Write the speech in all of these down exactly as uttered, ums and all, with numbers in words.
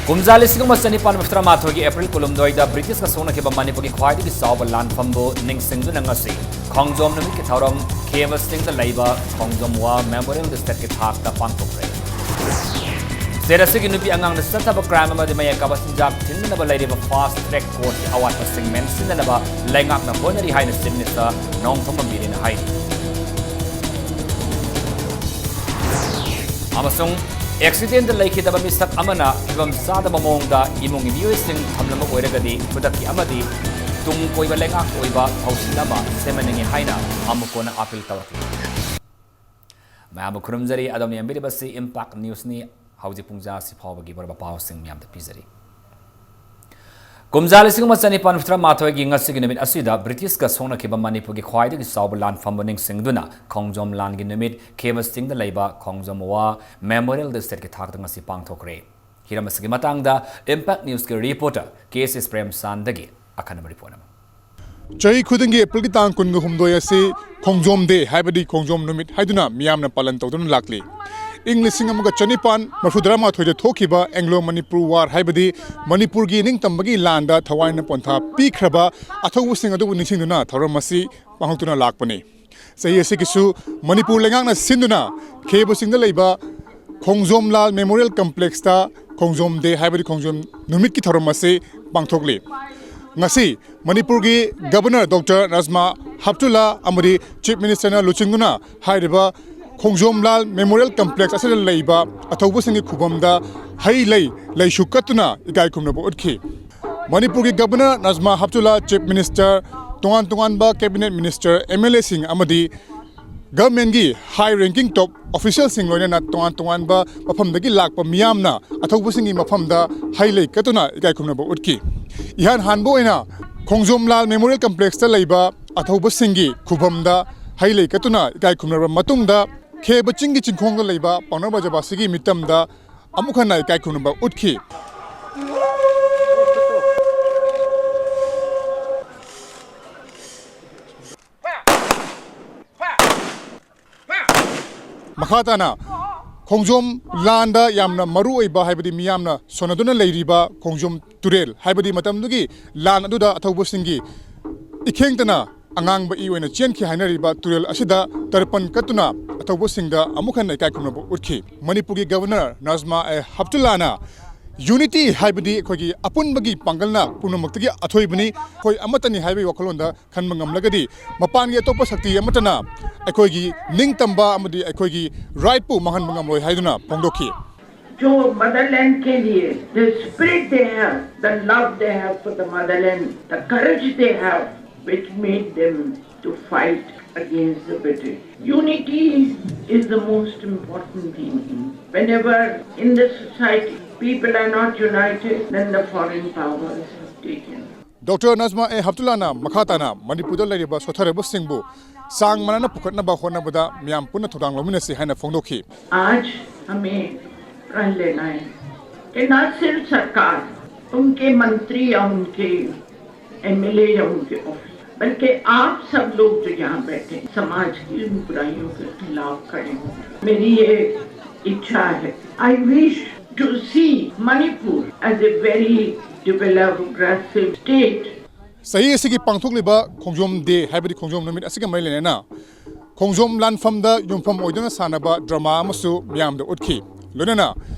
ꯀꯨꯝꯖꯥ ꯂꯤꯁꯤꯡ ꯑꯃ ꯆꯅꯤꯄꯥꯟ ꯃꯔꯤꯐꯨꯇꯔꯥ ꯃꯥꯊꯣꯏꯒꯤ ꯑꯦꯄ꯭ꯔꯤꯜ ꯀꯨꯟꯍꯨꯝꯗꯣꯏꯗ ꯕ꯭ꯔꯤꯇꯤꯁꯀ ꯁꯣꯛꯅꯈꯤꯕ ꯃꯅꯤꯄꯨꯔꯒꯤ ꯈ꯭ꯋꯥꯏꯗꯒꯤ ꯆꯥꯎꯕ ꯂꯥꯟꯐꯝꯕꯨ ꯅꯤꯡꯁꯤꯡꯗꯨꯅ ꯉꯁꯤ ꯈꯣꯡꯖꯣꯝ ꯅꯨꯃꯤꯠꯀꯤ ꯊꯧꯔꯝ ꯈꯦꯕ ꯆꯤꯡꯗ ꯂꯩꯕ ꯈꯣꯡꯖꯣꯝ ꯋꯥꯔ ꯃꯦꯃꯣꯔꯤꯌꯦꯜ ꯗꯤꯁꯇ꯭ꯔꯤꯛꯀꯤ ꯊꯥꯛꯇ ꯄꯥꯡꯊꯣꯛꯈ꯭ꯔꯦ꯫ ꯁ꯭ꯇꯦꯠ ꯑꯁꯤꯒꯤ ꯅꯨꯄꯤ ꯑꯉꯥꯡꯗ ꯆꯠꯊꯕ ꯀ꯭ꯔꯥꯏꯝ ꯑꯃꯗꯤ ꯃꯌꯦꯛ ꯀꯥꯕ ꯆꯤꯟꯖꯥꯛ ꯊꯤꯡꯅꯅꯕ ꯂꯩꯔꯤꯕ ꯐꯥꯁ ꯇ꯭ꯔꯦꯛ ꯀꯣꯔꯠꯀꯤ ꯑꯋꯥꯠꯄꯁꯤꯡ ꯃꯦꯟꯁꯤꯟꯅꯅꯕ ꯂꯩꯉꯥꯛꯅ ꯍꯣꯠꯅꯔꯤ ꯍꯥꯏꯅ ꯆꯤꯐ ꯃꯤꯅꯤꯁꯇꯔ ꯅꯣꯡꯊꯣꯝꯕꯝ ꯕꯤꯔꯦꯟꯅ ꯍꯥꯏꯔꯤ꯫ ꯑꯃꯁꯨꯡ ꯑꯦꯛꯁꯤꯗꯦꯟꯗ ꯂꯩꯈꯤꯗꯕ ꯃꯤꯁꯛ ꯑꯃꯅ ꯐꯤꯕꯝ ꯆꯥꯗꯕ ꯃꯑꯣꯡꯗ ꯏꯃꯨꯡꯒꯤ ꯃꯤꯑꯣꯏꯁꯤꯡ ꯊꯝꯂꯝꯕ ꯑꯣꯏꯔꯒꯗꯤ ꯈꯨꯗꯛꯀꯤ ꯑꯃꯗꯤ ꯇꯨꯡ ꯀꯣꯏꯕ ꯂꯩꯉꯥꯛꯀꯤ ꯑꯣꯏꯕ ꯊꯧꯁꯤꯜ ꯑꯃ ꯁꯦꯝꯍꯟꯅꯤꯡꯏ ꯍꯥꯏꯅ ꯑꯃꯨꯛ ꯍꯟꯅ ꯑꯥꯄꯤꯜ ꯇꯧꯔꯛꯂꯤ꯫ ꯃꯌꯥꯝꯕꯨ ꯈꯨꯔꯨꯝꯖꯔꯤ꯫ ꯑꯗꯣꯝꯅ ꯌꯦꯡꯕꯤꯔꯤꯕꯁꯤ ꯏꯝꯄꯦꯛ ꯅ꯭ꯌꯨꯁꯅꯤ꯫ ꯍꯧꯖꯤꯛ ꯄꯨꯡ ꯖꯥ ꯑꯁꯤ ꯐꯥꯎꯕꯒꯤ ꯕꯣꯔ ꯄꯥꯎꯁꯤꯡ ꯃꯌꯥꯝꯗ ꯄꯤꯖꯔꯤ꯫ ꯀꯨꯝꯖꯥ ꯂꯤꯁꯤꯡ ꯑꯃ ꯆꯅꯤꯄꯥꯟ ꯃꯔꯤꯐꯨꯇꯔꯥ ꯃꯥꯊꯣꯏꯒꯤ ꯉꯁꯤꯒꯤ ꯅꯨꯃꯤꯠ ꯑꯁꯤꯗ ꯕ꯭ꯔꯤꯇꯤꯁꯀ ꯁꯣꯛꯅꯈꯤꯕ ꯃꯅꯤꯄꯨꯔꯒꯤ ꯈ꯭ꯋꯥꯏꯗꯒꯤ ꯆꯥꯎꯕ ꯂꯥꯟꯐꯝꯕꯨ ꯅꯤꯡꯁꯤꯡꯗꯨꯅ ꯈꯣꯡꯖꯣꯝ ꯂꯥꯟꯒꯤ ꯅꯨꯃꯤꯠ ꯈꯦꯕ ꯆꯤꯡꯗ ꯂꯩꯕ ꯈꯣꯡꯖꯣꯝ ꯋꯥꯔ ꯃꯦꯃꯣꯔꯤꯌꯦꯜ ꯗꯤꯁꯇ꯭ꯔꯤꯛꯀꯤ ꯊꯥꯛꯇ ꯉꯁꯤ ꯄꯥꯡꯊꯣꯛꯈ꯭ꯔꯦ꯫ ꯍꯤꯔꯝ ꯑꯁꯤꯒꯤ ꯃꯇꯥꯡꯗ ꯏꯝꯄꯦꯛ ꯅ꯭ꯌꯨꯁꯀꯤ ꯔꯤꯄꯣꯔꯇꯔ ꯀꯦ ꯑꯦꯁ ꯑꯦꯁ ꯄ꯭ꯔꯦꯝꯆꯥꯟꯗꯒꯤ ꯑꯈꯟꯅꯕ ꯔꯤꯄꯣꯔꯠ ꯑꯃ꯫ ꯆꯍꯤ ꯈꯨꯗꯤꯡꯒꯤ ꯑꯦꯄ꯭ꯔꯤꯜꯒꯤ ꯇꯥꯡ ꯀꯨꯟꯒ ꯍꯨꯝꯗꯣꯏ ꯑꯁꯤ ꯈꯣꯡꯖꯣꯝ ꯗꯦ, ꯍꯥꯏꯕꯗꯤ ꯈꯣꯡꯖꯣꯝ ꯅꯨꯃꯤꯠ ꯍꯥꯏꯗꯨꯅ ꯃꯤꯌꯥꯝꯅ ꯄꯥꯂꯟ ꯇꯧꯗꯨꯅ ꯂꯥꯛꯂꯤ꯫ ꯏꯪ ꯂꯤꯁꯤꯡ ꯑꯃꯒ ꯆꯅꯤꯄꯥꯟ ꯃꯔꯤꯐꯨꯇꯔꯥ ꯃꯥꯊꯣꯏꯗ ꯊꯣꯛꯈꯤꯕ ꯑꯦꯡꯒ꯭ꯂꯣ ꯃꯅꯤꯄꯨꯔ ꯋꯥꯔ, ꯍꯥꯏꯕꯗꯤ ꯃꯅꯤꯄꯨꯔꯒꯤ ꯅꯤꯡꯇꯝꯕꯒꯤ ꯂꯥꯟꯗ ꯊꯋꯥꯏꯅ ꯄꯣꯟꯊꯥ ꯄꯤꯈ꯭ꯔꯕ ꯑꯊꯧꯕꯁꯤꯡ ꯑꯗꯨꯕꯨ ꯅꯤꯡꯁꯤꯡꯗꯨꯅ ꯊꯧꯔꯝ ꯑꯁꯤ ꯄꯥꯡꯊꯣꯛꯇꯨꯅ ꯂꯥꯛꯄꯅꯤ꯫ ꯆꯍꯤ ꯑꯁꯤꯒꯤꯁꯨ ꯃꯅꯤꯄꯨꯔ ꯂꯩꯉꯥꯛꯅ ꯁꯤꯟꯗꯨꯅ ꯈꯦꯕ ꯆꯤꯡꯗ ꯂꯩꯕ ꯈꯣꯡꯖꯣꯝ ꯂꯥꯜ ꯃꯦꯃꯣꯔꯤꯌꯦꯜ ꯀꯝꯄ꯭ꯂꯦꯛꯁꯇ ꯈꯣꯡꯖꯣꯝ ꯗꯦ, ꯍꯥꯏꯕꯗꯤ ꯈꯣꯡꯖꯣꯝ ꯅꯨꯃꯤꯠꯀꯤ ꯊꯧꯔꯝ ꯑꯁꯤ ꯄꯥꯡꯊꯣꯛꯂꯤ꯫ ꯉꯁꯤ ꯃꯅꯤꯄꯨꯔꯒꯤ ꯒꯕꯔꯅꯔ ꯗꯣꯛꯇꯔ ꯅꯖꯃꯥ ꯍꯦꯞꯇꯨꯜꯂꯥ ꯑꯃꯗꯤ ꯆꯤꯐ ꯃꯤꯅꯤꯁꯇꯔꯅ ꯂꯨꯆꯤꯡꯗꯨꯅ ꯍꯥꯏꯔꯤꯕ ꯈꯣꯡꯖꯣꯝ ꯂꯥꯜ ꯃꯦꯃꯣꯔꯤꯌꯦꯜ ꯀꯝꯄ꯭ꯂꯦꯛꯁ ꯑꯁꯤꯗ ꯂꯩꯕ ꯑꯊꯧꯕꯁꯤꯡꯒꯤ ꯈꯨꯕꯝꯗ ꯍꯩ ꯂꯩ ꯂꯩꯁꯨ ꯀꯠꯇꯨꯅ ꯏꯀꯥꯏ ꯈꯨꯝꯅꯕ ꯎꯠꯈꯤ꯫ ꯃꯅꯤꯄꯨꯔꯒꯤ ꯒꯕꯔꯅꯔ ꯅꯖꯃꯥ ꯍꯦꯞꯇꯨꯜꯂꯥ, ꯆꯤꯐ ꯃꯤꯅꯤꯁꯇꯔ, ꯇꯣꯉꯥꯟ ꯇꯣꯉꯥꯟꯕ ꯀꯦꯕꯤꯅꯦꯠ ꯃꯤꯅꯤꯁꯇꯔ, ꯑꯦꯝ ꯑꯦꯜ ꯑꯦꯁꯤꯡ ꯑꯃꯗꯤ ꯒꯚꯔꯟꯃꯦꯟꯒꯤ ꯍꯥꯏ ꯔꯦꯡꯀꯤꯡ ꯇꯣꯞ ꯑꯣꯐꯤꯁꯤꯌꯦꯜꯁꯤꯡ, ꯂꯣꯏꯅꯅ ꯇꯣꯉꯥꯟ ꯇꯣꯉꯥꯟꯕ ꯃꯐꯝꯗꯒꯤ ꯂꯥꯛꯄ ꯃꯤꯌꯥꯝꯅ ꯑꯊꯧꯕꯁꯤꯡꯒꯤ ꯃꯐꯝꯗ ꯍꯩ ꯂꯩ ꯀꯠꯇꯨꯅ ꯏꯀꯥꯏ ꯈꯨꯝꯅꯕ ꯎꯠꯈꯤ꯫ ꯏꯍꯥꯟ ꯍꯥꯟꯕ ꯑꯣꯏꯅ ꯈꯣꯡꯖꯣꯝ ꯂꯥꯜ ꯃꯦꯃꯣꯔꯤꯌꯦꯜ ꯀꯝꯄ꯭ꯂꯦꯛꯁꯇ ꯂꯩꯕ ꯑꯊꯧꯕꯁꯤꯡꯒꯤ ꯈꯨꯕꯝꯗ ꯍꯩ ꯂꯩ ꯀꯠꯇꯨꯅ ꯏꯀꯥꯏ ꯈꯨꯝꯅꯔꯕ ꯃꯇꯨꯡꯗ, ꯈꯦꯕ ꯆꯤꯡꯒꯤ ꯆꯤꯡꯈꯣꯡꯗ ꯂꯩꯕ ꯄꯥꯎꯅꯥ ꯕ꯭ꯔꯖꯕꯥꯁꯤꯒꯤ ꯃꯤꯇꯝꯗ ꯑꯃꯨꯛ ꯍꯟꯅ ꯏꯀꯥꯏ ꯈꯨꯝꯅꯕ ꯎꯠꯈꯤ꯫ ꯃꯈꯥ ꯇꯥꯅ ꯈꯣꯡꯖꯣꯝ ꯂꯥꯟꯗ ꯌꯥꯝꯅ ꯃꯔꯨ ꯑꯣꯏꯕ, ꯍꯥꯏꯕꯗꯤ ꯃꯤꯌꯥꯝꯅ ꯁꯣꯟꯅꯗꯨꯅ ꯂꯩꯔꯤꯕ ꯈꯣꯡꯖꯣꯝ ꯇꯨꯔꯦꯜ, ꯍꯥꯏꯕꯗꯤ ꯃꯇꯝꯗꯨꯒꯤ ꯂꯥꯟ ꯑꯗꯨꯗ ꯑꯊꯧꯕꯁꯤꯡꯒꯤ ꯏꯈꯦꯡꯇꯅ ꯑꯉꯥꯡꯕ ꯏ ꯑꯣꯏꯅ ꯆꯦꯟꯈꯤ ꯍꯥꯏꯅꯔꯤꯕ ꯇꯨꯔꯦꯜ ꯑꯁꯤꯗ ꯇꯔꯄꯟ ꯀꯠꯇꯨꯅ ꯑꯊꯧꯕꯁꯤꯡꯗ ꯑꯃꯨꯛ ꯍꯟꯅ ꯏꯀꯥꯏ ꯈꯨꯝꯅꯕ ꯎꯠꯈꯤ꯫ ꯃꯅꯤꯄꯨꯔꯒꯤ ꯒꯕꯔꯅꯔ ꯅꯖꯃꯥ ꯑꯦ ꯍꯞꯇꯨꯂꯥꯅ unity, ꯍꯥꯏꯕꯗꯤ ꯑꯩꯈꯣꯏꯒꯤ ꯑꯄꯨꯟꯕꯒꯤ ꯄꯥꯡꯒꯜꯅ ꯄꯨꯝꯅꯃꯛꯇꯒꯤ ꯑꯊꯣꯏꯕꯅꯤ, ꯑꯩꯈꯣꯏ ꯑꯃꯠꯇꯅꯤ ꯍꯥꯏꯕꯒꯤ ꯋꯥꯈꯜꯂꯣꯟꯗ ꯈꯟꯕ ꯉꯝꯂꯒꯗꯤ ꯃꯄꯥꯟꯒꯤ ꯑꯇꯣꯞꯄ ꯁꯛꯇꯤ ꯑꯃꯠꯇꯅ ꯑꯩꯈꯣꯏꯒꯤ ꯅꯤꯡꯇꯝꯕ ꯑꯃꯗꯤ ꯑꯩꯈꯣꯏꯒꯤ rightꯄꯨ ꯃꯥꯡꯍꯟꯕ ꯉꯝꯂꯣꯏ ꯍꯥꯏꯗꯨꯅ ꯐꯣꯡꯗꯣꯛꯈꯤ꯫ जो मदरलैंड के लिए the spirit they have, the love they have for the motherland, the courage they have, which made them to fight against the British. Unity is the most important thing. Whenever in the society people are not united, then the foreign powers have taken. Doctor Najma A ꯍꯞꯇꯨꯂꯥꯅ ꯃꯈꯥ ꯇꯥꯅ ꯃꯅꯤꯄꯨꯔꯗ ꯂꯩꯔꯤꯕ ꯁꯣꯠꯊꯔꯕꯁꯤꯡꯕꯨ ꯆꯥꯡ ꯃꯥꯟꯅꯅ ꯄꯨꯈꯠꯅꯕ ꯍꯣꯠꯅꯕꯗ ꯃꯤꯌꯥꯝ ꯄꯨꯟꯅ ꯊꯧꯗꯥꯡ ꯂꯧꯃꯤꯟꯅꯁꯤ ꯍꯥꯏꯅ ꯐꯣꯡꯗꯣꯛꯈꯤ꯫ आज हमें प्रण लेना है कि ना सिर्फ सरकार, उनके मंत्री या उनके एमएलए या उनके ऑफिस, बल्कि आप सब लोग जो यहाँ बैठे हैं, समाज की उन बुराइयों के खिलाफ खड़े हों। मेरी ये इच्छा है। I wish to see Manipur as a very developed, progressive state. ꯆꯍꯤ ꯑꯁꯤꯒꯤ ꯄꯥꯡꯊꯣꯛꯂꯤꯕ ꯈꯣꯡꯖꯣꯝ ꯗꯦ, ꯍꯥꯏꯕꯗꯤ ꯈꯣꯡꯖꯣꯝ ꯅꯨꯃꯤꯠ ꯑꯁꯤꯒ ꯃꯔꯤ ꯂꯩꯅꯅ ꯈꯣꯡꯖꯣꯝ ꯂꯥꯟꯐꯝꯗ ꯌꯨꯝꯐꯝ ꯑꯣꯏꯗꯨꯅ ꯁꯥꯟꯅꯕ ꯗ꯭ꯔꯃꯥ ꯑꯃꯁꯨ ꯃꯤꯌꯥꯝꯗ ꯎꯠꯈꯤ꯫ ꯂꯣꯏꯅꯅ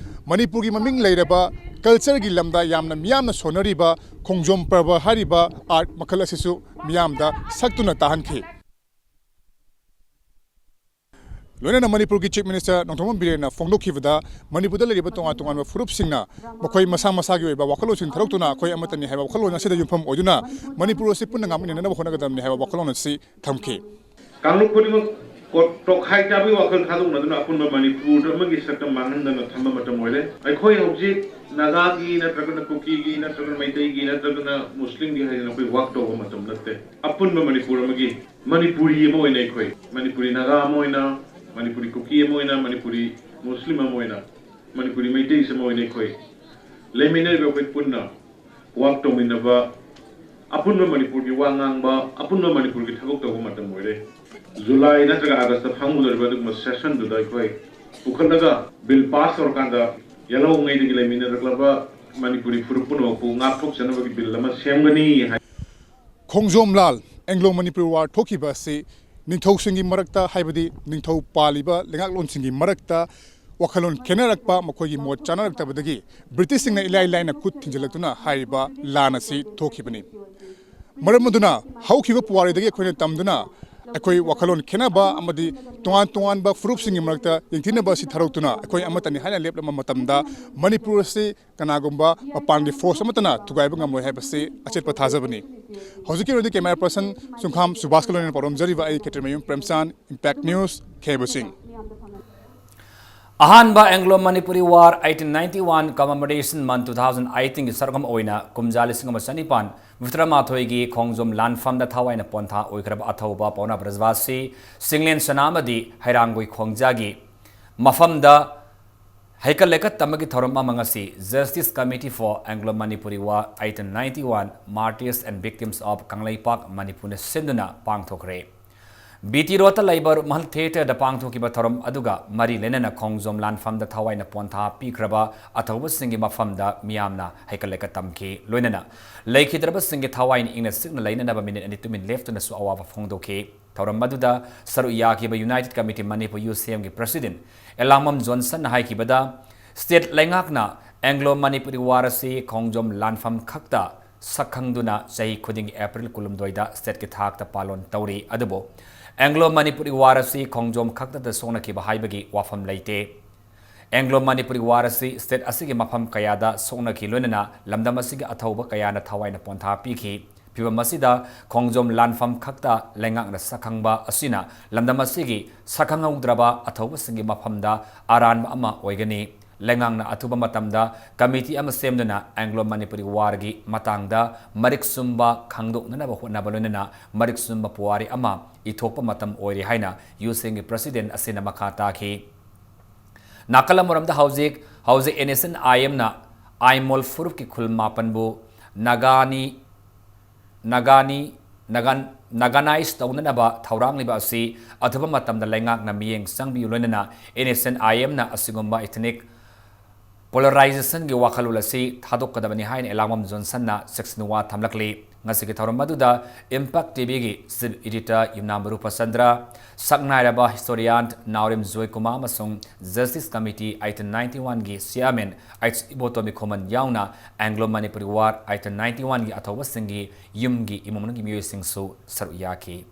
ꯃꯅꯤꯄꯨꯔꯒꯤ ꯃꯃꯤꯡ ꯂꯩꯔꯕ cultureꯒꯤ ꯂꯝꯗ ꯌꯥꯝꯅ ꯃꯤꯌꯥꯝꯅ ꯁꯣꯟꯅꯔꯤꯕ ꯈꯣꯡꯖꯣꯝ ꯄꯔꯕ ꯍꯥꯏꯔꯤꯕ art ꯃꯈꯜ ꯑꯁꯤꯁꯨ ꯃꯤꯌꯥꯝꯗ ꯁꯛꯇꯨꯅ ꯇꯥꯍꯟꯈꯤ꯫ ꯂꯣꯏꯅꯅ ꯃꯅꯤꯄꯨꯔꯒꯤ Chief Minister ꯅꯣꯡꯊꯣꯝꯕꯝ ꯕꯤꯔꯦꯟꯅ ꯐꯣꯡꯗꯣꯛꯈꯤꯕꯗ, ꯃꯅꯤꯄꯨꯔꯗ ꯂꯩꯔꯤꯕ ꯇꯣꯉꯥꯟ ꯇꯣꯉꯥꯟꯕ ꯐꯨꯔꯨꯞꯁꯤꯡꯅ ꯃꯈꯣꯏ ꯃꯁꯥ ꯃꯁꯥꯒꯤ ꯑꯣꯏꯕ ꯋꯥꯈꯜꯂꯣꯟꯁꯤꯡ ꯊꯥꯗꯣꯛꯇꯨꯅ ꯑꯩꯈꯣꯏ ꯑꯃꯠꯇꯅꯤ ꯍꯥꯏꯕ ꯋꯥꯈꯜꯂꯣꯟ ꯑꯁꯤꯗ ꯌꯨꯝꯐꯝ ꯑꯣꯏꯗꯨꯅ ꯃꯅꯤꯄꯨꯔ ꯑꯁꯤ ꯄꯨꯟꯅ ꯉꯥꯛꯃꯤꯟꯅꯅꯕ ꯍꯣꯠꯅꯒꯗꯕꯅꯤ ꯍꯥꯏꯕ ꯋꯥꯈꯜꯂꯣꯟ ꯑꯁꯤ ꯊꯝꯈꯤ꯫ ꯀꯥꯡꯂꯨꯞ ꯈꯨꯗꯤꯡꯃꯛ ꯀꯣ-, ꯇꯣꯈꯥꯏ ꯆꯥꯕꯒꯤ ꯋꯥꯈꯜ ꯊꯥꯗꯣꯛꯅꯗꯨꯅ ꯑꯄꯨꯟꯕ ꯃꯅꯤꯄꯨꯔ ꯑꯃꯒꯤ ꯁꯛꯇꯝ ꯃꯥꯡꯍꯟꯗꯅ ꯊꯝꯕ ꯃꯇꯝ ꯑꯣꯏꯔꯦ꯫ ꯑꯩꯈꯣꯏ ꯍꯧꯖꯤꯛ ꯅꯥꯒꯥꯒꯤ ꯅꯠꯇ꯭ꯔꯒꯅ ꯀꯨꯀꯤꯒꯤ ꯅꯠꯇ꯭ꯔꯒꯅ ꯃꯩꯇꯩꯒꯤ ꯅꯠꯇ꯭ꯔꯒꯅ ꯃꯨꯁꯂꯤꯝꯒꯤ ꯍꯥꯏꯗꯅ ꯑꯩꯈꯣꯏ work ꯇꯧꯕ ꯃꯇꯝ ꯅꯠꯇꯦ꯫ ꯑꯄꯨꯟꯕ ꯃꯅꯤꯄꯨꯔ ꯑꯃꯒꯤ, ꯃꯅꯤꯄꯨꯔꯤ ꯑꯃ ꯑꯣꯏꯅ ꯑꯩꯈꯣꯏ, ꯃꯅꯤꯄꯨꯔꯤ ꯅꯥꯒꯥ ꯑꯃ ꯑꯣꯏꯅ, ꯃꯅꯤꯄꯨꯔꯤ ꯀꯨꯀꯤ ꯑꯃ ꯑꯣꯏꯅ, ꯃꯅꯤꯄꯨꯔꯤ ꯃꯨꯁꯂꯤꯝ ꯑꯃ ꯑꯣꯏꯅ, ꯃꯅꯤꯄꯨꯔꯤ ꯃꯩꯇꯩꯁꯨ ꯑꯃ ꯑꯣꯏꯅ ꯑꯩꯈꯣꯏ ꯂꯩꯃꯤꯟꯅꯔꯤꯕ ꯑꯩꯈꯣꯏ ꯄꯨꯟꯅ work ꯇꯧꯃꯤꯟꯅꯕ, ꯑꯄꯨꯟꯕ ꯃꯅꯤꯄꯨꯔꯒꯤ ꯋꯥ ꯉꯥꯡꯕ, ꯑꯄꯨꯟꯕ ꯃꯅꯤꯄꯨꯔꯒꯤ ꯊꯕꯛ ꯇꯧꯕ ꯃꯇꯝ ꯑꯣꯏꯔꯦ꯫ ꯖꯨꯂꯥꯏ ꯅꯠꯇ꯭ꯔꯒ ꯑꯥꯒꯁꯇ ꯐꯝꯒꯗꯧꯔꯤꯕ ꯑꯗꯨꯒꯨꯝꯕ sessionꯗꯨꯗ ꯑꯩꯈꯣꯏ ꯄꯨꯈꯠꯂꯒ ꯕꯤꯜ ꯄꯥꯁ ꯇꯧꯔꯀꯥꯟꯗ ꯌꯦꯜꯍꯧꯉꯩꯗꯒꯤ ꯂꯩꯃꯤꯟꯅꯔꯛꯂꯕ ꯃꯅꯤꯄꯨꯔꯤ ꯐꯨꯔꯨꯞ ꯄꯨꯝꯅꯃꯛꯄꯨ ꯉꯥꯛꯊꯣꯛꯆꯅꯕꯒꯤ ꯕꯤꯜ ꯑꯃ ꯁꯦꯝꯒꯅꯤ ꯍꯥꯏ꯫ ꯈꯣꯡꯖꯣꯝ ꯂꯥꯜ, ꯑꯦꯡꯒ꯭ꯂꯣ ꯃꯅꯤꯄꯨꯔꯤ ꯋꯥꯔ ꯊꯣꯛꯈꯤꯕ ꯑꯁꯤ ꯅꯤꯡꯊꯧꯁꯤꯡꯒꯤ ꯃꯔꯛꯇ, ꯍꯥꯏꯕꯗꯤ ꯅꯤꯡꯊꯧ ꯄꯥꯜꯂꯤꯕ ꯂꯩꯉꯥꯛꯂꯣꯟꯁꯤꯡꯒꯤ ꯃꯔꯛꯇ ꯋꯥꯈꯜꯂꯣꯟ ꯈꯦꯠꯅꯔꯛꯄ, ꯃꯈꯣꯏꯒꯤ ꯃꯣꯠ ꯆꯥꯅꯔꯛꯇꯕꯗꯒꯤ ꯕ꯭ꯔꯤꯇꯤꯁꯁꯤꯡꯅ ꯏꯂꯥꯏ ꯂꯥꯏꯅ ꯈꯨꯠ ꯊꯤꯟꯖꯤꯜꯂꯛꯇꯨꯅ ꯍꯥꯏꯔꯤꯕ ꯂꯥꯟ ꯑꯁꯤ ꯊꯣꯛꯈꯤꯕꯅꯤ꯫ ꯃꯔꯝ ꯑꯗꯨꯅ ꯍꯧꯈꯤꯕ ꯄꯨꯋꯥꯔꯤꯗꯒꯤ ꯑꯩꯈꯣꯏꯅ ꯇꯝꯗꯨꯅ ꯑꯩꯈꯣꯏ ꯋꯥꯈꯜꯂꯣꯟ ꯈꯦꯠꯅꯕ ꯑꯃꯗꯤ ꯇꯣꯉꯥꯟ ꯇꯣꯉꯥꯟꯕ ꯐꯨꯔꯨꯞꯁꯤꯡꯒꯤ ꯃꯔꯛꯇ ꯌꯦꯡꯊꯤꯅꯕ ꯑꯁꯤ ꯊꯥꯗꯣꯛꯇꯨꯅ ꯑꯩꯈꯣꯏ ꯑꯃꯠꯇꯅꯤ ꯍꯥꯏꯅ ꯂꯦꯞꯂꯕ ꯃꯇꯝꯗ ꯃꯅꯤꯄꯨꯔ ꯑꯁꯤ ꯀꯅꯥꯒꯨꯝꯕ ꯃꯄꯥꯟꯒꯤ ꯐꯣꯔꯁ ꯑꯃꯠꯇꯅ ꯊꯨꯒꯥꯏꯕ ꯉꯝꯂꯣꯏ ꯍꯥꯏꯕꯁꯤ ꯑꯆꯦꯠꯄ ꯊꯥꯖꯕꯅꯤ꯫ ꯍꯧꯖꯤꯛꯀꯤ ꯑꯣꯏꯅꯗꯤ ꯀꯦꯃꯦꯔꯥ ꯄꯔꯁꯟ ꯁꯨꯡꯈꯥꯝ ꯁꯨꯕꯥꯁꯀ ꯂꯣꯏꯅꯅ ꯄꯥꯎꯗꯝꯖꯔꯤꯕ ꯑꯩ ꯈꯦꯇ꯭ꯔꯤꯃꯌꯨꯝ ꯄ꯭ꯔꯦꯝꯆꯥꯟ, ꯏꯝꯄꯦꯛ ꯅ꯭ꯌꯨꯁ, ꯈꯦꯕꯁꯤꯡ꯫ ꯑꯍꯥꯟꯕ Anglo Manipuri War eighteen ninety-one Commemoration Month two thousand eighteenꯒꯤ ꯁꯔꯨꯛ ꯑꯃ ꯑꯣꯏꯅ ꯀꯨꯝꯖꯥ ꯂꯤꯁꯤꯡ ꯑꯃ ꯆꯅꯤꯄꯥꯟ ꯃꯔꯤꯐꯨꯇꯔꯥ ꯃꯥꯊꯣꯏꯒꯤ ꯈꯣꯡꯖꯣꯝ ꯂꯥꯟꯐꯝꯗ ꯊꯋꯥꯏꯅ ꯄꯣꯟꯊꯥ ꯑꯣꯏꯈ꯭ꯔꯕ ꯑꯊꯧꯕ ꯄꯥꯎꯅꯥ ꯕ꯭ꯔꯖꯕꯥꯁꯤ ꯆꯤꯡꯂꯦꯟ ꯁꯅꯥ ꯑꯃꯗꯤ ꯍꯩꯔꯥꯡꯒꯣꯏ ꯈꯣꯡꯖꯥꯒꯤ ꯃꯐꯝꯗ ꯍꯩꯀꯠ ꯂꯩꯀꯠ ꯇꯝꯕꯒꯤ ꯊꯧꯔꯝ ꯑꯃ ꯉꯁꯤ Justice Committee for Anglo Manipuri War eighteen ninety-one Martyrs and Victims of Kangleipak ꯃꯅꯤꯄꯨꯔꯅ ꯁꯤꯟꯗꯨꯅ ꯄꯥꯡꯊꯣꯛꯈ꯭ꯔꯦ꯫ ꯕꯤ ꯇꯤ ꯔꯣꯗꯇ ꯂꯩꯕ ꯔꯨꯞꯃꯍꯜ ꯊꯤꯌꯦꯇꯔꯗ ꯄꯥꯡꯊꯣꯛꯈꯤꯕ ꯊꯧꯔꯝ ꯑꯗꯨꯒ ꯃꯔꯤ ꯂꯩꯅꯅ ꯈꯣꯡꯖꯣꯝ ꯂꯥꯟꯐꯝꯗ ꯊꯋꯥꯏꯅ ꯄꯣꯟꯊꯥ ꯄꯤꯈ꯭ꯔꯕ ꯑꯊꯧꯕꯁꯤꯡꯒꯤ ꯃꯐꯝꯗ ꯃꯤꯌꯥꯝꯅ ꯍꯩꯀꯠ ꯂꯩꯀꯠ ꯇꯝꯈꯤ꯫ ꯂꯣꯏꯅꯅ ꯂꯩꯈꯤꯗ꯭ꯔꯕꯁꯤꯡꯒꯤ ꯊꯋꯥꯏꯅ ꯏꯪꯅ ꯆꯤꯛꯅ ꯂꯩꯅꯅꯕ ꯃꯤꯅꯤꯠ ꯑꯅꯤ ꯇꯨꯃꯤꯟ ꯂꯦꯞꯇꯨꯅꯁꯨ ꯑꯋꯥꯕ ꯐꯣꯡꯗꯣꯛꯈꯤ꯫ ꯊꯧꯔꯝ ꯑꯗꯨꯗ ꯁꯔꯨꯛ ꯌꯥꯈꯤꯕ United Committee Manipur ꯌꯨ ꯁꯤ ꯑꯦꯝꯒꯤ President ꯑꯦꯂꯥꯡꯕꯝ ꯖꯣꯟꯁꯟꯅ ꯍꯥꯏꯈꯤꯕꯗ, state ꯂꯩꯉꯥꯛꯅ Anglo Manipuri War ꯑꯁꯤ ꯈꯣꯡꯖꯣꯝ ꯂꯥꯟꯐꯝ ꯈꯛꯇ ꯁꯛꯈꯪꯗꯨꯅ ꯆꯍꯤ ꯈꯨꯗꯤꯡꯒꯤ April ꯀꯨꯟꯍꯨꯝꯗꯣꯏꯗ stateꯀꯤ ꯊꯥꯛꯇ ꯄꯥꯂꯣꯟ ꯇꯧꯔꯤ꯫ ꯑꯗꯨꯕꯨ Anglo Manipuri War ꯑꯁꯤ ꯈꯣꯡꯖꯣꯝ ꯈꯛꯇꯗ ꯁꯣꯛꯅꯈꯤꯕ ꯍꯥꯏꯕꯒꯤ ꯋꯥꯐꯝ ꯂꯩꯇꯦ꯫ Anglo Manipuri War ꯑꯁꯤ state ꯑꯁꯤꯒꯤ ꯃꯐꯝ ꯀꯌꯥꯗ ꯁꯣꯛꯅꯈꯤ, ꯂꯣꯏꯅꯅ ꯂꯝꯗꯝ ꯑꯁꯤꯒꯤ ꯑꯊꯧꯕ ꯀꯌꯥꯅ ꯊꯋꯥꯏꯅ ꯄꯣꯟꯊꯥ ꯄꯤꯈꯤ꯫ ꯐꯤꯚꯝ ꯑꯁꯤꯗ ꯈꯣꯡꯖꯣꯝ ꯂꯥꯟꯐꯝ ꯈꯛꯇ ꯂꯩꯉꯥꯛꯅ ꯁꯛꯈꯪꯕ ꯑꯁꯤꯅ ꯂꯝꯗꯝ ꯑꯁꯤꯒꯤ ꯁꯛꯈꯪꯍꯧꯗ꯭ꯔꯕ ꯑꯊꯧꯕꯁꯤꯡꯒꯤ ꯃꯐꯝꯗ ꯑꯔꯥꯟꯕ ꯑꯃ ꯑꯣꯏꯒꯅꯤ꯫ ꯂꯩꯉꯥꯛꯅ ꯑꯊꯨꯕ ꯃꯇꯝꯗ committee ꯑꯃ ꯁꯦꯝꯗꯨꯅ Anglo Manipuri Warꯒꯤ ꯃꯇꯥꯡꯗ ꯃꯔꯤꯛ ꯆꯨꯝꯕ ꯈꯪꯗꯣꯛꯅꯅꯕ ꯍꯣꯠꯅꯕ, ꯂꯣꯏꯅꯅ ꯃꯔꯤꯛ ꯆꯨꯝꯕ ꯄꯨꯋꯥꯔꯤ ꯑꯃ ꯏꯊꯣꯛꯄ ꯃꯇꯝ ꯑꯣꯏꯔꯦ ꯍꯥꯏꯅ ꯌꯨ ꯁꯤ ꯑꯦꯝꯒꯤ President ꯑꯁꯤꯅ ꯃꯈꯥ ꯇꯥꯈꯤ꯫ ꯅꯥꯀꯜ ꯑꯃꯔꯣꯝꯗ ꯍꯧꯖꯤꯛ ꯍꯧꯖꯤꯛ N S N I Mꯅ Aimol ꯐꯨꯔꯨꯞꯀꯤ ꯈꯨꯜ ꯃꯥꯄꯟꯕꯨ ꯅꯥꯒꯥꯅꯤ, ꯅꯥꯒꯥꯅꯤ, ꯅꯥꯒꯥꯟ, Naganized ꯇꯧꯅꯅꯕ ꯊꯧꯔꯥꯡꯂꯤꯕ ꯑꯁꯤ ꯑꯊꯨꯕ ꯃꯇꯝꯗ ꯂꯩꯉꯥꯛꯅ ꯃꯤꯠꯌꯦꯡ ꯆꯪꯕꯤꯌꯨ, ꯂꯣꯏꯅꯅ N S C N I M ꯅ ꯑꯁꯤꯒꯨꯝꯕ ethnic polarization ꯒꯤ ꯋꯥꯈꯜꯂꯣꯟ ꯑꯁꯤ ꯊꯥꯗꯣꯛꯀꯗꯕꯅꯤ ꯍꯥꯏꯅ ꯑꯦꯂꯥꯡꯕꯝ ꯖꯣꯟꯁꯟꯅ ꯁꯦꯛꯁꯟ ꯋꯥ ꯊꯝꯂꯛꯂꯤ꯫ ꯉꯁꯤꯒꯤ ꯊꯧꯔꯝ ꯑꯗꯨꯗ Impact T V ꯒꯤ chief editor ꯌꯨꯝꯅꯥꯝ ꯔꯨꯄꯆꯟꯗ꯭ꯔ, ꯁꯛꯅꯥꯏꯔꯕ historian ꯅꯥꯎꯔꯦꯝ ꯖꯣꯏꯀꯨꯃꯥꯔ ꯑꯃꯁꯨꯡ Justice Committee eighteen ninety-one ꯒꯤ chairman H ꯏꯕꯣꯇꯣꯝꯕꯤ ꯈꯨꯃꯟ ꯌꯥꯎꯅ Anglo Manipuri War eighteen ninety-one ꯒꯤ ꯑꯊꯧꯕꯁꯤꯡꯒꯤ ꯌꯨꯝꯒꯤ ꯏꯃꯨꯡ ꯃꯅꯨꯡꯒꯤ ꯃꯤꯑꯣꯏꯁꯤꯡꯁꯨ ꯁꯔꯨꯛ ꯌꯥꯈꯤ꯫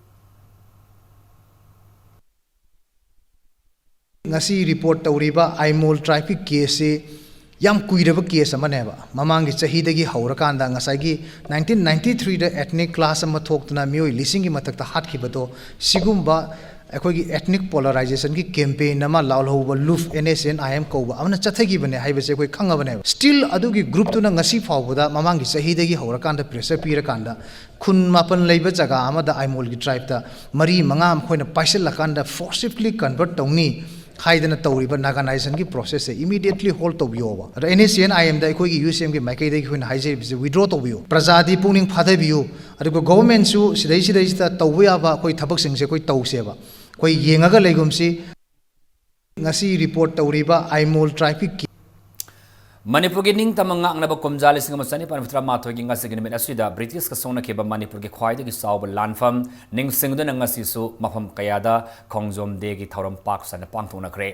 ꯉꯁꯤ report ꯇꯧꯔꯤꯕ ꯑꯥꯏꯃꯣꯜ tribe ꯀꯤ case ꯁꯤ ꯌꯥꯝ ꯀꯨꯏꯔꯕ case ꯑꯃꯅꯦꯕ꯫ ꯃꯃꯥꯡꯒꯤ ꯆꯍꯤꯗꯒꯤ ꯍꯧꯔꯀꯥꯟꯗ ꯉꯁꯥꯏꯒꯤ nineteen ninety-three ꯗ ethnic clash ꯑꯃ ꯊꯣꯛꯇꯨꯅ ꯃꯤꯑꯣꯏ ꯂꯤꯁꯤꯡꯒꯤ ꯃꯊꯛꯇ ꯍꯥꯠꯈꯤꯕꯗꯣ, ꯁꯤꯒꯨꯝꯕ ꯑꯩꯈꯣꯏꯒꯤ ethnic polarization ꯒꯤ campaign ꯑꯃ ꯂꯥꯎꯍꯧꯕ ꯂꯨꯐ, N S C N I M ꯀꯧꯕ ꯑꯃꯅ ꯆꯠꯊꯈꯤꯕꯅꯦ ꯍꯥꯏꯕꯁꯦ ꯑꯩꯈꯣꯏ ꯈꯪꯉꯕꯅꯦꯕ꯫ Still ꯑꯗꯨꯒꯤ group ꯇꯨꯅ ꯉꯁꯤ ꯐꯥꯎꯕꯗ, ꯃꯃꯥꯡꯒꯤ ꯆꯍꯤꯗꯒꯤ ꯍꯧꯔꯀꯥꯟꯗ pressure ꯄꯤꯔꯀꯥꯟꯗ ꯈꯨꯟ ꯃꯥꯄꯟ ꯂꯩꯕ ꯖꯒꯥ ꯑꯃꯗ ꯑꯥꯏꯃꯣꯜꯒꯤ tribe ꯇ ꯃꯔꯤ ꯃꯉꯥ ꯃꯈꯣꯏꯅ ꯄꯥꯏꯁꯤꯜꯂꯀꯥꯟꯗ forcibly convert ꯇꯧꯅꯤ ꯍꯥꯏꯗꯅ ꯇꯧꯔꯤꯕ Naganization ꯒꯤ process ꯁꯦ immediately halt ꯇꯧꯕꯤꯌꯣꯕ꯫ ꯑꯗ N S C N I M ꯗ ꯑꯩꯈꯣꯏꯒꯤ U C M ꯒꯤ ꯃꯥꯏꯀꯩꯗꯒꯤ ꯑꯩꯈꯣꯏꯅ ꯍꯥꯏꯖꯔꯤꯕꯁꯦ withdraw ꯇꯧꯕꯤꯌꯨ꯫ ꯄ꯭ꯔꯖꯥꯗꯤ ꯄꯨꯛꯅꯤꯡ ꯐꯥꯊꯕꯤꯌꯨ꯫ ꯑꯗꯨꯒ government ꯁꯨ ꯁꯤꯗꯩꯁꯤꯗꯩꯁꯤꯗ ꯇꯧꯕ ꯌꯥꯕ ꯑꯩꯈꯣꯏ ꯊꯕꯛꯁꯤꯡꯁꯦ ꯑꯩꯈꯣꯏ ꯇꯧꯁꯦꯕ꯫ ꯑꯩꯈꯣꯏ ꯌꯦꯡꯉꯒ ꯂꯩꯒꯨꯝꯁꯤ꯫ ꯉꯁꯤ report ꯇꯧꯔꯤꯕ ꯑꯥꯏꯃꯣꯜ tribe ꯀꯤ ꯃꯅꯤꯄꯨꯔꯒꯤ ꯅꯤꯡꯇꯝꯕ ꯉꯥꯛꯅꯕ ꯀꯨꯝꯖꯥ ꯂꯤꯁꯤꯡ ꯑꯃ ꯆꯅꯤꯄꯥꯟ ꯃꯔꯤꯐꯨꯇꯔꯥ ꯃꯥꯊꯣꯏꯒꯤ ꯉꯁꯤꯒꯤ ꯅꯨꯃꯤꯠ ꯑꯁꯤꯗ ꯕ꯭ꯔꯤꯇꯤꯁꯀ ꯁꯣꯛꯅꯈꯤꯕ ꯃꯅꯤꯄꯨꯔꯒꯤ ꯈ꯭ꯋꯥꯏꯗꯒꯤ ꯆꯥꯎꯕ ꯂꯥꯟꯐꯝ ꯅꯤꯡꯁꯤꯡꯗꯨꯅ ꯉꯁꯤꯁꯨ ꯃꯐꯝ ꯀꯌꯥꯗ ꯈꯣꯡꯖꯣꯝ ꯗꯦꯒꯤ ꯊꯧꯔꯝ ꯄꯥꯛ ꯁꯟꯅ ꯄꯥꯡꯊꯣꯛꯅꯈ꯭ꯔꯦ꯫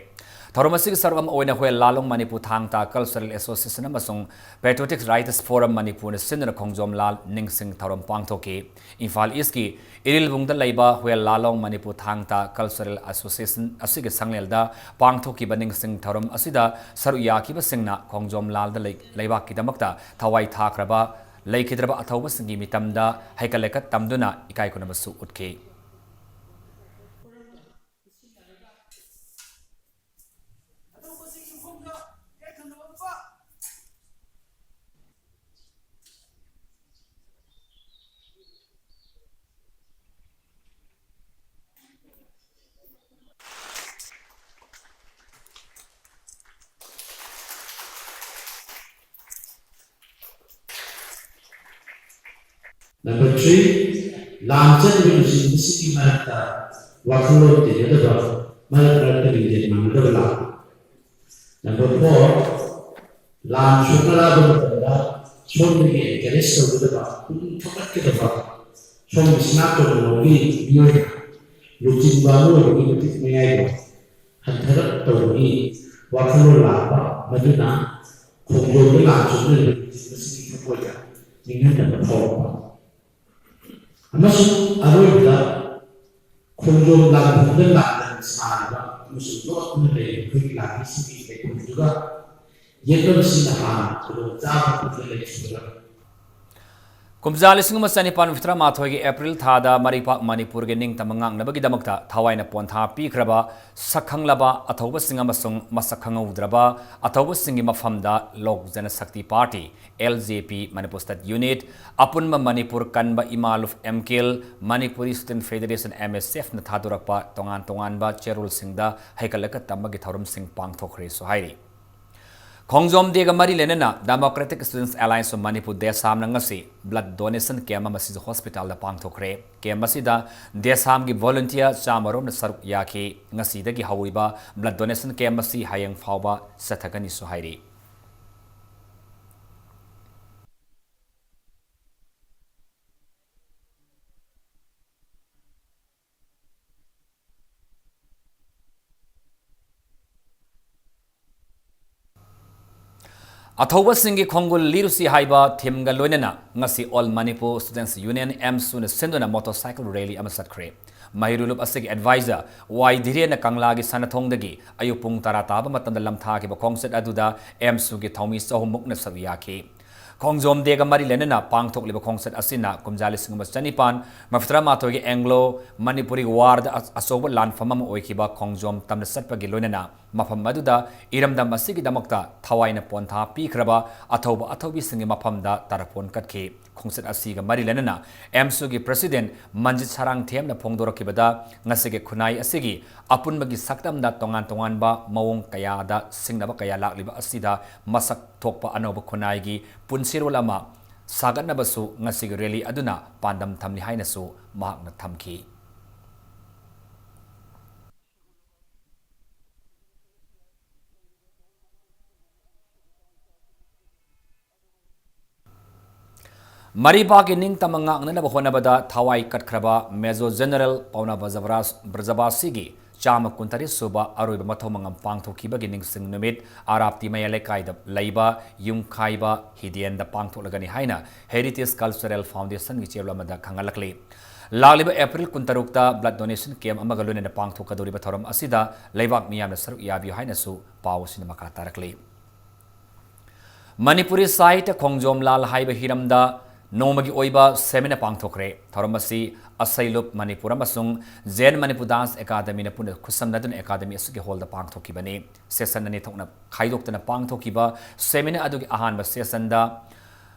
ꯊꯧꯔꯝ ꯑꯁꯤꯒꯤ ꯁꯔꯨꯛ ꯑꯃ ꯑꯣꯏꯅ ꯍꯨꯌꯦꯟ ꯂꯥꯂꯣꯡ ꯃꯅꯤꯄꯨꯔ ꯊꯥꯡ ꯇꯥ Cultural Association ꯑꯃꯁꯨꯡ Patriotic Rights Forum ꯃꯅꯤꯄꯨꯔꯅ ꯁꯤꯟꯗꯨꯅ ꯈꯣꯡꯖꯣꯝ ꯂꯥꯜ ꯅꯤꯡꯁꯤꯡ ꯊꯧꯔꯝ ꯄꯥꯡꯊꯣꯛꯈꯤ꯫ ꯏꯝꯐꯥꯜ ꯏꯁꯀꯤ ꯏꯔꯤꯜꯕꯨꯡꯗ ꯂꯩꯕ ꯍꯨꯌꯦꯟ ꯂꯥꯂꯣꯡ ꯃꯅꯤꯄꯨꯔ ꯊꯥꯡ ꯇꯥ Cultural Association ꯑꯁꯤꯒꯤ ꯁꯪꯂꯦꯜꯗ ꯄꯥꯡꯊꯣꯛꯈꯤꯕ ꯅꯤꯡꯁꯤꯡ ꯊꯧꯔꯝ ꯑꯁꯤꯗ ꯁꯔꯨꯛ ꯌꯥꯈꯤꯕꯁꯤꯡꯅ ꯈꯣꯡꯖꯣꯝ ꯂꯥꯜꯗ ꯂꯩ-, ꯂꯩꯕꯥꯛꯀꯤꯗꯃꯛꯇ ꯊꯋꯥꯏ ꯊꯥꯈ꯭ꯔꯕ ꯂꯩꯈꯤꯗ꯭ꯔꯕ ꯑꯊꯧꯕꯁꯤꯡꯒꯤ ꯃꯤꯇꯝꯗ ꯍꯩꯀꯠ ꯂꯩꯀꯠ ꯇꯝꯗꯨꯅ ꯏꯀꯥꯏ ꯈꯨꯝꯅꯕꯁꯨ ꯎꯠꯈꯤ꯫ Number three, ꯂꯥꯟ ꯆꯠꯂꯤꯕ ꯂꯨꯆꯤꯡꯕꯁꯤꯡꯒꯤ ꯃꯔꯛꯇ ꯋꯥꯈꯜꯂꯣꯟ ꯇꯤꯟꯅꯗꯕ, ꯃꯔꯛ ꯃꯔꯛꯇ ꯂꯤꯡꯖꯦꯜ ꯃꯥꯟꯅꯗꯕ ꯂꯥꯛꯄ꯫ Number four, ꯂꯥꯟ ꯁꯣꯛꯅꯔꯛꯑꯕ ꯃꯇꯝꯗ ꯁꯣꯝꯗꯒꯤ encourage ꯇꯧꯒꯗꯕ, ꯄꯨꯛꯅꯤꯡ ꯊꯧꯒꯠꯀꯗꯕ, ꯁꯣꯝꯒꯤ ꯁꯅꯥꯇꯣꯟ ꯂꯧꯕꯤ ꯃꯤꯑꯣꯏ ꯂꯨꯆꯤꯡꯕ ꯑꯃ ꯑꯣꯏꯕꯒꯤ ꯃꯇꯤꯛ ꯃꯌꯥꯏꯗꯣ ꯍꯟꯊꯔꯛ ꯇꯧꯕꯒꯤ ꯋꯥꯈꯜꯂꯣꯟ ꯂꯥꯛꯄ, ꯃꯗꯨꯅ ꯈꯣꯡꯖꯣꯝꯗ ꯂꯥꯟ ꯁꯣꯛꯅꯔꯤꯕ ꯂꯨꯆꯤꯡꯕꯁꯤꯡꯒꯤ ꯊꯃꯣꯏꯗ ꯅꯤꯡꯍꯟꯅꯕ ꯐꯥꯎꯔꯛꯄ꯫ ꯑꯃꯁꯨꯡ ꯑꯔꯣꯏꯕꯗ ꯈꯣꯡꯖꯣꯝ ꯂꯥꯟꯐꯝꯗ ꯂꯥꯟꯗꯥ ꯁꯥꯔꯤꯕ ꯑꯃꯁꯨꯡ ꯂꯣꯠꯇꯨꯅ ꯂꯩꯔꯤꯕ ꯑꯩꯈꯣꯏꯒꯤ ꯂꯥꯟꯃꯤꯁꯤꯡꯒꯤ ꯂꯩꯐꯝꯗꯨꯒ ꯌꯦꯠꯅꯕꯁꯤꯅ ꯍꯥꯟꯅ ꯈꯨꯗꯣꯡꯆꯥꯕ ꯑꯗꯨꯗ ꯂꯩꯈꯤꯕꯒ꯫ ꯀꯨꯝꯖꯥ ꯂꯤꯁꯤꯡ ꯑꯃ ꯆꯅꯤꯄꯥꯟ ꯃꯔꯤꯐꯨꯇꯔꯥ ꯃꯥꯊꯣꯏꯒꯤ ꯑꯦꯄ꯭ꯔꯤꯜ ꯊꯥꯗ ꯃꯔꯩꯄꯥꯛ ꯃꯅꯤꯄꯨꯔꯒꯤ ꯅꯤꯡꯇꯝꯕ ꯉꯥꯛꯅꯕꯒꯤꯗꯃꯛꯇ ꯊꯋꯥꯏꯅ ꯄꯣꯟꯊꯥ ꯄꯤꯈ꯭ꯔꯕ ꯁꯛꯈꯪꯂꯕ ꯑꯊꯧꯕꯁꯤꯡ ꯑꯃꯁꯨꯡ ꯃꯁꯛ ꯈꯪꯍꯧꯗ꯭ꯔꯕ ꯑꯊꯧꯕꯁꯤꯡꯒꯤ ꯃꯐꯝꯗ Lok Janshakti party, L J P, Manipur state unit, ꯑꯄꯨꯟꯕ ꯃꯅꯤꯄꯨꯔ ꯀꯟꯕ ꯏꯃꯥ ꯂꯨꯞ M K L, Manipuri student federation, M S F, ꯅ ꯊꯥꯗꯣꯔꯛꯄ ꯇꯣꯉꯥꯟ ꯇꯣꯉꯥꯟꯕ ꯆꯦꯔꯣꯜꯁꯤꯡꯗ ꯍꯩꯀꯠꯂꯒ ꯇꯝꯕꯒꯤ ꯊꯧꯔꯝꯁꯤꯡ ꯄꯥꯡꯊꯣꯛꯈ꯭ꯔꯦꯁꯨ ꯍꯥꯏꯔꯤ꯫ ꯈꯣꯡꯖꯣꯝ ꯗꯦꯒ ꯃꯔꯤ ꯂꯩꯅꯅ Democratic Students Alliance of Manipur, ꯗꯦꯁꯥꯝꯅ ꯉꯁꯤ blood donation camp ꯑꯃ ꯁꯤꯖ ꯍꯣꯁꯄꯤꯇꯥꯜꯗ ꯄꯥꯡꯊꯣꯛꯈ꯭ꯔꯦ꯫ Camp ꯑꯁꯤꯗ ꯗꯦꯁꯥꯝꯒꯤ volunteer ꯆꯥꯝꯃ ꯔꯣꯝꯅ ꯁꯔꯨꯛ ꯌꯥꯈꯤ꯫ ꯉꯁꯤꯗꯒꯤ ꯍꯧꯔꯤꯕ blood donation camp ꯑꯁꯤ ꯍꯌꯦꯡ ꯐꯥꯎꯕ ꯆꯠꯊꯒꯅꯤꯁꯨ ꯍꯥꯏꯔꯤ꯫ ꯑꯊꯧꯕꯁꯤꯡꯒꯤ ꯈꯣꯡꯒꯨꯜ ꯂꯤꯔꯨꯁꯤ ꯍꯥꯏꯕ theme ꯒ ꯂꯣꯏꯅꯅ ꯉꯁꯤ All Manipur Students Union, AMSU, ꯅ ꯁꯤꯟꯗꯨꯅ motorcycle rally ꯑꯃ ꯆꯠꯈ꯭ꯔꯦ꯫ ꯃꯍꯩꯔꯣꯏ ꯂꯨꯞ ꯑꯁꯤꯒꯤ advisor ꯋꯥꯏ ꯙꯤꯔꯦꯟꯅ ꯀꯪꯂꯥꯒꯤ ꯁꯥꯟꯅꯊꯣꯡꯗꯒꯤ ꯑꯌꯨꯛ ꯄꯨꯡ ꯇꯔꯥ ꯇꯥꯕ ꯃꯇꯝꯗ ꯂꯝꯊꯥꯈꯤꯕ ꯈꯣꯡꯆꯠ ꯑꯗꯨꯗ AMSU ꯒꯤ ꯊꯧꯃꯤ ꯆꯍꯨꯝ ꯃꯨꯛꯅ ꯁꯔꯨꯛ ꯌꯥꯈꯤ꯫ ꯈꯣꯡꯖꯣꯝ ꯗꯦꯒ ꯃꯔꯤ ꯂꯩꯅꯅ ꯄꯥꯡꯊꯣꯛꯂꯤꯕ ꯈꯣꯡꯆꯠ ꯑꯁꯤꯅ ꯀꯨꯝꯖꯥ ꯂꯤꯁꯤꯡ ꯑꯃ ꯆꯅꯤꯄꯥꯟ ꯃꯔꯤꯐꯨꯇꯔꯥ ꯃꯥꯊꯣꯏꯒꯤ Anglo Manipuri War ꯗ ꯑ-, ꯑꯆꯧꯕ ꯂꯥꯟꯐꯝ ꯑꯃ ꯑꯣꯏꯈꯤꯕ ꯈꯣꯡꯖꯣꯝ ꯇꯝꯅ ꯆꯠꯄꯒꯤ ꯂꯣꯏꯅꯅ ꯃꯐꯝ ꯑꯗꯨꯗ ꯏꯔꯝꯗꯝ ꯑꯁꯤꯒꯤꯗꯃꯛꯇ ꯊꯋꯥꯏꯅ ꯄꯣꯟꯊꯥ ꯄꯤꯈ꯭ꯔꯕ ꯑꯊꯧꯕ ꯑꯊꯧꯕꯤꯁꯤꯡꯒꯤ ꯃꯐꯝꯗ ꯇꯔꯥꯄꯣꯟ ꯀꯠꯈꯤ꯫ ꯈꯣꯡꯆꯠ ꯑꯁꯤꯒ ꯃꯔꯤ ꯂꯩꯅꯅ AMSU ꯒꯤ president ꯃꯟꯖꯤꯠ ꯁꯥꯔꯥꯡꯊꯦꯝꯅ ꯐꯣꯡꯗꯣꯔꯛꯈꯤꯕꯗ, ꯉꯁꯤꯒꯤ ꯈꯨꯟꯅꯥꯏ ꯑꯁꯤꯒꯤ ꯑꯄꯨꯟꯕꯒꯤ ꯁꯛꯇꯝꯗ ꯇꯣꯉꯥꯟ ꯇꯣꯉꯥꯟꯕ ꯃꯑꯣꯡ ꯀꯌꯥꯗ ꯁꯤꯡꯅꯕ ꯀꯌꯥ ꯂꯥꯛꯂꯤꯕ ꯑꯁꯤꯗ ꯃꯁꯛ ꯊꯣꯛꯄ ꯑꯅꯧꯕ ꯈꯨꯟꯅꯥꯏꯒꯤ ꯄꯨꯟꯁꯤꯔꯣꯜ ꯑꯃ ꯁꯥꯒꯠꯅꯕꯁꯨ ꯉꯁꯤꯒꯤ rally ꯑꯗꯨꯅ ꯄꯥꯟꯗꯝ ꯊꯝꯂꯤ ꯍꯥꯏꯅꯁꯨ ꯃꯍꯥꯛꯅ ꯊꯝꯈꯤ꯫ ꯃꯔꯤꯄꯥꯛꯀꯤ ꯅꯤꯡꯇꯝꯕ ꯉꯥꯛꯅꯅꯕ ꯍꯣꯠꯅꯕꯗ ꯊꯋꯥꯏ ꯀꯠꯈ꯭ꯔꯕ Major General ꯄꯥꯎꯅꯥ ꯕ꯭ꯔꯖꯕꯥꯁ-, ꯕ꯭ꯔꯖꯕꯥꯁꯤꯒꯤ ꯆꯥꯝꯃ ꯀꯨꯟꯇꯔꯦꯠ ꯁꯨꯕ ꯑꯔꯣꯏꯕ ꯃꯊꯧ ꯃꯉꯝ ꯄꯥꯡꯊꯣꯛꯈꯤꯕꯒꯤ ꯅꯤꯡꯁꯤꯡ ꯅꯨꯃꯤꯠ ꯑꯔꯥꯞꯇꯤ ꯃꯌꯥꯏ ꯂꯩꯀꯥꯏꯗ ꯂꯩꯕ ꯌꯨꯝꯈꯥꯏꯕ ꯍꯤꯗꯦꯟꯗ ꯄꯥꯡꯊꯣꯛꯂꯒꯅꯤ ꯍꯥꯏꯅ Heritage Cultural Foundationꯒꯤ ꯆꯦꯔꯣꯜ ꯑꯃꯗ ꯈꯪꯍꯜꯂꯛꯂꯤ꯫ ꯂꯥꯛꯂꯤꯕ April ꯀꯨꯟꯇꯔꯨꯛꯇ blood donation camp ꯑꯃꯒ ꯂꯣꯏꯅꯅ ꯄꯥꯡꯊꯣꯛꯀꯗꯧꯔꯤꯕ ꯊꯧꯔꯝ ꯑꯁꯤꯗ ꯂꯩꯕꯥꯛ ꯃꯤꯌꯥꯝꯅ ꯁꯔꯨꯛ ꯌꯥꯕꯤꯌꯨ ꯍꯥꯏꯅꯁꯨ ꯄꯥꯎ ꯑꯁꯤꯅ ꯃꯈꯥ ꯇꯥꯔꯛꯂꯤ꯫ ꯃꯅꯤꯄꯨꯔꯤ ꯁꯥꯍꯤꯇ꯭ꯌ ꯈꯣꯡꯖꯣꯝ ꯂꯥꯜ ꯍꯥꯏꯕ ꯍꯤꯔꯝꯗ ꯅꯣꯡꯃꯒꯤ ꯑꯣꯏꯕ seminar ꯄꯥꯡꯊꯣꯛꯈ꯭ꯔꯦ꯫ ꯊꯧꯔꯝ ꯑꯁꯤ ꯑꯁꯩꯂꯨꯞ ꯃꯅꯤꯄꯨꯔ ꯑꯃꯁꯨꯡ ꯖꯦꯟ ꯃꯅꯤꯄꯨꯔ dance academyꯅ ꯄꯨꯟꯅ ꯈꯨꯠꯁꯝꯅꯗꯨꯅ academy ꯑꯁꯤꯒꯤ hallꯗ ꯄꯥꯡꯊꯣꯛꯈꯤꯕꯅꯤ꯫ Session ꯑꯅꯤ ꯊꯣꯛꯅ ꯈꯥꯏꯗꯣꯛꯇꯨꯅ ꯄꯥꯡꯊꯣꯛꯈꯤꯕ seminar ꯑꯗꯨꯒꯤ ꯑꯍꯥꯟꯕ sessionꯗ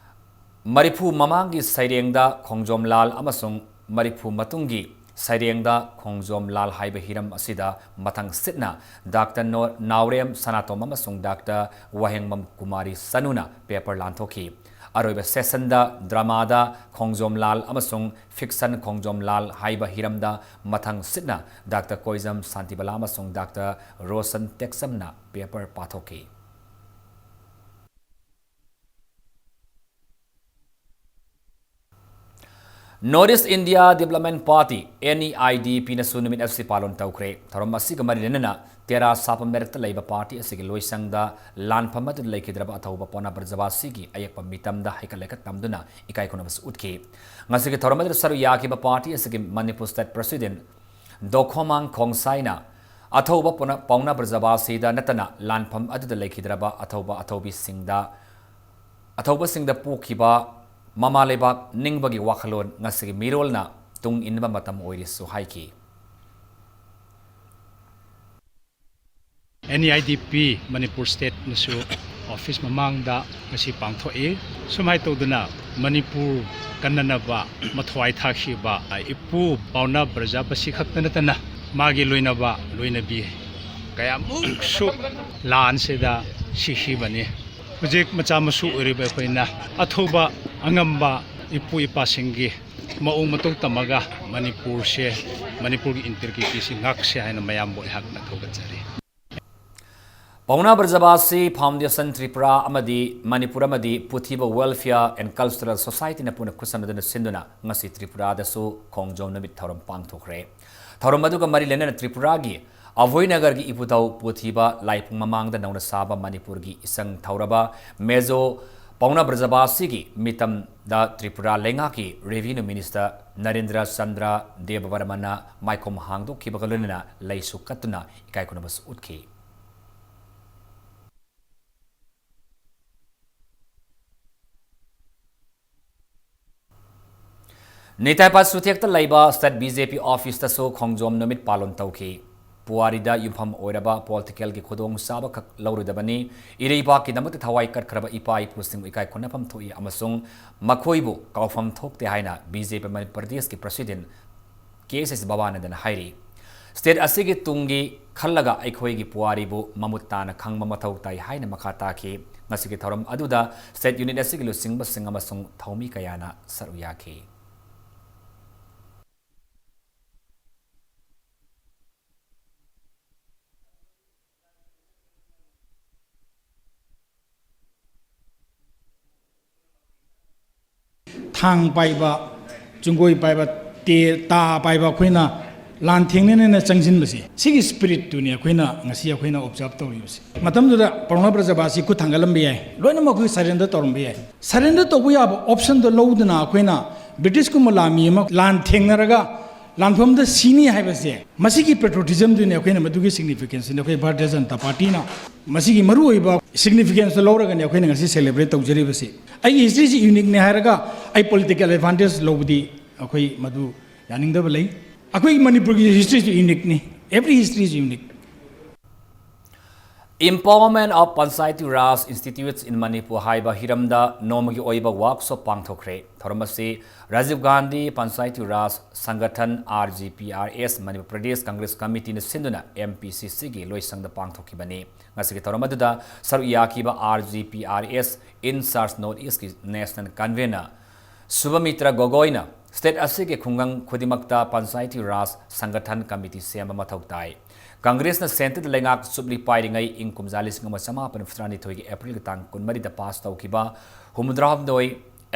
ꯃꯔꯤꯐꯨ ꯃꯃꯥꯡꯒꯤ ꯁꯩꯔꯦꯡꯗ ꯈꯣꯡꯖꯣꯝ ꯂꯥꯜ ꯑꯃꯁꯨꯡ ꯃꯔꯤꯐꯨ ꯃꯇꯨꯡꯒꯤ ꯁꯩꯔꯦꯡꯗ ꯈꯣꯡꯖꯣꯝ ꯂꯥꯜ ꯍꯥꯏꯕ ꯍꯤꯔꯝ ꯑꯁꯤꯗ ꯃꯊꯪ ꯁꯤꯠꯅ Doctor ꯅꯣ-, ꯅꯥꯎꯔꯦꯝ ꯁꯅꯥꯇꯣꯝ ꯑꯃꯁꯨꯡ Doctor ꯋꯥꯍꯦꯡꯕꯝ ꯀꯨꯃꯥꯔꯤ ꯁꯅꯨꯅ paper ꯂꯥꯟꯊꯣꯛꯈꯤ꯫ ꯑꯔꯣꯏꯕ sessionꯗ dramaꯗ ꯈꯣꯡꯖꯣꯝ ꯂꯥꯜ ꯑꯃꯁꯨꯡ fiction ꯈꯣꯡꯖꯣꯝ ꯂꯥꯜ ꯍꯥꯏꯕ ꯍꯤꯔꯝꯗ ꯃꯊꯪ ꯁꯤꯠꯅ Doctor ꯀꯣꯏꯖꯝ ꯁꯥꯟꯇꯤꯕꯂꯥ ꯑꯃꯁꯨꯡ Doctor Roshan ꯇꯦꯛꯆꯝꯅ paper ꯄꯥꯊꯣꯛꯈꯤ꯫ North East India Development Party, NEIDPꯅꯁꯨ ꯅꯨꯃꯤꯠ ꯑꯁꯤ ꯄꯥꯂꯣꯟ ꯇꯧꯈ꯭ꯔꯦ꯫ ꯊꯧꯔꯝ ꯑꯁꯤꯒ ꯃꯔꯤ ꯂꯩꯅꯅ ꯇꯦꯔꯥ ꯁꯥꯄ ꯃꯦꯔꯛꯇ ꯂꯩꯕ party ꯑꯁꯤꯒꯤ ꯂꯣꯏꯁꯪꯗ ꯂꯥꯟꯐꯝ ꯑꯗꯨꯗ ꯂꯩꯈꯤꯗ꯭ꯔꯕ ꯑꯊꯧꯕ ꯄꯥꯎꯅꯥ ꯕ꯭ꯔꯖꯕꯥꯁꯤꯒꯤ ꯑꯌꯦꯛꯄ ꯃꯤꯇꯝꯗ ꯍꯩꯀꯠ ꯂꯩꯀꯠ ꯇꯝꯗꯨꯅ ꯏꯀꯥꯏ ꯈꯨꯝꯅꯕꯁꯨ ꯎꯠꯈꯤ꯫ ꯉꯁꯤꯒꯤ ꯊꯧꯔꯝ ꯑꯗꯨꯗ ꯁꯔꯨꯛ ꯌꯥꯈꯤꯕ party ꯑꯁꯤꯒꯤ Manipur State President ꯗꯣꯈꯣꯃꯥꯡ ꯈꯣꯡꯁꯥꯏꯅ ꯑꯊꯧꯕ ꯄꯨꯅ-, ꯄꯥꯎꯅꯥ ꯕ꯭ꯔꯖꯕꯥꯁꯤꯗ ꯅꯠꯇꯅ ꯂꯥꯟꯐꯝ ꯑꯗꯨꯗ ꯂꯩꯈꯤꯗ꯭ꯔꯕ ꯑꯊꯧꯕ ꯑꯊꯧꯕꯤꯁꯤꯡꯗ, ꯑꯊꯧꯕꯁꯤꯡꯗ ꯄꯣꯛꯈꯤꯕ ꯃꯃꯥ ꯂꯩꯕꯥꯛ ꯅꯤꯡꯕꯒꯤ ꯋꯥꯈꯜꯂꯣꯟ ꯉꯁꯤꯒꯤ ꯃꯤꯔꯣꯜꯅ ꯇꯨꯡ ꯏꯟꯕ ꯃꯇꯝ ꯑꯣꯏꯔꯤꯁꯨ ꯍꯥꯏꯈꯤ꯫ NEIDP Manipur Stateꯅꯁꯨ office ꯃꯃꯥꯡꯗ ꯉꯁꯤ ꯄꯥꯡꯊꯣꯛꯏ꯫ ꯁꯨꯃꯥꯏꯅ ꯇꯧꯗꯅ ꯃꯅꯤꯄꯨꯔ ꯀꯟꯅꯅꯕ ꯃꯊ꯭ꯋꯥꯏ ꯊꯥꯈꯤꯕ ꯏꯄꯨ ꯄꯥꯎꯅꯥ ꯕ꯭ꯔꯖꯥꯕꯁꯤ ꯈꯛꯇ ꯅꯠꯇꯅ ꯃꯥꯒꯤ ꯂꯣꯏꯅꯕ ꯂꯣꯏꯅꯕꯤ ꯀꯌꯥꯃꯨꯛꯁꯨ ꯂꯥꯟꯁꯤꯗ ꯁꯤꯈꯤꯕꯅꯤ꯫ ꯍꯧꯖꯤꯛ ꯃꯆꯥ ꯃꯁꯨ ꯑꯣꯏꯔꯤꯕ ꯑꯩꯈꯣꯏꯅ ꯑꯊꯧꯕ ꯑꯉꯝꯕ ꯏꯄꯨ ꯏꯄꯥꯁꯤꯡꯒꯤ ꯃꯑꯣꯡ ꯃꯇꯧ ꯇꯝꯃꯒ ꯃꯅꯤꯄꯨꯔꯁꯦ, ꯃꯅꯤꯄꯨꯔꯒꯤ ꯏꯟꯇꯤꯒ꯭ꯔꯤꯇꯤꯁꯤ ꯉꯥꯛꯁꯦ ꯍꯥꯏꯅ ꯃꯌꯥꯝꯕꯨ ꯑꯩꯍꯥꯛꯅ ꯊꯧꯒꯠꯆꯔꯤ꯫ ꯄꯥꯎꯅꯥ ꯕ꯭ꯔꯖꯕꯥꯁꯤ ꯐꯥꯎꯟꯗꯦꯁꯟ ꯇ꯭ꯔꯤꯄꯨꯔꯥ ꯑꯃꯗꯤ ꯃꯅꯤꯄꯨꯔ ꯑꯃꯗꯤ ꯄꯨꯊꯤꯕ Welfare and Cultural Societyꯅ ꯄꯨꯟꯅ ꯈꯨꯠꯁꯝꯅꯗꯨꯅ ꯁꯤꯟꯗꯨꯅ ꯉꯁꯤ ꯇ꯭ꯔꯤꯄꯨꯔꯥꯗꯁꯨ ꯈꯣꯡꯖꯣꯝ ꯅꯨꯃꯤꯠ ꯊꯧꯔꯝ ꯄꯥꯡꯊꯣꯛꯈ꯭ꯔꯦ꯫ ꯊꯧꯔꯝ ꯑꯗꯨꯒ ꯃꯔꯤ ꯂꯩꯅꯅ ꯇ꯭ꯔꯤꯄꯨꯔꯥꯒꯤ ꯑꯚꯣꯏꯅꯒꯔꯒꯤ ꯏꯄꯨꯙꯧ ꯄꯨꯊꯤꯕ ꯂꯥꯏꯄꯨꯡ ꯃꯃꯥꯡꯗ ꯅꯧꯅ ꯁꯥꯕ ꯃꯅꯤꯄꯨꯔꯒꯤ ꯏꯁꯪ ꯊꯧꯔꯕ ꯃꯦꯖꯣ ꯄꯥꯎꯅꯥ ꯕ꯭ꯔꯖꯕꯥꯁꯤꯒꯤ ꯃꯤꯇꯝꯗ ꯇ꯭ꯔꯤꯄꯨꯔꯥ ꯂꯩꯉꯥꯛꯀꯤ Revenue Minister ꯅꯔꯦꯟꯗ꯭ꯔ ꯆꯟꯗ꯭ꯔ ꯗꯦꯕꯕꯔꯃꯅ ꯃꯥꯏꯈꯣꯝ ꯍꯥꯡꯗꯣꯛꯈꯤꯕꯒ ꯂꯣꯏꯅꯅ ꯂꯩꯁꯨ ꯀꯠꯇꯨꯅ ꯏꯀꯥꯏ ꯈꯨꯝꯅꯕꯁꯨ ꯎꯠꯈꯤ꯫ ꯅꯤꯇꯥꯏꯄꯥꯠ ꯆꯨꯊꯦꯛꯇ ꯂꯩꯕ State BJP officeꯇꯁꯨ ꯈꯣꯡꯖꯣꯝ ꯅꯨꯃꯤꯠ ꯄꯥꯂꯟ ꯇꯧꯈꯤ꯫ ꯄꯨꯋꯥꯔꯤꯗ ꯌꯨꯝꯐꯝ ꯑꯣꯏꯔꯕ politicalꯒꯤ ꯈꯨꯗꯣꯡꯆꯥꯕꯈꯛ ꯂꯧꯔꯨꯗꯕꯅꯤ, ꯏꯔꯩꯕꯥꯛꯀꯤꯗꯃꯛꯇ ꯊꯋꯥꯏ ꯀꯠꯈ꯭ꯔꯕ ꯏꯄꯥ ꯏꯄꯨꯁꯤꯡꯕꯨ ꯏꯀꯥꯏ ꯈꯨꯝꯅꯐꯝ ꯊꯣꯛꯏ ꯑꯃꯁꯨꯡ ꯃꯈꯣꯏꯕꯨ ꯀꯥꯎꯐꯝ ꯊꯣꯛꯇꯦ ꯍꯥꯏꯅ BJP ꯃꯅꯤꯄꯨꯔ ꯄ꯭ꯔꯗꯦꯁꯀꯤ President ꯀꯦ ꯑꯦꯁ ꯑꯦꯁ ꯕꯕꯥꯅꯟꯗꯅ ꯍꯥꯏꯔꯤ꯫ State ꯑꯁꯤꯒꯤ ꯇꯨꯡꯒꯤ ꯈꯜꯂꯒ ꯑꯩꯈꯣꯏꯒꯤ ꯄꯨꯋꯥꯔꯤꯕꯨ ꯃꯃꯨꯠ ꯇꯥꯅ ꯈꯪꯕ ꯃꯊꯧ ꯇꯥꯏ ꯍꯥꯏꯅ ꯃꯈꯥ ꯇꯥꯈꯤ꯫ ꯉꯁꯤꯒꯤ ꯊꯧꯔꯝ ꯑꯗꯨꯗ State Unit ꯑꯁꯤꯒꯤ ꯂꯨꯆꯤꯡꯕꯁꯤꯡ ꯑꯃꯁꯨꯡ ꯊꯧꯃꯤ ꯀꯌꯥꯅ ꯁꯔꯨꯛ ꯌꯥꯈꯤ꯫ ꯊꯥꯡ ꯄꯥꯏꯕ, ꯆꯨꯡꯒꯣꯏ ꯄꯥꯏꯕ, ꯇꯦ-, ꯇꯥ ꯄꯥꯏꯕ ꯑꯩꯈꯣꯏꯅ ꯂꯥꯟ ꯊꯦꯡꯅꯅꯦꯅ ꯆꯪꯁꯤꯟꯕꯁꯦ, ꯁꯤꯒꯤ spiritꯇꯨꯅꯤ ꯑꯩꯈꯣꯏꯅ ꯉꯁꯤ ꯑꯩꯈꯣꯏꯅ observe ꯇꯧꯔꯤꯕꯁꯦ꯫ ꯃꯇꯝꯗꯨꯗ ꯄꯥꯎꯅꯥ ꯕ꯭ꯔꯖꯕꯥꯁꯤ ꯈꯨꯠ ꯊꯥꯡꯒꯠꯂꯝꯕ ꯌꯥꯏ, ꯂꯣꯏꯅꯃꯛ ꯑꯩꯈꯣꯏ surrender ꯇꯧꯔꯝꯕ ꯌꯥꯏ꯫ Surrender ꯇꯧꯕ ꯌꯥꯕ optionꯗꯣ ꯂꯧꯗꯅ ꯑꯩꯈꯣꯏꯅ Britishꯀꯨꯝꯕ ꯂꯥꯟꯃꯤ ꯑꯃ ꯂꯥꯟ ꯊꯦꯡꯅꯔꯒ ꯂꯥꯟꯐꯝꯗ ꯁꯤꯅꯤ ꯍꯥꯏꯕꯁꯦ, ꯃꯁꯤꯒꯤ patriotismꯗꯨꯅꯤ ꯑꯩꯈꯣꯏꯅ ꯃꯗꯨꯒꯤ significanceꯗꯨꯅꯤ ꯑꯩꯈꯣꯏ ꯚꯥꯔꯇꯤꯌ ꯖꯅꯇꯥ ꯄꯥꯔꯇꯤꯅ ꯃꯁꯤꯒꯤ ꯃꯔꯨꯑꯣꯏꯕ significanceꯇꯣ ꯂꯧꯔꯒꯅꯤ ꯑꯩꯈꯣꯏꯅ ꯉꯁꯤ celebrate ꯇꯧꯖꯔꯤꯕꯁꯤ꯫ ꯑꯩꯒꯤ historyꯁꯤ uniqueꯅꯤ ꯍꯥꯏꯔꯒ ꯑꯩ political advantage ꯂꯧꯕꯗꯤ ꯑꯩꯈꯣꯏ ꯃꯗꯨ ꯌꯥꯅꯤꯡꯗꯕ ꯂꯩ꯫ ꯑꯩꯈꯣꯏꯒꯤ ꯃꯅꯤꯄꯨꯔꯒꯤ historyꯁꯨ uniqueꯅꯤ꯫ Every history is unique꯫ Empowerment of Panchayati Raj Institutes in Manipur ꯍꯥꯏꯕ ꯍꯤꯔꯝꯗ ꯅꯣꯡꯃꯒꯤ ꯑꯣꯏꯕ ꯋꯥꯔꯛꯁꯣꯞ ꯄꯥꯡꯊꯣꯛꯈ꯭ꯔꯦ꯫ ꯊꯧꯔꯝ ꯑꯁꯤ ꯔꯥꯖꯤꯕ ꯒꯥꯟꯙꯤ ꯄꯟꯆꯥꯌꯇꯤ ꯔꯥꯖ ꯁꯪꯒꯊꯟ, R G P R S, Manipur Pradesh Congress ꯀꯃꯤꯇꯤꯅ ꯁꯤꯟꯗꯨꯅ M P C Cꯒꯤ ꯂꯣꯏꯁꯪꯗ ꯄꯥꯡꯊꯣꯛꯈꯤꯕꯅꯤ꯫ ꯉꯁꯤꯒꯤ ꯊꯧꯔꯝ ꯑꯗꯨꯗ ꯁꯔꯨꯛ ꯌꯥꯈꯤꯕ R G P R S in charge North Eastꯀꯤ national convener ꯁꯨꯚꯃꯤꯇ꯭ꯔ ꯒꯣꯒꯣꯏꯅ state ꯑꯁꯤꯒꯤ ꯈꯨꯡꯒꯪ ꯈꯨꯗꯤꯡꯃꯛꯇ ꯄꯟꯆꯥꯌꯇꯤ ꯔꯥꯖ ꯁꯪꯒꯊꯟ ꯀꯃꯤꯇꯤ ꯁꯦꯝꯕ ꯃꯊꯧ ꯇꯥꯏ꯫ ꯀꯪꯒ꯭ꯔꯦꯁꯅ centreꯗ ꯂꯩꯉꯥꯛ ꯆꯨꯞꯂꯤ ꯄꯥꯏꯔꯤꯉꯩ ꯏꯪ ꯀꯨꯝꯖꯥ ꯂꯤꯁꯤꯡ ꯑꯃ ꯆꯃꯥꯄꯟ ꯍꯨꯝꯐꯨꯇꯔꯥꯅꯤꯊꯣꯏꯒꯤ Aprilꯒꯤ ꯇꯥꯡ ꯀꯨꯟꯃꯔꯤꯗ pass ꯇꯧꯈꯤꯕ ꯍꯨꯝꯐꯨꯇꯔꯥꯍꯨꯝꯗꯣꯏ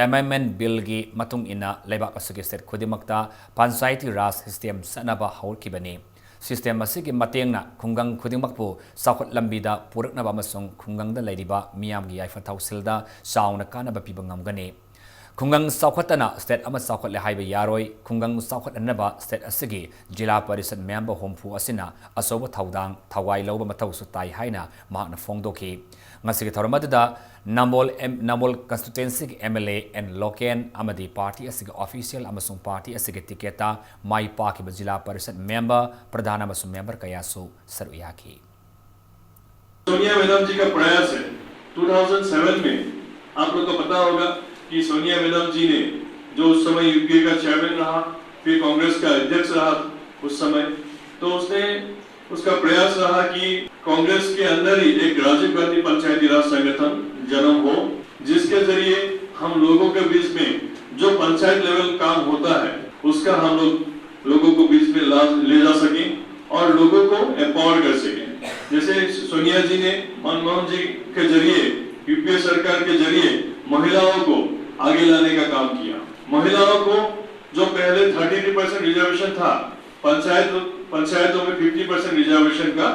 Amendment Billꯒꯤ ꯃꯇꯨꯡ ꯏꯟꯅ ꯂꯩꯕꯥꯛ ꯑꯁꯤꯒꯤ state ꯈꯨꯗꯤꯡꯃꯛꯇ ꯄꯟꯆꯥꯌꯇꯤ ꯔꯥꯖ system ꯆꯠꯅꯕ ꯍꯧꯔꯛꯈꯤꯕꯅꯤ꯫ System ꯑꯁꯤꯒꯤ ꯃꯇꯦꯡꯅ ꯈꯨꯡꯒꯪ ꯈꯨꯗꯤꯡꯃꯛꯄꯨ ꯆꯥꯎꯈꯠ ꯂꯝꯕꯤꯗ ꯄꯨꯔꯛꯅꯕ ꯑꯃꯁꯨꯡ ꯈꯨꯡꯒꯪꯗ ꯂꯩꯔꯤꯕ ꯃꯤꯌꯥꯝꯒꯤ ꯌꯥꯏꯐ ꯊꯧꯁꯤꯜꯗ ꯆꯥꯎꯅ ꯀꯥꯟꯅꯕ ꯄꯤꯕ ꯉꯝꯒꯅꯤ꯫ ꯈꯨꯡꯒꯪ ꯆꯥꯎꯈꯠꯇꯅ state ꯑꯃ ꯆꯥꯎꯈꯠꯂꯦ ꯍꯥꯏꯕ ꯌꯥꯔꯣꯏ꯫ ꯈꯨꯡꯒꯪ ꯆꯥꯎꯈꯠꯍꯟꯅꯕ state ꯑꯁꯤꯒꯤ ꯖꯤꯂꯥ ꯄꯔꯤꯁꯠ member ꯍꯨꯝꯐꯨ ꯑꯁꯤꯅ ꯑꯆꯧꯕ ꯊꯧꯗꯥꯡ, ꯊꯋꯥꯏ ꯂꯧꯕ ꯃꯊꯧꯁꯨ ꯇꯥꯏ ꯍꯥꯏꯅ ꯃꯍꯥꯛꯅ ꯐꯣꯡꯗꯣꯛꯈꯤ꯫ ꯉꯁꯤꯒꯤ ꯊꯧꯔꯝ ꯑꯗꯨꯗ ꯅꯝꯕꯣꯜ M-, Nambol constituencyꯒꯤ M L A N Loken ꯑꯃꯗꯤ party ꯑꯁꯤꯒꯤ official ꯑꯃꯁꯨꯡ party ꯑꯁꯤꯒꯤ ticketꯇ ꯃꯥꯏ ꯄꯥꯛꯈꯤꯕ ꯖꯤꯂꯥ ꯄꯔꯤꯁꯠ member, ꯄ꯭ꯔꯙꯥꯟ ꯑꯃꯁꯨꯡ member ꯀꯌꯥꯁꯨ ꯁꯔꯨꯛ ꯌꯥꯈꯤ꯫ सोनिया मैडम जी का प्रयास है। दो हज़ार सात में आप लोग को पता होगा कि सोनिया मैडम जी ने, जो उस समय यूपीए का चेयरमैन रहा, फिर कांग्रेस का अध्यक्ष रहा उस समय, तो उसने, उसका प्रयास रहा कि कांग्रेस के अंदर ही एक राजीव गांधी पंचायती राज संगठन जन्म हो, जिसके जरिए हम लोगों के बीच में जो पंचायत लेवल काम होता है, उसका हम लोग लोगों को बीच में ला, ले जा सकें और लोगों को एम्पावर कर सकें। जैसे सोनिया जी ने मनमोहन जी के जरिए, यूपीए सरकार के जरिए महिलाओं को आगे लाने का काम किया। महिलाओं को जो पहले थर्टी थ्री परसेंट रिजर्वेशन था, पंचायत, पंचायतों में फिफ्टी परसेंट रिजर्वेशन का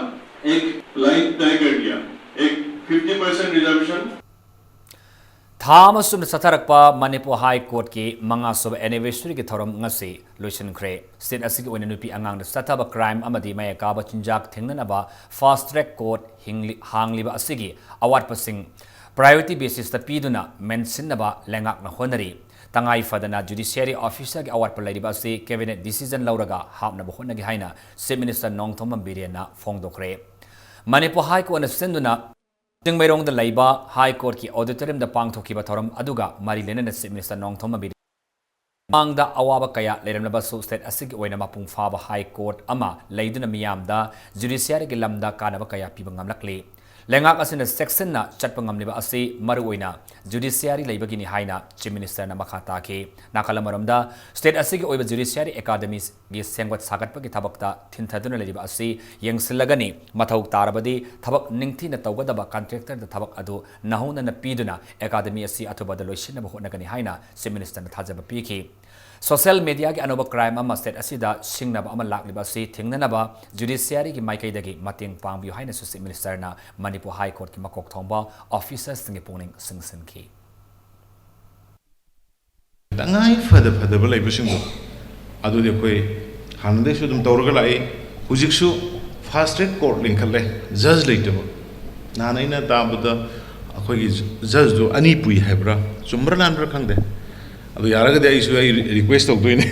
एक लाइन तय कर दिया, एक फिफ्टी परसेंट रिजर्वेशन। ꯊꯥ ꯑꯃ ꯆꯨꯞꯅ ꯆꯠꯊꯔꯛꯄ ꯃꯅꯤꯄꯨꯔ High Courtꯀꯤ ꯃꯉꯥꯁꯨꯕ anniversaryꯒꯤ ꯊꯧꯔꯝ ꯉꯁꯤ ꯂꯣꯏꯁꯤꯟꯈ꯭ꯔꯦ꯫ State ꯑꯁꯤꯒꯤ ꯑꯣꯏꯅ ꯅꯨꯄꯤ ꯑꯉꯥꯡꯗ ꯆꯠꯊꯕ crime ꯑꯃꯗꯤ ꯃꯌꯥ ꯀꯥꯕ ꯆꯤꯟꯖꯥꯛ ꯊꯦꯡꯅꯅꯕ fast track court ꯍꯤꯡꯂꯤ-, ꯍꯥꯡꯂꯤꯕ ꯑꯁꯤꯒꯤ ꯑꯋꯥꯠꯄꯁꯤꯡ priority basisꯇ ꯄꯤꯗꯨꯅ ꯃꯦꯟꯁꯤꯟꯅꯕ ꯂꯩꯉꯥꯛꯅ ꯍꯣꯠꯅꯔꯤ꯫ ꯇꯉꯥꯏ ꯐꯗꯅ judiciary officerꯒꯤ ꯑꯋꯥꯠꯄ ꯂꯩꯔꯤꯕ ꯑꯁꯤ cabinet decision ꯂꯧꯔꯒ ꯍꯥꯞꯅꯕ ꯍꯣꯠꯅꯒꯦ ꯍꯥꯏꯅ Chief Minister ꯅꯣꯡꯊꯣꯝꯕꯝ ꯕꯤꯔꯦꯟꯅ ꯐꯣꯡꯗꯣꯛꯈ꯭ꯔꯦ꯫ ꯃꯅꯤꯄꯨꯔ ꯍꯥꯏ ꯀꯣꯔꯠꯅ ꯁꯤꯟꯗꯨꯅ ꯆꯤꯡꯃꯩꯔꯣꯡꯗ ꯂꯩꯕ ꯍꯥꯏ ꯀꯣꯔꯠꯀꯤ ꯑꯣꯗꯤꯇꯣꯔꯤꯌꯝꯗ ꯄꯥꯡꯊꯣꯛꯈꯤꯕ ꯊꯧꯔꯝ ꯑꯗꯨꯒ ꯃꯔꯤ ꯂꯩꯅꯅ ꯆꯤꯐ ꯃꯤꯅꯤꯁꯇꯔ ꯅꯣꯡꯊꯣꯝꯕꯝ ꯕꯤꯔꯦꯟ ꯃꯃꯥꯡꯗ ꯑꯋꯥꯕ ꯀꯌꯥ ꯂꯩꯔꯝꯂꯕꯁꯨ ꯁ꯭ꯇꯦꯠ ꯑꯁꯤꯒꯤ ꯑꯣꯏꯅ ꯃꯄꯨꯡ ꯐꯥꯕ ꯍꯥꯏ ꯀꯣꯔꯠ ꯑꯃ ꯂꯩꯗꯨꯅ ꯃꯤꯌꯥꯝꯗ ꯖꯨꯗꯤꯁꯤꯌꯥꯔꯤꯒꯤ ꯂꯝꯗ ꯀꯥꯟꯅꯕ ꯀꯌꯥ ꯄꯤꯕ ꯉꯝꯂꯛꯂꯤ꯫ ꯂꯩꯉꯥꯛ ꯑꯁꯤꯅ ꯆꯦꯛꯁꯤꯟꯅ ꯆꯠꯄ ꯉꯝꯂꯤꯕ ꯑꯁꯤ ꯃꯔꯨꯑꯣꯏꯅ ꯖꯨꯗꯤꯁꯤꯌꯥꯔꯤ ꯂꯩꯕꯒꯤꯅꯤ ꯍꯥꯏꯅ ꯆꯤꯐ ꯃꯤꯅꯤꯁꯇꯔꯅ ꯃꯈꯥ ꯇꯥꯈꯤ꯫ ꯅꯥꯀꯜ ꯑꯃꯔꯣꯝꯗ, ꯁ꯭ꯇꯦꯠ ꯑꯁꯤꯒꯤ ꯑꯣꯏꯕ ꯖꯨꯗꯤꯁꯤꯌꯥꯔꯤ ꯑꯦꯀꯥꯗꯃꯤꯒꯤ ꯁꯦꯝꯒꯠ ꯁꯥꯒꯠꯄꯒꯤ ꯊꯕꯛꯇ ꯊꯤꯟꯊꯗꯨꯅ ꯂꯩꯔꯤꯕ ꯑꯁꯤ ꯌꯦꯡꯁꯤꯜꯂꯒꯅꯤ꯫ ꯃꯊꯧ ꯇꯥꯔꯕꯗꯤ ꯊꯕꯛ ꯅꯤꯡꯊꯤꯅ ꯇꯧꯒꯗꯕ ꯀꯟꯇ꯭ꯔꯦꯛꯇꯔꯗ ꯊꯕꯛ ꯑꯗꯨ ꯅꯧꯍꯧꯅꯅ ꯄꯤꯗꯨꯅ ꯑꯦꯀꯥꯗꯃꯤ ꯑꯁꯤ ꯑꯊꯨꯕꯗ ꯂꯣꯏꯁꯤꯟꯅꯕ ꯍꯣꯠꯅꯒꯅꯤ ꯍꯥꯏꯅ ꯆꯤꯐ ꯃꯤꯅꯤꯁꯇꯔꯅ ꯊꯥꯖꯕ ꯄꯤꯈꯤ꯫ ꯁꯣꯁꯤꯌꯦꯜ ꯃꯤꯗꯤꯌꯥꯒꯤ ꯑꯅꯧꯕ ꯀ꯭ꯔꯥꯏꯝ ꯑꯃ ꯁ꯭ꯇꯦꯠ ꯑꯁꯤꯗ ꯁꯤꯡꯅꯕ ꯑꯃ ꯂꯥꯛꯂꯤꯕ ꯑꯁꯤ ꯊꯤꯡꯅꯅꯕ ꯖꯨꯗꯤꯁꯤꯌꯥꯔꯤꯒꯤ ꯃꯥꯏꯀꯩꯗꯒꯤ ꯃꯇꯦꯡ ꯄꯥꯡꯕꯤꯌꯨ ꯍꯥꯏꯅꯁꯨ ꯆꯤꯐ ꯃꯤꯅꯤꯁꯇꯔꯅ ꯃꯅꯤꯄꯨꯔ ꯍꯥꯏ ꯀꯣꯔꯠꯀꯤ ꯃꯀꯣꯛ ꯊꯣꯡꯕ ꯑꯣꯐꯤꯁꯔꯁꯤꯡꯒꯤ ꯄꯨꯛꯅꯤꯡ ꯆꯤꯡꯁꯤꯟꯈꯤ꯫ ꯇꯉꯥꯏ ꯐꯗ ꯐꯗꯕ ꯂꯩꯕꯁꯤꯡꯗꯣ, ꯑꯗꯨꯗꯤ ꯑꯩꯈꯣꯏ ꯍꯥꯟꯅꯗꯩꯁꯨ ꯑꯗꯨꯝ ꯇꯧꯔꯒ ꯂꯥꯛꯏ꯫ ꯍꯧꯖꯤꯛꯁꯨ ꯐꯥꯁ ꯇ꯭ꯔꯦꯛ ꯀꯣꯔꯠ ꯂꯤꯡꯈꯠꯂꯦ, ꯖꯖ ꯂꯩꯇꯕ꯫ ꯅꯍꯥꯟ ꯑꯩꯅ ꯇꯥꯕꯗ ꯑꯩꯈꯣꯏꯒꯤ ꯖꯖꯗꯣ ꯑꯅꯤ ꯄꯨꯏ ꯍꯥꯏꯕ꯭ꯔꯥ, ꯆꯨꯝꯕ꯭ꯔꯥ ꯂꯥꯟꯕ꯭ꯔꯥ ꯈꯪꯗꯦ꯫ ꯑꯗꯨ ꯌꯥꯔꯒꯗꯤ ꯑꯩꯁꯨ ꯑꯩ ꯔꯤꯀ꯭ꯋꯦꯁ ꯇꯧꯗꯣꯏꯅꯦ,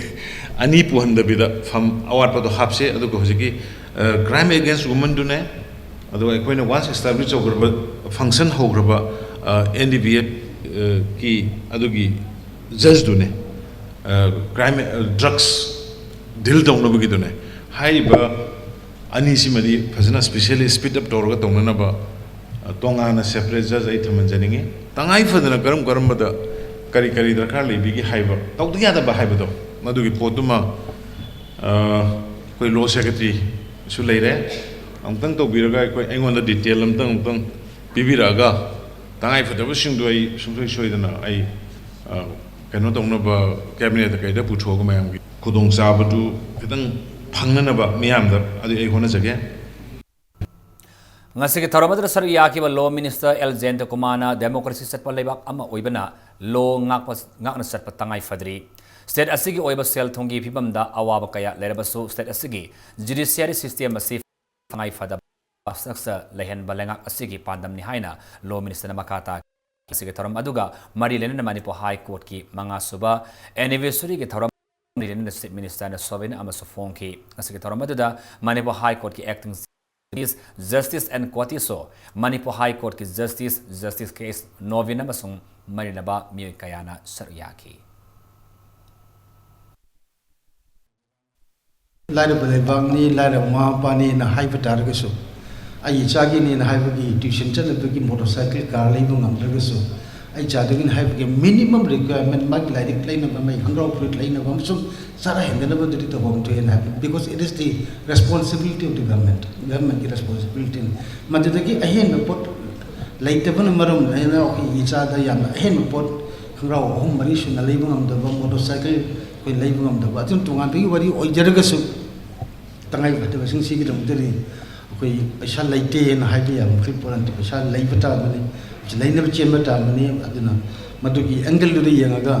ꯑꯅꯤ ꯄꯨꯍꯟꯗꯕꯤꯗ ꯐꯝ ꯑꯋꯥꯠꯄꯗꯣ ꯍꯥꯞꯁꯦ꯫ ꯑꯗꯨꯒ ꯍꯧꯖꯤꯛꯀꯤ ꯀ꯭ꯔꯥꯏꯝ ꯑꯦꯒꯦꯟꯁ ꯋꯨꯃꯟꯗꯨꯅꯦ, ꯑꯗꯨꯒ ꯑꯩꯈꯣꯏꯅ ꯋꯥꯟꯁ ꯑꯦꯁꯇꯥꯕ꯭ꯂꯤꯁ ꯇꯧꯈ꯭ꯔꯕ, ꯐꯪꯁꯟ ꯍꯧꯈ꯭ꯔꯕ ꯑꯦꯟ ꯗꯤ ꯕꯤ ꯑꯦꯐꯀꯤ ꯑꯗꯨꯒꯤ ꯖꯖꯗꯨꯅꯦ, ꯀ꯭ꯔꯥꯏꯝ, ꯗ꯭ꯔꯛꯁ ꯗꯤꯜ ꯇꯧꯅꯕꯒꯤꯗꯨꯅꯦ꯫ ꯍꯥꯏꯔꯤꯕ ꯑꯅꯤꯁꯤꯃꯗꯤ ꯐꯖꯅ ꯁ꯭ꯄꯤꯁꯦꯜꯂꯤ ꯁ꯭ꯄꯤꯠ ꯑꯞ ꯇꯧꯔꯒ ꯇꯧꯅꯅꯕ, ꯑ, ꯇꯣꯉꯥꯟꯅ ꯁꯦꯄꯔꯦꯠ ꯖꯖ ꯑꯩ ꯊꯝꯍꯟꯖꯅꯤꯡꯉꯤ꯫ ꯇꯉꯥꯏ ꯐꯗꯅ ꯀꯔꯝ ꯀꯔꯝꯕꯗ ꯀꯔꯤ ꯀꯔꯤ ꯗꯔꯀꯥꯔ ꯂꯩꯕꯤꯒꯦ ꯍꯥꯏꯕ, ꯇꯧꯗ ꯌꯥꯗꯕ ꯍꯥꯏꯕꯗꯣ, ꯃꯗꯨꯒꯤ ꯄꯣꯠꯇꯨꯃ, ꯑ, ꯑꯩꯈꯣꯏ ꯂꯣ ꯁꯦꯀ꯭ꯔꯦꯇꯔꯤꯁꯨ ꯂꯩꯔꯦ, ꯑꯃꯨꯛꯇꯪ ꯇꯧꯕꯤꯔꯒ ꯑꯩꯈꯣꯏ, ꯑꯩꯉꯣꯟꯗ ꯗꯤꯇꯦꯜ ꯑꯃꯇꯪ, ꯑꯃꯨꯛꯇꯪ ꯄꯤꯕꯤꯔꯛꯑꯒ, ꯇꯉꯥꯏ ꯐꯗꯕꯁꯤꯡꯗꯣ ꯑꯩ ꯁꯨꯡꯁꯣꯏ ꯁꯣꯏꯗꯅ ꯑꯩ, ꯑ, ꯀꯩꯅꯣ ꯇꯧꯅꯕ, ꯀꯦꯕꯤꯅꯦꯠꯇ ꯀꯩꯗ ꯄꯨꯊꯣꯛꯑꯒ ꯃꯌꯥꯝꯒꯤ ꯈꯨꯗꯣꯡꯆꯥꯕꯗꯨ ꯈꯤꯇꯪ ꯐꯪꯅꯅꯕ ꯃꯤꯌꯥꯝꯗ ꯑꯗꯨ ꯑꯩ ꯍꯣꯠꯅꯖꯒꯦ꯫ ꯉꯁꯤꯒꯤ ꯊꯧꯔꯝ ꯑꯗꯨꯗ ꯁꯔꯨꯛ ꯌꯥꯈꯤꯕ ꯂꯣ ꯃꯤꯅꯤꯁꯇꯔ ꯑꯦꯜ ꯖꯌꯟꯇꯀꯨꯃꯥꯔꯅ ꯗꯦꯃꯣꯀ꯭ꯔꯦꯁꯤ ꯆꯠꯄ ꯂꯩꯕꯥꯛ ꯑꯃ ꯑꯣꯏꯕꯅ ꯂꯣ ꯉꯥꯛꯄ, ꯉꯥꯛꯅ ꯆꯠꯄ ꯇꯉꯥꯏ ꯐꯗ꯭ꯔꯤ꯫ ꯁ꯭ꯇꯦꯠ ꯑꯁꯤꯒꯤ ꯑꯣꯏꯕ ꯁꯦꯜ ꯊꯨꯝꯒꯤ ꯐꯤꯕꯝꯗ ꯑꯋꯥꯕ ꯀꯌꯥ ꯂꯩꯔꯕꯁꯨ ꯁ꯭ꯇꯦꯠ ꯑꯁꯤꯒꯤ ꯖꯨꯗꯤꯁꯤꯌꯥꯔꯤ ꯁꯤꯁꯇꯦꯝ ꯑꯁꯤ ꯇꯉꯥꯏ ꯐꯗꯕ ꯏꯟꯐ꯭ꯔꯥꯁ꯭ꯇ꯭ꯔꯛꯆꯔ ꯂꯩꯍꯟꯕ ꯂꯩꯉꯥꯛ ꯑꯁꯤꯒꯤ ꯄꯥꯟꯗꯝꯅꯤ ꯍꯥꯏꯅ ꯂꯣ ꯃꯤꯅꯤꯁꯇꯔꯅ ꯃꯈꯥ ꯇꯥꯈꯤ꯫ ꯉꯁꯤꯒꯤ ꯊꯧꯔꯝ ꯑꯗꯨꯒ ꯃꯔꯤ ꯂꯩꯅꯅ ꯃꯅꯤꯄꯨꯔ ꯍꯥꯏ ꯀꯣꯔꯠꯀꯤ ꯃꯉꯥꯁꯨꯕ ꯑꯦꯅꯤꯚꯔꯁꯔꯤꯒꯤ ꯊꯧꯔꯝ ꯃꯔꯤ ꯂꯩꯅꯅ ꯆꯤꯐ ꯃꯤꯅꯤꯁꯇꯔꯅ ꯁꯣꯚꯦꯅꯤꯌꯔ ꯑꯃꯁꯨ ꯐꯣꯡꯈꯤ꯫ ꯉꯁꯤꯒꯤ ꯊꯧꯔꯝ ꯑꯗꯨꯗ ꯃꯅꯤꯄꯨꯔ ꯍꯥꯏ ꯀꯣꯔꯠꯀꯤ acting Justice, Justice N Kotiso, Manipur High Courtꯀꯤ Justice, Justice K S Novin ꯑꯃꯁꯨꯡ ꯃꯔꯤꯅꯕ ꯃꯤꯑꯣꯏ ꯀꯌꯥꯅ ꯁꯔꯨꯛ ꯌꯥꯈꯤ꯫ ꯂꯥꯏꯔꯕ ꯂꯩꯕꯥꯛꯅꯤ, ꯂꯥꯏꯔꯕ ꯃꯃꯥ ꯃꯄꯥꯅꯤꯅ ꯍꯥꯏꯕ ꯇꯥꯔꯒꯁꯨ, ꯑꯩ ꯏꯆꯥꯒꯤꯅꯦꯅ ꯍꯥꯏꯕꯒꯤ tuition ꯆꯠꯅꯕꯒꯤ motorcycle, car ꯂꯩꯕ ꯉꯝꯗ꯭ꯔꯒꯁꯨ, ꯑꯩ ꯏꯆꯥꯗꯨꯒꯤꯅ ꯍꯥꯏꯕꯒꯤ minimum requirement, ꯃꯥꯒꯤ ꯂꯥꯏꯔꯤꯛ ꯂꯩꯅꯕ, ꯃꯥꯒꯤ ꯈꯣꯡꯒ꯭ꯔꯥꯎ ꯐꯨꯔꯤꯠ ꯂꯩꯅꯕ ꯑꯃꯁꯨꯡ ꯆꯥꯔ ꯍꯦꯟꯗꯅꯕꯗꯨꯗꯤ ꯇꯧꯐꯝ ꯊꯣꯛꯑꯦꯅ ꯍꯥꯏꯕ, because it is the responsibility of the government, governmentꯀꯤ responsibilityꯅꯤ꯫ ꯃꯗꯨꯗꯒꯤ ꯑꯍꯦꯟꯕ ꯄꯣꯠ ꯂꯩꯇꯕꯅ ꯃꯔꯝ ꯑꯣꯏꯔꯒ ꯑꯩꯈꯣꯏꯒꯤ ꯏꯆꯥꯗ ꯌꯥꯝꯅ ꯑꯍꯦꯟꯕ ꯄꯣꯠ, ꯈꯣꯡꯒ꯭ꯔꯥꯎ ꯑꯍꯨꯝ ꯃꯔꯤ ꯁꯨꯅ ꯂꯩꯕ ꯉꯝꯗꯕ, motorcycle ꯑꯩꯈꯣꯏ ꯂꯩꯕ ꯉꯝꯗꯕ, ꯑꯗꯨꯅ ꯇꯣꯉꯥꯟꯕꯒꯤ ꯋꯥꯔꯤ ꯑꯣꯏꯖꯔꯒꯁꯨ, ꯇꯉꯥꯏ ꯐꯗꯕꯁꯤꯡꯁꯤꯒꯤꯗꯃꯛꯇꯗꯤ ꯑꯩꯈꯣꯏ ꯄꯩꯁꯥ ꯂꯩꯇꯦꯅ ꯍꯥꯏꯕ ꯌꯥꯕ ꯃꯈꯩ ꯄꯣꯠ ꯅꯠꯇꯦ, ꯄꯩꯁꯥ ꯂꯩꯕ ꯇꯥꯕꯅꯤ, ꯂꯩꯅꯕ ꯆꯦꯟꯕ ꯇꯥꯕꯅꯤ꯫ ꯑꯗꯨꯅ ꯃꯗꯨꯒꯤ angleꯗꯨꯗ ꯌꯦꯡꯉꯒ,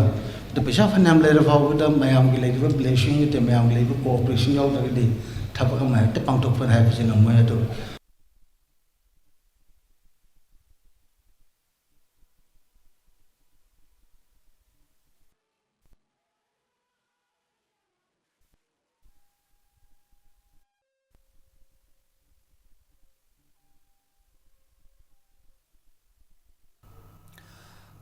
ꯑꯗꯨ ꯄꯩꯁꯥ ꯐꯅꯌꯥꯝ ꯂꯩꯔ ꯐꯥꯎꯕꯗ ꯃꯌꯥꯝꯒꯤ ꯂꯩꯔꯤꯕ blessing ꯅꯠꯇꯦ, ꯃꯌꯥꯝꯒꯤ ꯂꯩꯔꯤꯕ cooperation ꯌꯥꯎꯗ꯭ꯔꯒꯗꯤ ꯊꯕꯛ ꯑꯃ ꯍꯦꯛꯇ ꯄꯥꯡꯊꯣꯛꯄ ꯍꯥꯏꯕꯁꯤ ꯉꯝꯃꯣꯏ꯫ ꯑꯗꯨ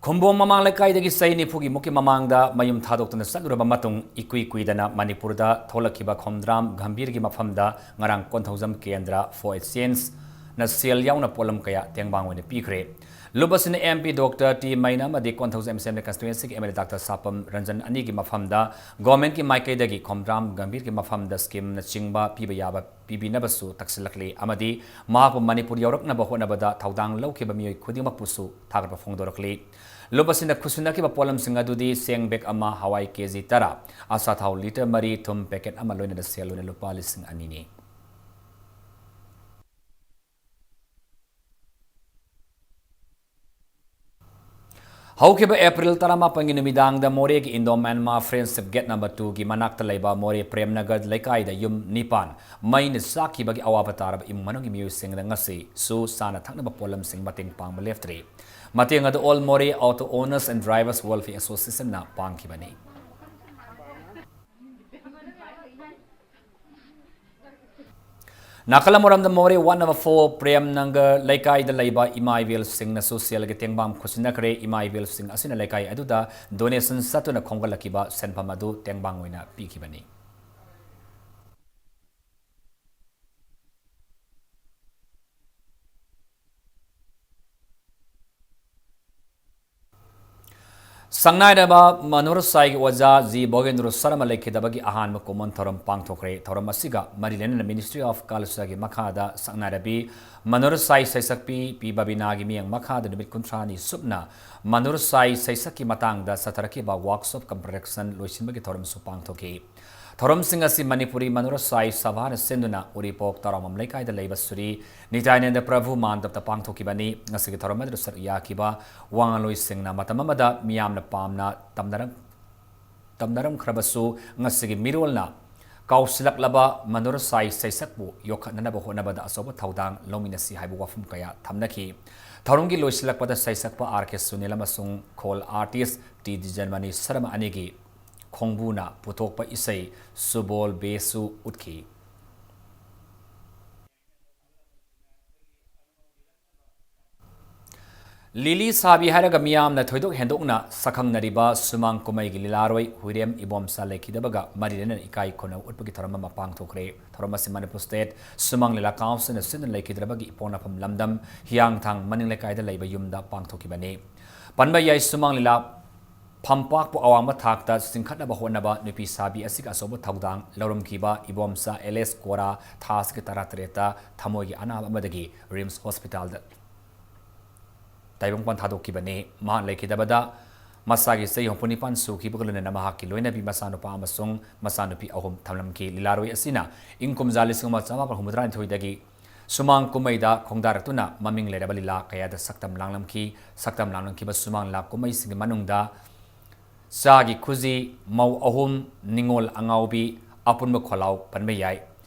ꯈꯨꯝꯕꯣꯡ ꯃꯃꯥꯡ ꯂꯩꯀꯥꯏꯗꯒꯤ ꯆꯍꯤ ꯅꯤꯐꯨꯒꯤ ꯃꯨꯛꯀꯤ ꯃꯃꯥꯡꯗ ꯃꯌꯨꯝ ꯊꯥꯗꯣꯛꯇꯨꯅ ꯆꯠꯂꯨꯔꯕ ꯃꯇꯨꯡ, ꯏꯀꯨꯏ ꯀꯨꯏꯗꯅ ꯃꯅꯤꯄꯨꯔꯗ ꯊꯣꯛꯂꯛꯈꯤꯕ ꯈꯣꯝꯗ꯭ꯔꯥꯝ ꯒꯝꯚꯤꯔꯒꯤ ꯃꯐꯝꯗ ꯉꯔꯥꯡ ꯀꯣꯟꯊꯧꯖꯝ ꯀꯦꯟꯗ꯭ꯔ for a Changeꯅ ꯁꯦꯜ ꯌꯥꯎꯅ ꯄꯣꯠꯂꯝ ꯀꯌꯥ ꯇꯦꯡꯕꯥꯡ ꯑꯣꯏꯅ ꯄꯤꯈ꯭ꯔꯦ꯫ ꯂꯨꯞ ꯑꯁꯤꯅ MP Doctor ꯇꯤ ꯃꯩꯅꯥ ꯑꯃꯗꯤ Konthoujam Assembly Constituencyꯒꯤ MLA Doctor ꯁꯥꯄꯝ Ranjan ꯑꯅꯤꯒꯤ ꯃꯐꯝꯗ governmentꯀꯤ ꯃꯥꯏꯀꯩꯗꯒꯤ ꯈꯣꯝꯗ꯭ꯔꯥꯝ ꯒꯝꯚꯤꯔꯒꯤ ꯃꯐꯝꯗ schemeꯅꯆꯤꯡꯕ ꯄꯤꯕ ꯌꯥꯕ ꯄꯤꯕꯤꯅꯕꯁꯨ ꯇꯛꯁꯤꯜꯂꯛꯂꯤ ꯑꯃꯗꯤ ꯃꯍꯥꯛꯄꯨ ꯃꯅꯤꯄꯨꯔ ꯌꯧꯔꯛꯅꯕ ꯍꯣꯠꯅꯕꯗ ꯊꯧꯗꯥꯡ ꯂꯧꯈꯤꯕ ꯃꯤꯑꯣꯏ ꯈꯨꯗꯤꯡꯃꯛꯄꯨꯁꯨ ꯊꯥꯒꯠꯄ ꯐꯣꯡꯗꯣꯔꯛꯂꯤ꯫ ꯂꯨꯞ ꯑꯁꯤꯅ ꯈꯨꯠꯁꯤꯟꯅꯈꯤꯕ ꯄꯣꯠꯂꯝꯁꯤꯡ ꯑꯗꯨꯗꯤ ꯆꯦꯡ bag ꯑꯃ, ꯍꯋꯥꯏ KG ꯇꯔꯥ, ꯑꯆꯥꯊꯥꯎ litre ꯃꯔꯤ, ꯊꯨꯝ packet ꯑꯃ ꯂꯣꯏꯅꯅ ꯁꯦꯜ ꯑꯣꯏꯅ ꯂꯨꯄꯥ ꯂꯤꯁꯤꯡ ꯑꯅꯤꯅꯤ꯫ ꯍꯧꯈꯤꯕ April ꯇꯔꯥꯃꯥꯄꯟꯒꯤ ꯅꯨꯃꯤꯗꯥꯡꯗ ꯃꯣꯔꯦꯒꯤ Indo Myanmar Friendship Gate number twoꯒꯤ ꯃꯅꯥꯛꯇ ꯂꯩꯕ ꯃꯣꯔꯦ ꯄ꯭ꯔꯦꯝꯅꯒꯔ ꯂꯩꯀꯥꯏꯗ ꯌꯨꯝ ꯅꯤꯄꯥꯟ ꯃꯩꯅ ꯆꯥꯛꯈꯤꯕꯒꯤ ꯑꯋꯥꯕ ꯇꯥꯔꯕ ꯏꯃꯨꯡ ꯃꯅꯨꯡꯒꯤ ꯃꯤꯑꯣꯏꯁꯤꯡꯗ ꯉꯁꯤꯁꯨ ꯆꯥꯅ ꯊꯛꯅꯕ ꯄꯣꯠꯂꯝꯁꯤꯡ ꯃꯇꯦꯡ ꯄꯥꯡꯕ ꯂꯦꯞꯇ꯭ꯔꯤ꯫ ꯃꯇꯦꯡ ꯑꯗꯨ All Moreh Auto Owners and Drivers Welfare Associationꯅ ꯄꯥꯡꯈꯤꯕꯅꯤ꯫ ꯅꯥꯀꯜ ꯑꯃꯔꯣꯝꯗ Moreh ward number four Prem Nagar ꯂꯩꯀꯥꯏꯗ ꯂꯩꯕ ꯏꯃꯥ ꯏꯕꯦꯜꯁꯤꯡꯅꯁꯨ ꯁꯦꯜꯒꯤ ꯇꯦꯡꯕꯥꯡ ꯈꯨꯠꯁꯤꯟꯅꯈ꯭ꯔꯦ꯫ ꯏꯃꯥ ꯏꯕꯦꯜꯁꯤꯡ ꯑꯁꯤꯅ ꯂꯩꯀꯥꯏ ꯑꯗꯨꯗ ꯗꯣꯅꯦꯁꯟ ꯆꯠꯇꯨꯅ ꯈꯣꯝꯒꯠꯂꯛꯈꯤꯕ ꯁꯦꯟꯐꯝ ꯑꯗꯨ ꯇꯦꯡꯕꯥꯡ ꯑꯣꯏꯅ ꯄꯤꯈꯤꯕꯅꯤ꯫ ꯁꯛꯅꯥꯏꯔꯕ ꯃꯅꯣꯔꯁꯥꯏꯒꯤ ꯑꯣꯖꯥ ꯖꯤ ꯚꯣꯒꯦꯟꯗ꯭ꯔ ꯁꯔꯃ ꯂꯩꯈꯤꯗꯕꯒꯤ ꯑꯍꯥꯟꯕ ꯀꯨꯝꯑꯣꯟ ꯊꯧꯔꯝ ꯄꯥꯡꯊꯣꯛꯈ꯭ꯔꯦ꯫ ꯊꯧꯔꯝ ꯑꯁꯤꯒ ꯃꯔꯤ ꯂꯩꯅꯅ Ministry of Cultureꯒꯤ ꯃꯈꯥꯗ ꯁꯛꯅꯥꯏꯔꯕꯤ ꯃꯅꯣꯔꯁꯥꯏ ꯁꯩꯁꯛꯄꯤ ꯄꯤ ꯕꯕꯤꯅꯥꯒꯤ ꯃꯤꯠꯌꯦꯡ ꯃꯈꯥꯗ ꯅꯨꯃꯤꯠ ꯀꯨꯟꯊ꯭ꯔꯥꯅꯤ ꯁꯨꯞꯅ ꯃꯅꯣꯔꯁꯥꯏ ꯁꯩꯁꯛꯀꯤ ꯃꯇꯥꯡꯗ ꯆꯠꯊꯔꯛꯈꯤꯕ workshop cum production ꯂꯣꯏꯁꯤꯟꯕꯒꯤ ꯊꯧꯔꯝꯁꯨ ꯄꯥꯡꯊꯣꯛꯈꯤ꯫ ꯊꯧꯔꯝꯁꯤꯡ ꯑꯁꯤ ꯃꯅꯤꯄꯨꯔꯤ ꯃꯅꯣꯔꯁꯥꯏ ꯁꯚꯥꯅ ꯁꯤꯟꯗꯨꯅ ꯎꯔꯤꯄꯣꯛ ꯇꯔꯥꯃꯝ ꯂꯩꯀꯥꯏꯗ ꯂꯩꯕ ꯁ꯭ꯔꯤ ꯅꯤꯇꯥꯅꯟꯗ ꯄ꯭ꯔꯚꯨ ꯃꯥꯟꯗꯞꯇ ꯄꯥꯡꯊꯣꯛꯈꯤꯕꯅꯤ꯫ ꯉꯁꯤꯒꯤ ꯊꯧꯔꯝ ꯑꯗꯨꯗ ꯁꯔꯨꯛ ꯌꯥꯈꯤꯕ ꯋꯥꯉꯥꯡꯂꯣꯏꯁꯤꯡꯅ ꯃꯇꯝ ꯑꯃꯗ ꯃꯤꯌꯥꯝꯅ ꯄꯥꯝꯅ ꯇꯝꯅꯔꯝ-, ꯇꯝꯅꯔꯝꯈ꯭ꯔꯕꯁꯨ, ꯉꯁꯤꯒꯤ ꯃꯤꯔꯣꯜꯅ ꯀꯥꯎꯁꯤꯜꯂꯛꯂꯕ ꯃꯅꯣꯔꯁꯥꯏ ꯁꯩꯁꯛꯄꯨ ꯌꯣꯛꯈꯠꯅꯅꯕ ꯍꯣꯠꯅꯕꯗ ꯑꯆꯧꯕ ꯊꯧꯗꯥꯡ ꯂꯧꯃꯤꯟꯅꯁꯤ ꯍꯥꯏꯕ ꯋꯥꯐꯝ ꯀꯌꯥ ꯊꯝꯅꯈꯤ꯫ ꯊꯧꯔꯝꯒꯤ ꯂꯣꯏꯁꯤꯜꯂꯛꯄꯗ ꯁꯩꯁꯛꯄ ꯑꯥꯔ ꯀꯦ ꯁꯨꯅꯤꯜ ꯑꯃꯁꯨꯡ ꯈꯣꯜ artist ꯇꯤ ꯖꯟꯃꯅꯤ ꯁꯔꯃ ꯑꯅꯤꯒꯤ ꯈꯣꯡꯕꯨꯅ ꯄꯨꯊꯣꯛꯄ ꯏꯁꯩ ꯁꯨꯕꯣꯜ ꯕꯦꯁꯨ ꯎꯠꯈꯤ꯫ ꯂꯤꯂꯤ ꯁꯥꯕꯤ ꯍꯥꯏꯔꯒ ꯃꯤꯌꯥꯝꯅ ꯊꯣꯏꯗꯣꯛ ꯍꯦꯟꯗꯣꯛꯅ ꯁꯛꯈꯪꯅꯔꯤꯕ ꯁꯨꯃꯥꯡ ꯀꯨꯝꯍꯩꯒꯤ ꯂꯤꯂꯥꯔꯣꯏ ꯍꯨꯏꯔꯦꯝ ꯏꯕꯣꯝꯆꯥ ꯂꯩꯈꯤꯗꯕꯒ ꯃꯔꯤ ꯂꯩꯅꯅ ꯏꯀꯥꯏ ꯈꯨꯝꯅꯕ ꯎꯠꯄꯒꯤ ꯊꯧꯔꯝ ꯑꯃ ꯄꯥꯡꯊꯣꯛꯈ꯭ꯔꯦ꯫ ꯊꯧꯔꯝ ꯑꯁꯤ ꯃꯅꯤꯄꯨꯔ ꯁ꯭ꯇꯦꯠ ꯁꯨꯃꯥꯡ ꯂꯤꯂꯥ ꯀꯥꯎꯟꯁꯤꯜꯅ ꯁꯤꯟꯗꯨꯅ ꯂꯩꯈꯤꯗ꯭ꯔꯕꯒꯤ ꯏꯄꯣꯛꯅꯐꯝ ꯂꯝꯗꯝ ꯍꯤꯌꯥꯡꯊꯥꯡ ꯃꯅꯤꯡ ꯂꯩꯀꯥꯏꯗ ꯂꯩꯕ ꯌꯨꯝꯗ ꯄꯥꯡꯊꯣꯛꯈꯤꯕꯅꯤ꯫ ꯄꯟꯕ ꯌꯥꯏ, ꯁꯨꯃꯥꯡ ꯂꯤꯂꯥ ꯐꯝꯄꯥꯛꯄꯨ ꯑꯋꯥꯡꯕ ꯊꯥꯛꯇ ꯆꯤꯡꯈꯠꯅꯕ ꯍꯣꯠꯅꯕ ꯅꯨꯄꯤ ꯁꯥꯕꯤ ꯑꯁꯤꯒꯤ ꯑꯆꯧꯕ ꯊꯧꯗꯥꯡ ꯂꯧꯔꯝꯈꯤꯕ ꯏꯕꯣꯝꯆꯥ ꯑꯦꯂꯦꯁ ꯀꯣꯔꯥ ꯊꯥꯁꯤꯒꯤ ꯇꯔꯥꯇꯔꯦꯠꯇ ꯊꯃꯣꯏꯒꯤ ꯑꯅꯥꯕ ꯑꯃꯗꯒꯤ ꯔꯤꯝꯁ ꯍꯣꯁꯄꯤꯇꯥꯜꯗ ꯇꯥꯏꯕꯪꯄꯥꯟ ꯊꯥꯗꯣꯛꯈꯤꯕꯅꯤ꯫ ꯃꯍꯥꯛ ꯂꯩꯈꯤꯗꯕꯗ ꯃꯁꯥꯒꯤ ꯆꯍꯤ ꯍꯨꯝꯐꯨ ꯅꯤꯄꯥꯟ ꯁꯨꯈꯤꯕꯒ ꯂꯣꯏꯅꯅ ꯃꯍꯥꯛꯀꯤ ꯂꯣꯏꯅꯕꯤ ꯃꯆꯥꯅꯨꯄꯥ ꯑꯃꯁꯨꯡ ꯃꯆꯥꯅꯨꯄꯤ ꯑꯍꯨꯝ ꯊꯝꯂꯝꯈꯤ꯫ ꯂꯤꯂꯥꯔꯣꯏ ꯑꯁꯤꯅ ꯏꯪ ꯀꯨꯝꯖꯥ ꯂꯤꯁꯤꯡ ꯑꯃ ꯆꯥꯃꯥꯄꯟ ꯍꯨꯝꯐꯨꯇꯔꯥꯅꯤꯊꯣꯏꯗꯒꯤ ꯁꯨꯃꯥꯡ ꯀꯨꯝꯍꯩꯗ ꯈꯣꯡꯗꯥꯔꯛꯇꯨꯅ ꯃꯃꯤꯡ ꯂꯩꯔꯕ ꯂꯤꯂꯥ ꯀꯌꯥꯗ ꯁꯛꯇꯝ ꯂꯥꯡꯂꯝꯈꯤ꯫ ꯁꯛꯇꯝ ꯂꯥꯡꯂꯝꯈꯤꯕ ꯁꯨꯃꯥꯡ ꯂꯤꯂꯥ ꯀꯨꯝꯍꯩꯁꯤꯡꯒꯤ ꯃꯅꯨꯡꯗ ꯆꯥꯒꯤ ꯈꯨꯖꯤ, ꯃꯧ ꯑꯍꯨꯝ, ꯅꯤꯉꯣꯜ ꯑꯉꯥꯎꯕꯤ, ꯑꯄꯨꯟꯕ ꯈꯣꯜꯂꯥꯎ ꯄꯟꯕ ꯌꯥꯏ꯫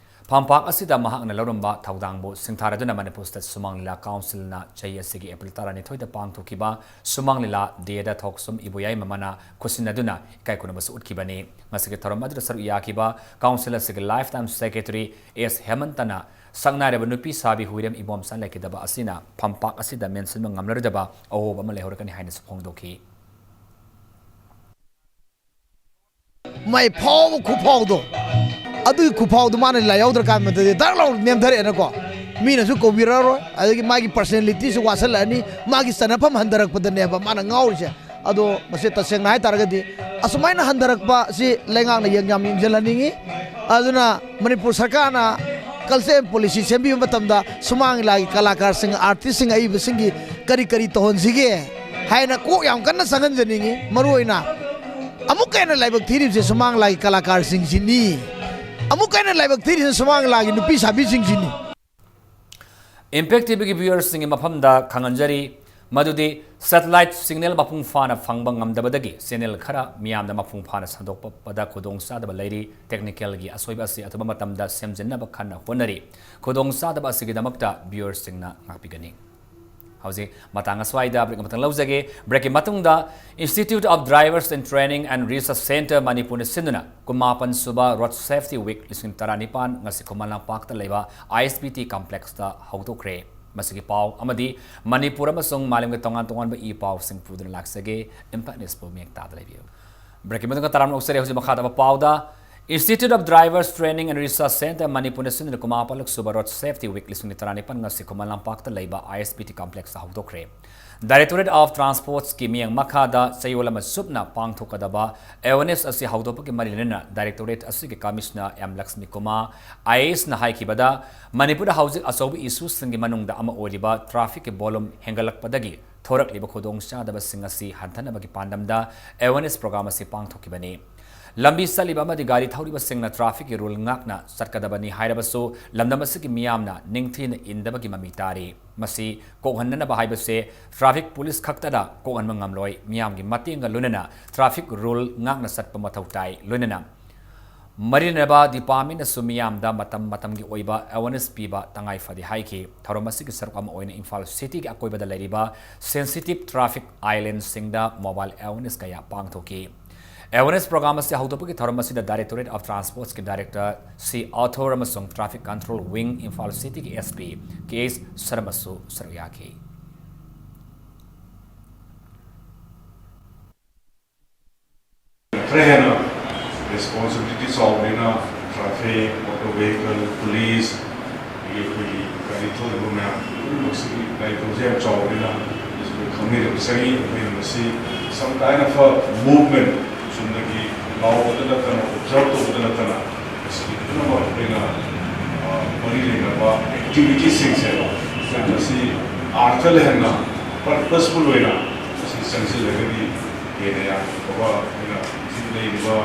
ꯐꯝꯄꯥꯛ ꯑꯁꯤꯗ ꯃꯍꯥꯛꯅ ꯂꯧꯔꯝꯕ ꯊꯧꯗꯥꯡꯕꯨ ꯁꯤꯡꯊꯥꯔꯗꯨꯅ ꯃꯅꯤꯄꯨꯔ ꯁ꯭ꯇꯦꯠ ꯁꯨꯃꯥꯡ ꯂꯤꯂꯥ ꯀꯥꯎꯟꯁꯤꯜꯅ ꯆꯍꯤ ꯑꯁꯤꯒꯤ ꯑꯦꯄ꯭ꯔꯤꯜ ꯇꯔꯥꯅꯤꯊꯣꯏꯗ ꯄꯥꯡꯊꯣꯛꯈꯤꯕ ꯁꯨꯃꯥꯡ ꯂꯤꯂꯥ ꯗꯦꯗ ꯊꯣꯛꯁꯨꯝ ꯏꯕꯣꯌꯥꯏ ꯃꯃꯥꯅ ꯈꯨꯠꯁꯤꯟꯅꯗꯨꯅ ꯏꯀꯥꯏ ꯈꯨꯝꯅꯕꯁꯨ ꯎꯠꯈꯤꯕꯅꯤ꯫ ꯉꯁꯤꯒꯤ ꯊꯧꯔꯝ ꯑꯗꯨꯗ ꯁꯔꯨꯛ ꯌꯥꯈꯤꯕ ꯀꯥꯎꯟꯁꯤꯜ ꯑꯁꯤꯒꯤ lifetime secretary ꯑꯦꯁ ꯍꯦꯃꯟꯇꯅ ꯁꯛꯅꯥꯏꯔꯕ ꯅꯨꯄꯤ ꯁꯥꯕꯤ ꯍꯨꯏꯔꯦꯝ ꯏꯕꯣꯝꯆꯥ ꯂꯩꯈꯤꯗꯕ ꯑꯁꯤꯅ ꯐꯝꯄꯥꯛ ꯑꯁꯤꯗ ꯃꯦꯟꯁꯤꯟꯕ ꯉꯝꯂꯔꯣꯏꯗꯕ ꯑꯍꯣꯕ ꯑꯃ ꯂꯩꯍꯧꯔꯒꯅꯤ ꯍꯥꯏꯅꯁꯨ ꯐꯣꯡꯗꯣꯛꯈꯤ꯫ ꯃꯥꯏ ꯐꯥꯎꯕ ꯈꯨꯐꯥꯎꯗꯣ, ꯑꯗꯨꯒꯤ ꯈꯨꯐꯥꯎꯗꯣ ꯃꯥꯅ ꯂꯥꯏ ꯌꯥꯎꯗ꯭ꯔꯀꯥꯟ ꯃꯇꯝꯗꯗꯤ ꯗꯛ ꯂꯥꯎ ꯅꯦꯝꯊꯔꯛꯑꯦꯅꯀꯣ, ꯃꯤꯅꯁꯨ ꯀꯧꯕꯤꯔꯛꯑꯔꯣꯏ, ꯑꯗꯒꯤ ꯃꯥꯒꯤ ꯄꯔꯁꯅꯦꯂꯤꯇꯤꯁꯨ ꯋꯥꯠꯁꯜꯂꯛꯑꯅꯤ, ꯃꯥꯒꯤ ꯆꯠꯅꯐꯝ ꯍꯟꯊꯔꯛꯄꯗꯅꯦꯕ ꯃꯥꯅ ꯉꯥꯎꯔꯤꯁꯦ꯫ ꯑꯗꯣ ꯃꯁꯤ ꯇꯁꯦꯡꯅ ꯍꯥꯏꯇꯥꯔꯒꯗꯤ ꯑꯁꯨꯃꯥꯏꯅ ꯍꯟꯊꯔꯛꯄ ꯑꯁꯤ ꯂꯩꯉꯥꯛꯅ ꯌꯦꯡ-, ꯌꯥꯝ ꯌꯦꯡꯁꯤꯜꯍꯟꯅꯤꯡꯉꯤ꯫ ꯑꯗꯨꯅ ꯃꯅꯤꯄꯨꯔ ꯁꯔꯀꯥꯔꯅ culture and policy ꯁꯦꯝꯕꯤꯕ ꯃꯇꯝꯗ ꯁꯨꯃꯥꯡ ꯂꯤꯂꯥꯒꯤ ꯀꯂꯥꯀꯥꯔꯁꯤꯡ, ꯑꯥꯔꯇꯤꯁꯁꯤꯡ, ꯑꯏꯕꯁꯤꯡꯒꯤ ꯀꯔꯤ ꯀꯔꯤ ꯇꯧꯍꯟꯁꯤꯒꯦ ꯍꯥꯏꯅ ꯀꯣꯛ ꯌꯥꯝ ꯀꯟꯅ ꯆꯪꯍꯟꯖꯅꯤꯡꯉꯤ꯫ ꯃꯔꯨꯑꯣꯏꯅ ꯑꯃꯨꯛꯀ ꯍꯦꯟꯅ ꯂꯥꯏꯕꯛ ꯊꯤꯔꯤꯕꯁꯦ ꯁꯨꯃꯥꯡ ꯂꯤꯂꯥꯒꯤ ꯀꯂꯥꯀꯥꯔꯁꯤꯡꯁꯤꯅꯤ꯫ ꯑꯃꯨꯛꯀ ꯍꯦꯟꯅ ꯂꯥꯏꯕꯛ ꯊꯤꯔꯤꯁꯦ ꯁꯨꯃꯥꯡ ꯂꯤꯂꯥꯒꯤ ꯅꯨꯄꯤ ꯁꯥꯕꯤꯁꯤꯡꯁꯤꯅꯤ꯫ Impact TVꯒꯤ viewersꯁꯤꯡꯒꯤ ꯃꯐꯝꯗ ꯈꯪꯍꯟꯖꯔꯤ ꯃꯗꯨꯗꯤ satellite signal ꯃꯄꯨꯡ ꯐꯥꯅ ꯐꯪꯕ ꯉꯝꯗꯕꯗꯒꯤ channel ꯈꯔ ꯃꯤꯌꯥꯝꯗ ꯃꯄꯨꯡ ꯐꯥꯅ ꯁꯟꯗꯣꯛꯄꯗ ꯈꯨꯗꯣꯡꯆꯥꯗꯕ ꯂꯩꯔꯤ꯫ Technicalꯒꯤ ꯑꯁꯣꯏꯕ ꯑꯁꯤ ꯑꯊꯨꯕ ꯃꯇꯝꯗ ꯁꯦꯝꯖꯤꯟꯅꯕ ꯀꯟꯅ ꯍꯣꯠꯅꯔꯤ꯫ ꯈꯨꯗꯣꯡꯆꯥꯗꯕ ꯑꯁꯤꯒꯤꯗꯃꯛꯇ viewersꯁꯤꯡꯅ ꯉꯥꯛꯄꯤꯒꯅꯤ꯫ ꯍꯧꯖꯤꯛ ꯃꯇꯥꯡ ꯑꯁ꯭ꯋꯥꯏꯗ break ꯑꯃꯇꯪ ꯂꯧꯖꯒꯦ꯫ Breakꯀꯤ ꯃꯇꯨꯡꯗ Institute of Drivers and Training and Research Centre ꯃꯅꯤꯄꯨꯔꯅ ꯁꯤꯟꯗꯨꯅ ꯀꯨꯟꯃꯥꯄꯟ ꯁꯨꯕ Road Safety Week ꯂꯤꯁꯤꯡ ꯇꯔꯥꯅꯤꯄꯥꯟ ꯉꯁꯤ ꯈꯨꯃꯟ ꯂꯝꯄꯥꯛꯇ ꯂꯩꯕ ISBT complexꯇ ꯍꯧꯗꯣꯛꯈ꯭ꯔꯦ꯫ ꯃꯁꯤꯒꯤ ꯄꯥꯎ ꯑꯃꯗꯤ ꯃꯅꯤꯄꯨꯔ ꯑꯃꯁꯨꯡ ꯃꯥꯂꯦꯝꯒꯤ ꯇꯣꯉꯥꯟ ꯇꯣꯉꯥꯟꯕ ꯏ ꯄꯥꯎꯁꯤꯡ ꯄꯨꯗꯨꯅ ꯂꯥꯛꯆꯒꯦ꯫ Impact Newsꯄꯨ ꯃꯌꯦꯛ ꯇꯥꯗ ꯂꯩꯕꯤꯌꯨ꯫ Breakꯀꯤ ꯃꯇꯨꯡꯗ ꯇꯔꯥꯝꯅ ꯑꯣꯛꯆꯔꯤ꯫ ꯍꯧꯖꯤꯛ ꯃꯈꯥ ꯇꯥꯕ ꯄꯥꯎꯗ, Institute of Drivers Training and Research Centre ꯃꯅꯤꯄꯨꯔꯅ ꯁꯤꯟꯗꯨꯅ ꯀꯨꯟꯃꯥꯄꯟ ꯁꯨꯕ Road Safety Week ꯂꯤꯁꯤꯡ ꯇꯔꯥꯅꯤꯄꯥꯟ ꯉꯁꯤ ꯈꯨꯃꯟ ꯂꯝꯄꯥꯛꯇ ꯂꯩꯕ ISBT complexꯇ ꯍꯧꯗꯣꯛꯈ꯭ꯔꯦ꯫ Directorate of Transportꯀꯤ ꯃꯤꯠꯌꯦꯡ ꯃꯈꯥꯗ ꯆꯌꯣꯜ ꯑꯃ ꯆꯨꯞꯅ ꯄꯥꯡꯊꯣꯛꯀꯗꯕ awareness ꯑꯁꯤ ꯍꯧꯗꯣꯛꯄꯒꯤ ꯃꯔꯤ ꯂꯩꯅꯅ directorate ꯑꯁꯤꯒꯤ commissioner M ꯂꯛꯁꯃꯤ ꯀꯨꯃꯥꯔ IASꯅ ꯍꯥꯏꯈꯤꯕꯗ, ꯃꯅꯤꯄꯨꯔꯗ ꯍꯧꯖꯤꯛ ꯑꯆꯧꯕ issueꯁꯤꯡꯒꯤ ꯃꯅꯨꯡꯗ ꯑꯃ ꯑꯣꯏꯔꯤꯕ trafficꯀꯤ volume ꯍꯦꯟꯒꯠꯂꯛꯄꯗꯒꯤ ꯊꯣꯔꯛꯂꯤꯕ ꯈꯨꯗꯣꯡꯆꯥꯗꯕꯁꯤꯡ ꯑꯁꯤ ꯍꯟꯊꯅꯕꯒꯤ ꯄꯥꯟꯗꯝꯗ awareness program ꯑꯁꯤ ꯄꯥꯡꯊꯣꯛꯈꯤꯕꯅꯤ꯫ ꯂꯝꯕꯤ ꯆꯠꯂꯤꯕ ꯑꯃꯗꯤ ꯒꯥꯔꯤ ꯊꯧꯔꯤꯕꯁꯤꯡꯅ trafficꯀꯤ rule ꯉꯥꯛꯅ ꯆꯠꯀꯗꯕꯅꯤ ꯍꯥꯏꯔꯕꯁꯨ, ꯂꯝꯗꯝ ꯑꯁꯤꯒꯤ ꯃꯤꯌꯥꯝꯅ ꯅꯤꯡꯊꯤꯅ ꯏꯟꯗꯕꯒꯤ ꯃꯃꯤ ꯇꯥꯔꯤ꯫ ꯃꯁꯤ ꯀꯣꯛꯍꯟꯅꯅꯕ ꯍꯥꯏꯕꯁꯦ traffic police ꯈꯛꯇꯅ ꯀꯣꯛꯍꯟꯕ ꯉꯝꯂꯣꯏ꯫ ꯃꯤꯌꯥꯝꯒꯤ ꯃꯇꯦꯡꯒ ꯂꯣꯏꯅꯅ traffic rule ꯉꯥꯛꯅ ꯆꯠꯄ ꯃꯊꯧ ꯇꯥꯏ꯫ ꯂꯣꯏꯅꯅ ꯃꯔꯤ ꯂꯩꯅꯕ departmentꯅꯁꯨ ꯃꯤꯌꯥꯝꯗ ꯃꯇꯝ ꯃꯇꯝꯒꯤ ꯑꯣꯏꯕ awareness ꯄꯤꯕ ꯇꯉꯥꯏ ꯐꯗꯦ ꯍꯥꯏꯈꯤ꯫ ꯊꯧꯔꯝ ꯑꯁꯤꯒꯤ ꯁꯔꯨꯛ ꯑꯃ ꯑꯣꯏꯅ ꯏꯝꯐꯥꯜ cityꯒꯤ ꯑꯀꯣꯏꯕꯗ ꯂꯩꯔꯤꯕ sensitive traffic islandꯁꯤꯡꯗ mobile awareness ꯀꯌꯥ ꯄꯥꯡꯊꯣꯛꯈꯤ꯫ Awareness program ꯑꯁꯤ ꯍꯧꯗꯣꯛꯄꯒꯤ ꯊꯧꯔꯝ ꯑꯁꯤꯗ Directorate of Transportꯀꯤ Director ꯁꯤ ꯑꯥꯊꯣꯔ ꯑꯃꯁꯨꯡ Traffic Control Wing Imphal ꯁꯤꯇꯤꯒꯤ S P K S ꯁꯔꯃꯁꯨ ꯁꯔꯨꯛ ꯌꯥꯈꯤ꯫ ꯈꯔ ꯍꯦꯟꯅ responsibility ꯆꯥꯎꯕꯅꯤꯅ traffic, motor vehicle, police, ꯑꯗꯒꯤ ꯑꯩꯈꯣꯏꯒꯤ ꯒꯥꯔꯤ ꯊꯧꯔꯤꯕ ꯃꯌꯥꯝ ꯄꯨꯝꯅꯃꯛꯁꯤꯒꯤ ꯗꯥꯏꯇ꯭ꯋꯁꯦ ꯌꯥꯝ ꯆꯥꯎꯕꯅꯤꯅ ꯑꯩꯈꯣꯏ ꯈꯪꯃꯤꯟꯅꯕ ꯆꯪꯉꯤ꯫ ꯑꯩꯈꯣꯏꯅ ꯃꯁꯤ some kind of a movement, ꯆꯨꯝꯅꯒꯤ ꯂꯥꯎꯕꯗ ꯅꯠꯇꯅ, observe ꯇꯧꯕꯗ ꯅꯠꯇꯅ, ꯃꯁꯤꯒꯤ ꯄꯨꯝꯅꯃꯛ ꯑꯩꯈꯣꯏꯅ, ꯑ, ꯃꯔꯤ ꯂꯩꯅꯕ activityꯁꯤꯡꯁꯦ ꯑꯩꯈꯣꯏ ꯃꯁꯤ ꯑꯥꯔꯊ ꯂꯩꯍꯟꯅ, purposeful ꯑꯣꯏꯅ ꯃꯁꯤ ꯆꯪꯁꯤꯜꯂꯒꯗꯤ ꯍꯦꯟꯅ ꯌꯥꯝ ꯐꯕ ꯑꯩꯈꯣꯏꯅ ꯍꯧꯖꯤꯛ ꯂꯩꯔꯤꯕ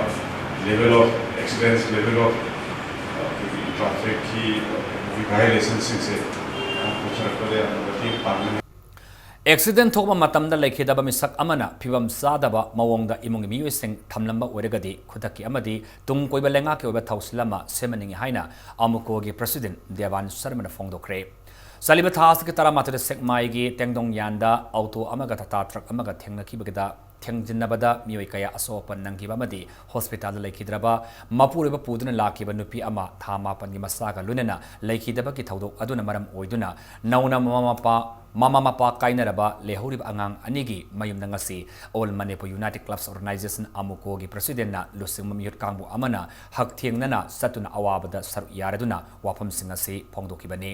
level of accidents, level of, ꯑ, ꯑꯩꯈꯣꯏꯒꯤ trafficꯀꯤ violationꯁꯤꯡꯁꯦ ꯌꯥꯝ ꯀꯣꯛꯁꯤꯜꯂꯛꯄꯗ ꯌꯥꯝꯅ ꯃꯇꯦꯡ ꯄꯥꯡꯒꯅꯤ꯫ ꯑꯦꯛꯁꯤꯗꯦꯟ ꯊꯣꯛꯄ ꯃꯇꯝꯗ ꯂꯩꯈꯤꯗꯕ ꯃꯤꯁꯛ ꯑꯃꯅ ꯐꯤꯕꯝ ꯆꯥꯗꯕ ꯃꯑꯣꯡꯗ ꯏꯃꯨꯡꯒꯤ ꯃꯤꯑꯣꯏꯁꯤꯡ ꯊꯝꯂꯝꯕ ꯑꯣꯏꯔꯒꯗꯤ ꯈꯨꯗꯛꯀꯤ ꯑꯃꯗꯤ ꯇꯨꯡ ꯀꯣꯏꯕ ꯂꯩꯉꯥꯛꯀꯤ ꯑꯣꯏꯕ ꯊꯧꯁꯤꯜ ꯑꯃ ꯁꯦꯝꯍꯟꯅꯤꯡꯏ ꯍꯥꯏꯅ ꯑꯃꯨꯀꯣꯒꯤ president ꯗꯦꯕꯥꯟ ꯁꯔꯃꯅ ꯐꯣꯡꯗꯣꯛꯈ꯭ꯔꯦ꯫ ꯆꯠꯂꯤꯕ ꯊꯥ ꯑꯁꯤꯒꯤ ꯇꯔꯥꯃꯥꯊꯣꯏꯗ ꯁꯦꯛꯃꯥꯏꯒꯤ ꯇꯦꯡꯗꯣꯡꯌꯥꯟꯗ ꯑꯣꯇꯣ ꯑꯃꯒ ꯇꯥꯇꯥ ꯇ꯭ꯔꯛ ꯑꯃꯒ ꯊꯦꯡꯅꯈꯤꯕꯗ, ꯊꯦꯡꯖꯤꯟꯅꯕꯗ ꯃꯤꯑꯣꯏ ꯀꯌꯥ ꯑꯁꯣꯛ ꯑꯄꯟ ꯅꯪꯈꯤꯕ ꯑꯃꯗꯤ ꯍꯣꯁꯄꯤꯇꯥꯜꯗ ꯂꯩꯈꯤꯗ꯭ꯔꯕ ꯃꯄꯨꯔꯣꯏꯕ ꯄꯨꯗꯨꯅ ꯂꯥꯛꯈꯤꯕ ꯅꯨꯄꯤ ꯑꯃ ꯊꯥ ꯃꯥꯄꯟꯒꯤ ꯃꯆꯥꯒ ꯂꯣꯏꯅꯅ ꯂꯩꯈꯤꯗꯕꯒꯤ ꯊꯧꯗꯣꯛ ꯑꯗꯨꯅ ꯃꯔꯝ ꯑꯣꯏꯗꯨꯅ ꯅꯧꯅ ꯃꯃꯥ ꯃꯄꯥ, ꯃꯃꯥ ꯃꯄꯥ ꯀꯥꯏꯅꯔꯕ ꯂꯩꯍꯧꯔꯤꯕ ꯑꯉꯥꯡ ꯑꯅꯤꯒꯤ ꯃꯌꯨꯝꯗ ꯉꯁꯤ All Manipur United Clubs Organization ꯑꯃꯨꯀꯣꯒꯤ presidentꯅ ꯂꯨꯆꯤꯡꯕ ꯃꯤꯍꯨꯠ ꯀꯥꯡꯕꯨ ꯑꯃꯅ ꯍꯛꯊꯦꯡꯅꯅ ꯆꯠꯇꯨꯅ ꯑꯋꯥꯕꯗ ꯁꯔꯨꯛ ꯌꯥꯔꯗꯨꯅ ꯋꯥꯐꯝꯁꯤꯡ ꯑꯁꯤ ꯐꯣꯡꯗꯣꯛꯈꯤꯕꯅꯤ꯫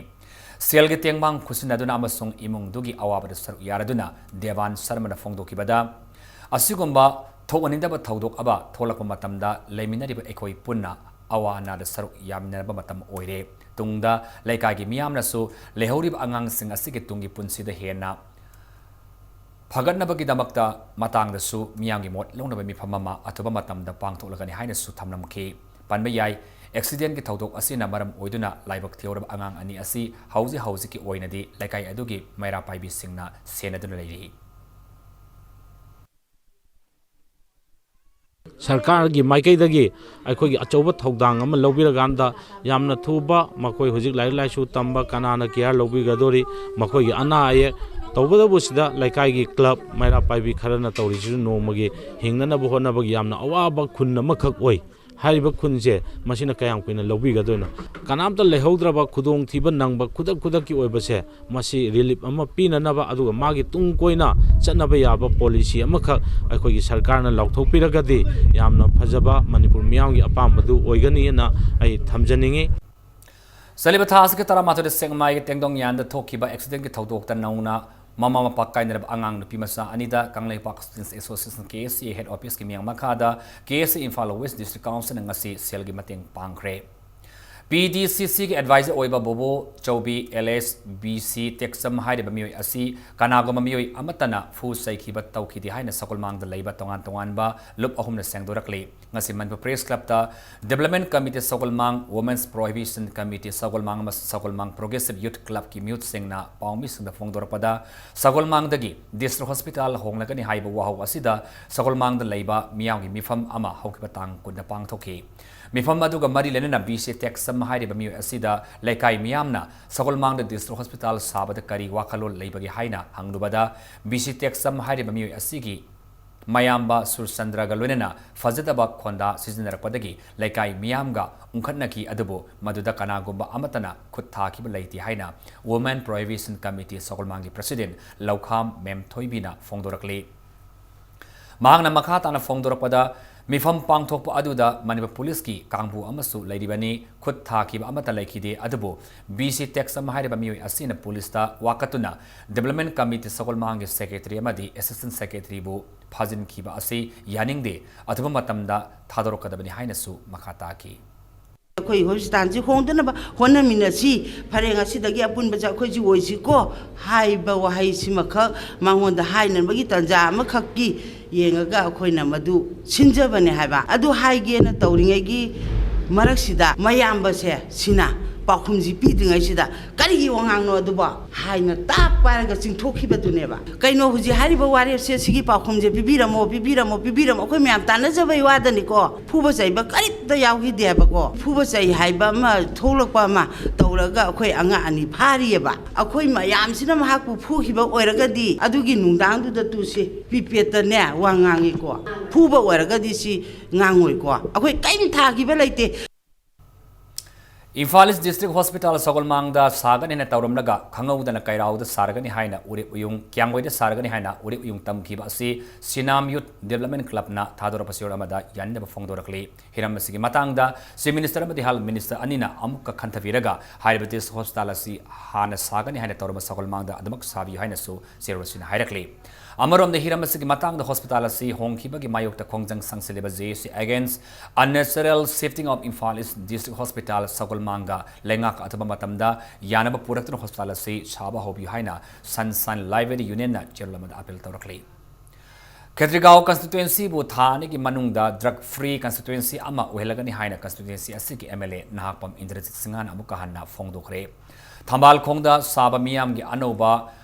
ꯁꯦꯜꯒꯤ ꯇꯦꯡꯕꯥꯡ ꯈꯨꯠꯁꯤꯟꯅꯗꯨꯅ ꯑꯃꯁꯨꯡ ꯏꯃꯨꯡꯗꯨꯒꯤ ꯑꯋꯥꯕꯗ ꯁꯔꯨꯛ ꯌꯥꯔꯗꯨꯅ ꯗꯦꯕꯥꯟ ꯁꯔꯃꯅ ꯐꯣꯡꯗꯣꯛꯈꯤꯕꯗ, ꯑꯁꯤꯒꯨꯝꯕ ꯊꯣꯛꯍꯟꯅꯤꯡꯗꯕ ꯊꯧꯗꯣꯛ ꯑꯃ ꯊꯣꯛꯂꯛꯄ ꯃꯇꯝꯗ ꯂꯩꯃꯤꯟꯅꯔꯤꯕ ꯑꯩꯈꯣꯏ ꯄꯨꯟꯅ ꯑꯋꯥ ꯑꯅꯥꯗ ꯁꯔꯨꯛ ꯌꯥꯃꯤꯟꯅꯔꯕ ꯃꯇꯝ ꯑꯣꯏꯔꯦ꯫ ꯇꯨꯡꯗ ꯂꯩꯀꯥꯏꯒꯤ ꯃꯤꯌꯥꯝꯅꯁꯨ ꯂꯩꯍꯧꯔꯤꯕ ꯑꯉꯥꯡꯁꯤꯡ ꯑꯁꯤꯒꯤ ꯇꯨꯡꯒꯤ ꯄꯨꯟꯁꯤꯗ ꯍꯦꯟꯅ ꯐꯒꯠꯅꯕꯒꯤꯗꯃꯛꯇ ꯃꯇꯥꯡꯗꯁꯨ ꯃꯤꯌꯥꯝꯒꯤ ꯃꯣꯠ ꯂꯧꯅꯕ ꯃꯤꯐꯝ ꯑꯃ ꯑꯊꯨꯕ ꯃꯇꯝꯗ ꯄꯥꯡꯊꯣꯛꯂꯒꯅꯤ ꯍꯥꯏꯅꯁꯨ ꯊꯝꯂꯝꯈꯤ꯫ ꯄꯟꯕ ꯌꯥꯏ, ꯑꯦꯛꯁꯤꯗꯦꯟꯒꯤ ꯊꯧꯗꯣꯛ ꯑꯁꯤꯅ ꯃꯔꯝ ꯑꯣꯏꯗꯨꯅ ꯂꯥꯏꯕꯛ ꯊꯤꯍꯧꯔꯕ ꯑꯉꯥꯡ ꯑꯅꯤ ꯑꯁꯤ ꯍꯧꯖꯤꯛ ꯍꯧꯖꯤꯛꯀꯤ ꯑꯣꯏꯅꯗꯤ ꯂꯩꯀꯥꯏ ꯑꯗꯨꯒꯤ ꯃꯩꯔꯥ ꯄꯥꯏꯕꯤꯁꯤꯡꯅ ꯁꯦꯟꯅꯗꯨꯅ ꯂꯩꯔꯤ꯫ ꯁꯔꯀꯥꯔꯒꯤ ꯃꯥꯏꯀꯩꯗꯒꯤ ꯑꯩꯈꯣꯏꯒꯤ ꯑꯆꯧꯕ ꯊꯧꯗꯥꯡ ꯑꯃ ꯂꯧꯕꯤꯔꯀꯥꯟꯗ ꯌꯥꯝꯅ ꯊꯨꯕ ꯃꯈꯣꯏ ꯍꯧꯖꯤꯛ ꯂꯥꯏꯔꯤꯛ ꯂꯥꯏꯁꯨ ꯇꯝꯕ ꯀꯅꯥꯅ care ꯂꯧꯕꯤꯒꯗꯧꯔꯤ? ꯃꯈꯣꯏꯒꯤ ꯑꯅꯥ ꯑꯌꯦꯛ ꯇꯧꯕꯇꯕꯨ ꯁꯤꯗ ꯂꯩꯀꯥꯏꯒꯤ ꯀ꯭ꯂꯕ, ꯃꯩꯔꯥ ꯄꯥꯏꯕꯤ ꯈꯔꯅ ꯇꯧꯔꯤꯁꯤꯁꯨ ꯅꯣꯡꯃꯒꯤ ꯍꯤꯡꯅꯅꯕ ꯍꯣꯠꯅꯕꯒꯤ ꯌꯥꯝꯅ ꯑꯋꯥꯕ ꯈꯨꯟ ꯑꯃꯈꯛ ꯑꯣꯏ꯫ ꯍꯥꯏꯔꯤꯕ ꯈꯨꯟꯁꯦ ꯃꯁꯤꯅ ꯀꯌꯥꯝ ꯀꯨꯏꯅ ꯂꯧꯕꯤꯒꯗꯣꯏꯅꯣ? ꯀꯅꯥꯝꯇ ꯂꯩꯍꯧꯗ꯭ꯔꯕ, ꯈꯨꯗꯣꯡꯊꯤꯕ ꯅꯪꯕ ꯈꯨꯗꯛ ꯈꯨꯗꯛꯀꯤ ꯑꯣꯏꯕꯁꯦ, ꯃꯁꯤ ꯔꯤꯂꯤꯞ ꯑꯃ ꯄꯤꯅꯅꯕ, ꯑꯗꯨꯒ ꯃꯥꯒꯤ ꯇꯨꯡ ꯀꯣꯏꯅ ꯆꯠꯅꯕ ꯌꯥꯕ ꯄꯣꯂꯤꯁꯤ ꯑꯃꯈꯛ ꯑꯩꯈꯣꯏꯒꯤ ꯁꯔꯀꯥꯔꯅ ꯂꯥꯎꯊꯣꯛꯄꯤꯔꯒꯗꯤ ꯌꯥꯝꯅ ꯐꯖꯕ ꯃꯅꯤꯄꯨꯔ ꯃꯤꯌꯥꯝꯒꯤ ꯑꯄꯥꯝꯕꯗꯨ ꯑꯣꯏꯒꯅꯤꯅ ꯑꯩ ꯊꯝꯖꯅꯤꯡꯏ꯫ ꯆꯠꯂꯤꯕ ꯊꯥ ꯑꯁꯤꯒꯤ ꯇꯔꯥꯃꯥꯊꯣꯏꯗ ꯁꯦꯛꯃꯥꯏꯒꯤ ꯇꯦꯡꯗꯣꯡ ꯌꯥꯟꯗ ꯊꯣꯛꯈꯤꯕ ꯑꯦꯛꯁꯤꯗꯦꯟꯒꯤ ꯊꯧꯗꯣꯛꯇ ꯅꯧꯅ ꯃꯃꯥ ꯃꯄꯥ ꯀꯥꯏꯅꯔꯕ ꯑꯉꯥꯡ ꯅꯨꯄꯤ ꯃꯆꯥ ꯑꯅꯤꯗ ꯀꯪꯂꯩꯄꯥꯛ Students Association, ꯀꯦ ꯑꯦꯁ ꯑꯦ, ꯍꯦꯗ ꯑꯣꯐꯤꯁꯅ ꯃꯤꯌꯥꯡ ꯃꯈꯥꯗ ꯀꯦ ꯑꯦꯁ ꯑꯦ ꯏꯝꯐꯥꯜ ꯋꯦꯁ ꯗꯤꯁꯇ꯭ꯔꯤꯛ ꯀꯥꯎꯟꯁꯤꯜꯅ ꯉꯁꯤ ꯁꯦꯜꯒꯤ ꯃꯇꯦꯡ ꯄꯥꯡꯈ꯭ꯔꯦ꯫ ꯄꯤ ꯗꯤ ꯁꯤ ꯁꯤꯒꯤ ꯑꯦꯗꯚꯥꯏꯖꯔ ꯑꯣꯏꯕ ꯕꯣꯕꯣ ꯆꯧꯕꯤ ꯑꯦꯂꯤꯌꯥꯁ ꯕꯤ ꯁꯤ ꯇꯦꯛꯆꯝ ꯍꯥꯏꯔꯤꯕ ꯃꯤꯑꯣꯏ ꯑꯁꯤ ꯀꯅꯥꯒꯨꯝꯕ ꯃꯤꯑꯣꯏ ꯑꯃꯠꯇꯅ ꯐꯨ ꯆꯩꯈꯤꯕ ꯇꯧꯈꯤꯗꯦ ꯍꯥꯏꯅ ꯁꯒꯣꯜꯃꯥꯡꯗ ꯂꯩꯕ ꯇꯣꯉꯥꯟ ꯇꯣꯉꯥꯟꯕ ꯂꯨꯞ ꯑꯍꯨꯝꯅ ꯁꯦꯡꯗꯣꯔꯛꯂꯤ꯫ ꯉꯁꯤ ꯃꯅꯤꯄꯨꯔ ꯄ꯭ꯔꯦꯁ ꯀ꯭ꯂꯕꯇ Development Committee ꯁꯒꯣꯜꯃꯥꯡ, Women's Prohibition Committee ꯁꯒꯣꯜꯃꯥꯡ ꯑꯃꯁꯨꯡ ꯁꯒꯣꯜꯃꯥꯡ Progressive Youth Clubꯀꯤ ꯃꯤꯍꯨꯠꯁꯤꯡꯅ ꯄꯥꯎꯃꯤꯁꯤꯡꯗ ꯐꯣꯡꯗꯣꯔꯛꯄꯗ, ꯁꯒꯣꯜꯃꯥꯡꯗꯒꯤ ꯗꯤꯁꯇ꯭ꯔꯤꯛ ꯍꯣꯁꯄꯤꯇꯥꯜ ꯍꯣꯡꯂꯒꯅꯤ ꯍꯥꯏꯕ ꯋꯥꯍꯧ ꯑꯁꯤꯗ ꯁꯒꯣꯜꯃꯥꯡꯗ ꯂꯩꯕ ꯃꯤꯌꯥꯝꯒꯤ ꯃꯤꯐꯝ ꯑꯃ ꯍꯧꯈꯤꯕ ꯇꯥꯡ ꯀꯨꯟꯗ ꯄꯥꯡꯊꯣꯛꯈꯤ꯫ ꯃꯤꯐꯝ ꯑꯗꯨꯒ ꯃꯔꯤ ꯂꯩꯅꯅ ꯕꯤ ꯁꯤ ꯇꯦꯛꯆꯝ ꯍꯥꯏꯔꯤꯕ ꯃꯤꯑꯣꯏ ꯑꯁꯤꯗ ꯂꯩꯀꯥꯏ ꯃꯤꯌꯥꯝꯅ ꯁꯒꯣꯜꯃꯥꯡꯗ ꯗꯤꯁꯇ꯭ꯔꯤꯛ ꯍꯣꯁꯄꯤꯇꯥꯜ ꯁꯥꯕꯗ ꯀꯔꯤ ꯋꯥꯈꯜꯂꯣꯟ ꯂꯩꯕꯒꯦ ꯍꯥꯏꯅ ꯍꯪꯂꯨꯕꯗ, ꯕꯤ ꯁꯤ ꯇꯦꯛꯆꯝ ꯍꯥꯏꯔꯤꯕ ꯃꯤꯑꯣꯏ ꯑꯁꯤꯒꯤ ꯃꯌꯥꯝꯕ ꯁꯨꯔꯆꯟꯗ꯭ꯔꯒ ꯂꯣꯏꯅꯅ ꯐꯖꯗꯕ ꯈꯣꯟꯗꯥ ꯁꯤꯖꯤꯟꯅꯔꯛꯄꯗꯒꯤ ꯂꯩꯀꯥꯏ ꯃꯤꯌꯥꯝꯒ ꯎꯪꯈꯠꯅꯈꯤ, ꯑꯗꯨꯕꯨ ꯃꯗꯨꯗ ꯀꯅꯥꯒꯨꯝꯕ ꯑꯃꯠꯇꯅ ꯈꯨꯠ ꯊꯥꯈꯤꯕ ꯂꯩꯇꯦ ꯍꯥꯏꯅ Women Prohibition Committee ꯁꯒꯣꯜꯃꯥꯡꯒꯤ ꯄ꯭ꯔꯁꯤꯗꯦꯟ ꯂꯧꯈꯥꯝ ꯃꯦꯝꯊꯣꯏꯕꯤꯅ ꯐꯣꯡꯗꯣꯔꯛꯂꯤ꯫ ꯃꯍꯥꯛꯅ ꯃꯈꯥ ꯇꯥꯅ ꯐꯣꯡꯗꯣꯔꯛꯄꯗ, ꯃꯤꯐꯝ ꯄꯥꯡꯊꯣꯛꯄ ꯑꯗꯨꯗ ꯃꯅꯤꯄꯨꯔ ꯄꯨꯂꯤꯁꯀꯤ ꯀꯥꯡꯕꯨ ꯑꯃꯁꯨ ꯂꯩꯔꯤꯕꯅꯤ, ꯈꯨꯠ ꯊꯥꯈꯤꯕ ꯑꯃꯠꯇ ꯂꯩꯈꯤꯗꯦ, ꯑꯗꯨꯕꯨ ꯕꯤ ꯁꯤ ꯇꯦꯛꯆꯝ ꯍꯥꯏꯔꯤꯕ ꯃꯤꯑꯣꯏ ꯑꯁꯤꯅ ꯄꯨꯂꯤꯁꯇ ꯋꯥꯀꯠꯇꯨꯅ Development Committee ꯁꯒꯣꯜꯃꯥꯡꯒꯤ ꯁꯦꯀ꯭ꯔꯦꯇꯔꯤ ꯑꯃꯗꯤ ꯑꯦꯁꯤꯁꯇꯦꯟ ꯁꯦꯀ꯭ꯔꯦꯇꯔꯤꯕꯨ ꯐꯥꯖꯤꯟꯈꯤꯕ ꯑꯁꯤ ꯌꯥꯅꯤꯡꯗꯦ, ꯑꯊꯨꯕ ꯃꯇꯝꯗ ꯊꯥꯗꯣꯔꯛꯀꯗꯕꯅꯤ ꯍꯥꯏꯅꯁꯨ ꯃꯈꯥ ꯇꯥꯈꯤ꯫ ꯑꯩꯈꯣꯏ ꯍꯣꯁꯄꯤꯇꯥꯜꯁꯤ ꯍꯣꯡꯗꯅꯕ ꯍꯣꯠꯅꯃꯤꯟꯅꯁꯤ, ꯐꯔꯦ, ꯉꯁꯤꯗꯒꯤ ꯑꯄꯨꯟꯕꯁꯦ ꯑꯩꯈꯣꯏꯁꯤ ꯑꯣꯏꯁꯤꯀꯣ ꯍꯥꯏꯕ ꯋꯥꯍꯩꯁꯤꯃꯈꯛ ꯃꯉꯣꯟꯗ ꯍꯥꯏꯅꯕꯒꯤ ꯇꯥꯟꯖꯥ ꯑꯃꯈꯛꯀꯤ ꯌꯦꯡꯉꯒ ꯑꯩꯈꯣꯏꯅ ꯃꯗꯨ ꯁꯤꯟꯖꯕꯅꯦ ꯍꯥꯏꯕ꯫ ꯑꯗꯨ ꯍꯥꯏꯒꯦꯅ ꯇꯧꯔꯤꯉꯩꯒꯤ ꯃꯔꯛꯁꯤꯗ ꯃꯌꯥꯝꯕꯁꯦ ꯁꯤꯅ ꯄꯥꯎꯈꯨꯝꯁꯤ ꯄꯤꯗ꯭ꯔꯤꯉꯩꯁꯤꯗ "ꯀꯔꯤꯒꯤ ꯋꯥꯉꯥꯡꯅꯣ ꯑꯗꯨꯕꯣ?" ꯍꯥꯏꯅ ꯇꯥꯛ ꯄꯥꯏꯔꯒ ꯆꯤꯡꯊꯣꯛꯈꯤꯕꯗꯨꯅꯦꯕ꯫ "ꯀꯩꯅꯣ ꯍꯧꯖꯤꯛ ꯍꯥꯏꯔꯤꯕ ꯋꯥꯔꯦꯞꯁꯦ, ꯁꯤꯒꯤ ꯄꯥꯎꯈꯨꯝꯁꯦ ꯄꯤꯕꯤꯔꯝꯃꯣ, ꯄꯤꯕꯤꯔꯝꯃꯣ, ꯄꯤꯕꯤꯔꯝꯃꯣ, ꯑꯩꯈꯣꯏ ꯃꯌꯥꯝ ꯇꯥꯟꯅꯖꯕꯩ ꯋꯥꯗꯅꯤꯀꯣ, ꯐꯨꯕ ꯆꯩꯕ ꯀꯔꯤꯝꯇ ꯌꯥꯎꯈꯤꯗꯦꯕꯀꯣ꯫ ꯐꯨꯕ ꯆꯩ ꯍꯥꯏꯕ ꯑꯃ, ꯊꯣꯛꯂꯛꯄ ꯑꯃ ꯇꯧꯔꯒ ꯑꯩꯈꯣꯏ ꯑꯉꯥꯡ ꯑꯅꯤ ꯐꯥꯔꯤꯑꯕ꯫ ꯑꯩꯈꯣꯏ ꯃꯌꯥꯝꯁꯤꯅ ꯃꯍꯥꯛꯄꯨ ꯐꯨꯈꯤꯕ ꯑꯣꯏꯔꯒꯗꯤ ꯑꯗꯨꯒꯤ ꯅꯨꯡꯗꯥꯡꯗꯨꯗ ꯇꯨꯁꯤ ꯄꯤꯄꯦꯠꯇꯅꯦ ꯋꯥ ꯉꯥꯡꯉꯤꯀꯣ꯫ ꯐꯨꯕ ꯑꯣꯏꯔꯒꯗꯤ ꯁꯤ ꯉꯥꯡꯉꯣꯏꯀꯣ꯫ ꯑꯩꯈꯣꯏ ꯀꯔꯤꯝ ꯊꯥꯈꯤꯕ ꯂꯩꯇꯦ꯫ ꯏꯝꯐꯥꯜ ꯏꯁ ꯗꯤꯁꯇ꯭ꯔꯤꯛ ꯍꯣꯁꯄꯤꯇꯥꯜ ꯁꯒꯣꯜꯃꯥꯡꯗ ꯁꯥꯒꯅꯤ ꯍꯥꯏꯅ ꯇꯧꯔꯝꯂꯒ ꯈꯪꯍꯧꯗꯅ ꯀꯩꯔꯥꯎꯗ ꯁꯥꯔꯒꯅꯤ ꯍꯥꯏꯅ ꯎꯔꯤꯞ ꯎꯌꯨꯡ, ꯀ꯭ꯌꯥꯝꯒꯣꯏꯗ ꯁꯥꯔꯒꯅꯤ ꯍꯥꯏꯅ ꯎꯔꯤꯞ ꯎꯌꯨꯡ ꯇꯝꯈꯤꯕ ꯑꯁꯤ ꯁꯤꯅꯥꯝ ꯌꯨꯠ ꯗꯤꯕꯦꯂꯞꯃꯦꯟ ꯀ꯭ꯂꯕꯅ ꯊꯥꯗꯣꯔꯛꯄ ꯆꯦꯔꯣꯜ ꯑꯃꯗ ꯌꯥꯅꯤꯡꯗꯕ ꯐꯣꯡꯗꯣꯔꯛꯂꯤ꯫ ꯍꯤꯔꯝ ꯑꯁꯤꯒꯤ ꯃꯇꯥꯡꯗ ꯆꯤꯐ ꯃꯤꯅꯤꯁꯇꯔ ꯑꯃꯗꯤ ꯍꯦꯜꯊ ꯃꯤꯅꯤꯁꯇꯔ ꯑꯅꯤꯅ ꯑꯃꯨꯛꯀ ꯈꯟꯊꯕꯤꯔꯒ ꯍꯥꯏꯔꯤꯕ ꯗꯤꯁꯇ꯭ꯔꯤꯛ ꯍꯣꯁꯄꯤꯇꯥꯜ ꯑꯁꯤ ꯍꯥꯟꯅ ꯁꯥꯒꯅꯤ ꯍꯥꯏꯅ ꯇꯧꯔꯝꯕ ꯁꯒꯣꯜꯃꯥꯡꯗ ꯑꯗꯨꯃꯛ ꯁꯥꯕꯤꯌꯨ ꯍꯥꯏꯅꯁꯨ ꯆꯦꯔꯣꯜ ꯑꯁꯤꯅ ꯍꯥꯏꯔꯛꯂꯤ꯫ ꯑꯃꯔꯣꯝꯗ ꯍꯤꯔꯝ ꯑꯁꯤꯒꯤ ꯃꯇꯥꯡꯗ ꯍꯣꯁꯄꯤꯇꯥꯜ ꯑꯁꯤ ꯍꯣꯡꯈꯤꯕꯒꯤ ꯃꯥꯌꯣꯛꯇ ꯈꯣꯡꯖꯪ ꯁꯪꯁꯤꯜꯂꯤꯕ J A C Against Unnatural Shifting of Imphal East District Hospital ꯁꯒꯣꯜꯃꯥꯡꯒ ꯂꯩꯉꯥꯛ ꯑꯊꯨꯕ ꯃꯇꯝꯗ ꯌꯥꯅꯕ ꯄꯨꯔꯛꯇꯨꯅ ꯍꯣꯁꯄꯤꯇꯥꯜ ꯑꯁꯤ ꯁꯥꯕ ꯍꯧꯕꯤꯌꯨ ꯍꯥꯏꯅ Sunshine Library Unionꯅ ꯆꯦꯔꯣꯜ ꯑꯃꯗ ꯑꯄꯤꯜ ꯇꯧꯔꯛꯂꯤ꯫ ꯈꯦꯇ꯭ꯔꯤꯒꯥꯎ ꯀꯟꯁꯇꯤꯇ꯭ꯋꯦꯟꯁꯤꯕꯨ ꯊꯥ ꯑꯅꯤꯒꯤ ꯃꯅꯨꯡꯗ ꯗ꯭ꯔꯒ ꯐ꯭ꯔꯤ ꯀꯟꯁꯇꯤꯇ꯭ꯋꯦꯟꯁꯤ ꯑꯃ ꯑꯣꯏꯍꯜꯂꯒꯅꯤ ꯍꯥꯏꯅ ꯀꯟꯁꯇꯤꯇ꯭ꯋꯦꯟꯁꯤ ꯑꯁꯤꯒꯤ MLA ꯅꯍꯥꯛꯄꯝ ꯏꯟꯗ꯭ꯔꯖꯤꯠ ꯁꯤꯡꯍꯅ ꯑꯃꯨꯛꯀ ꯍꯟꯅ ꯐꯣꯡꯗꯣꯛꯈ꯭ꯔꯦ꯫ ꯊꯝꯕꯥꯜ ꯈꯣꯡꯗ ꯁꯥꯕ ꯃꯤꯌꯥꯝꯒꯤ ꯑꯅꯧꯕ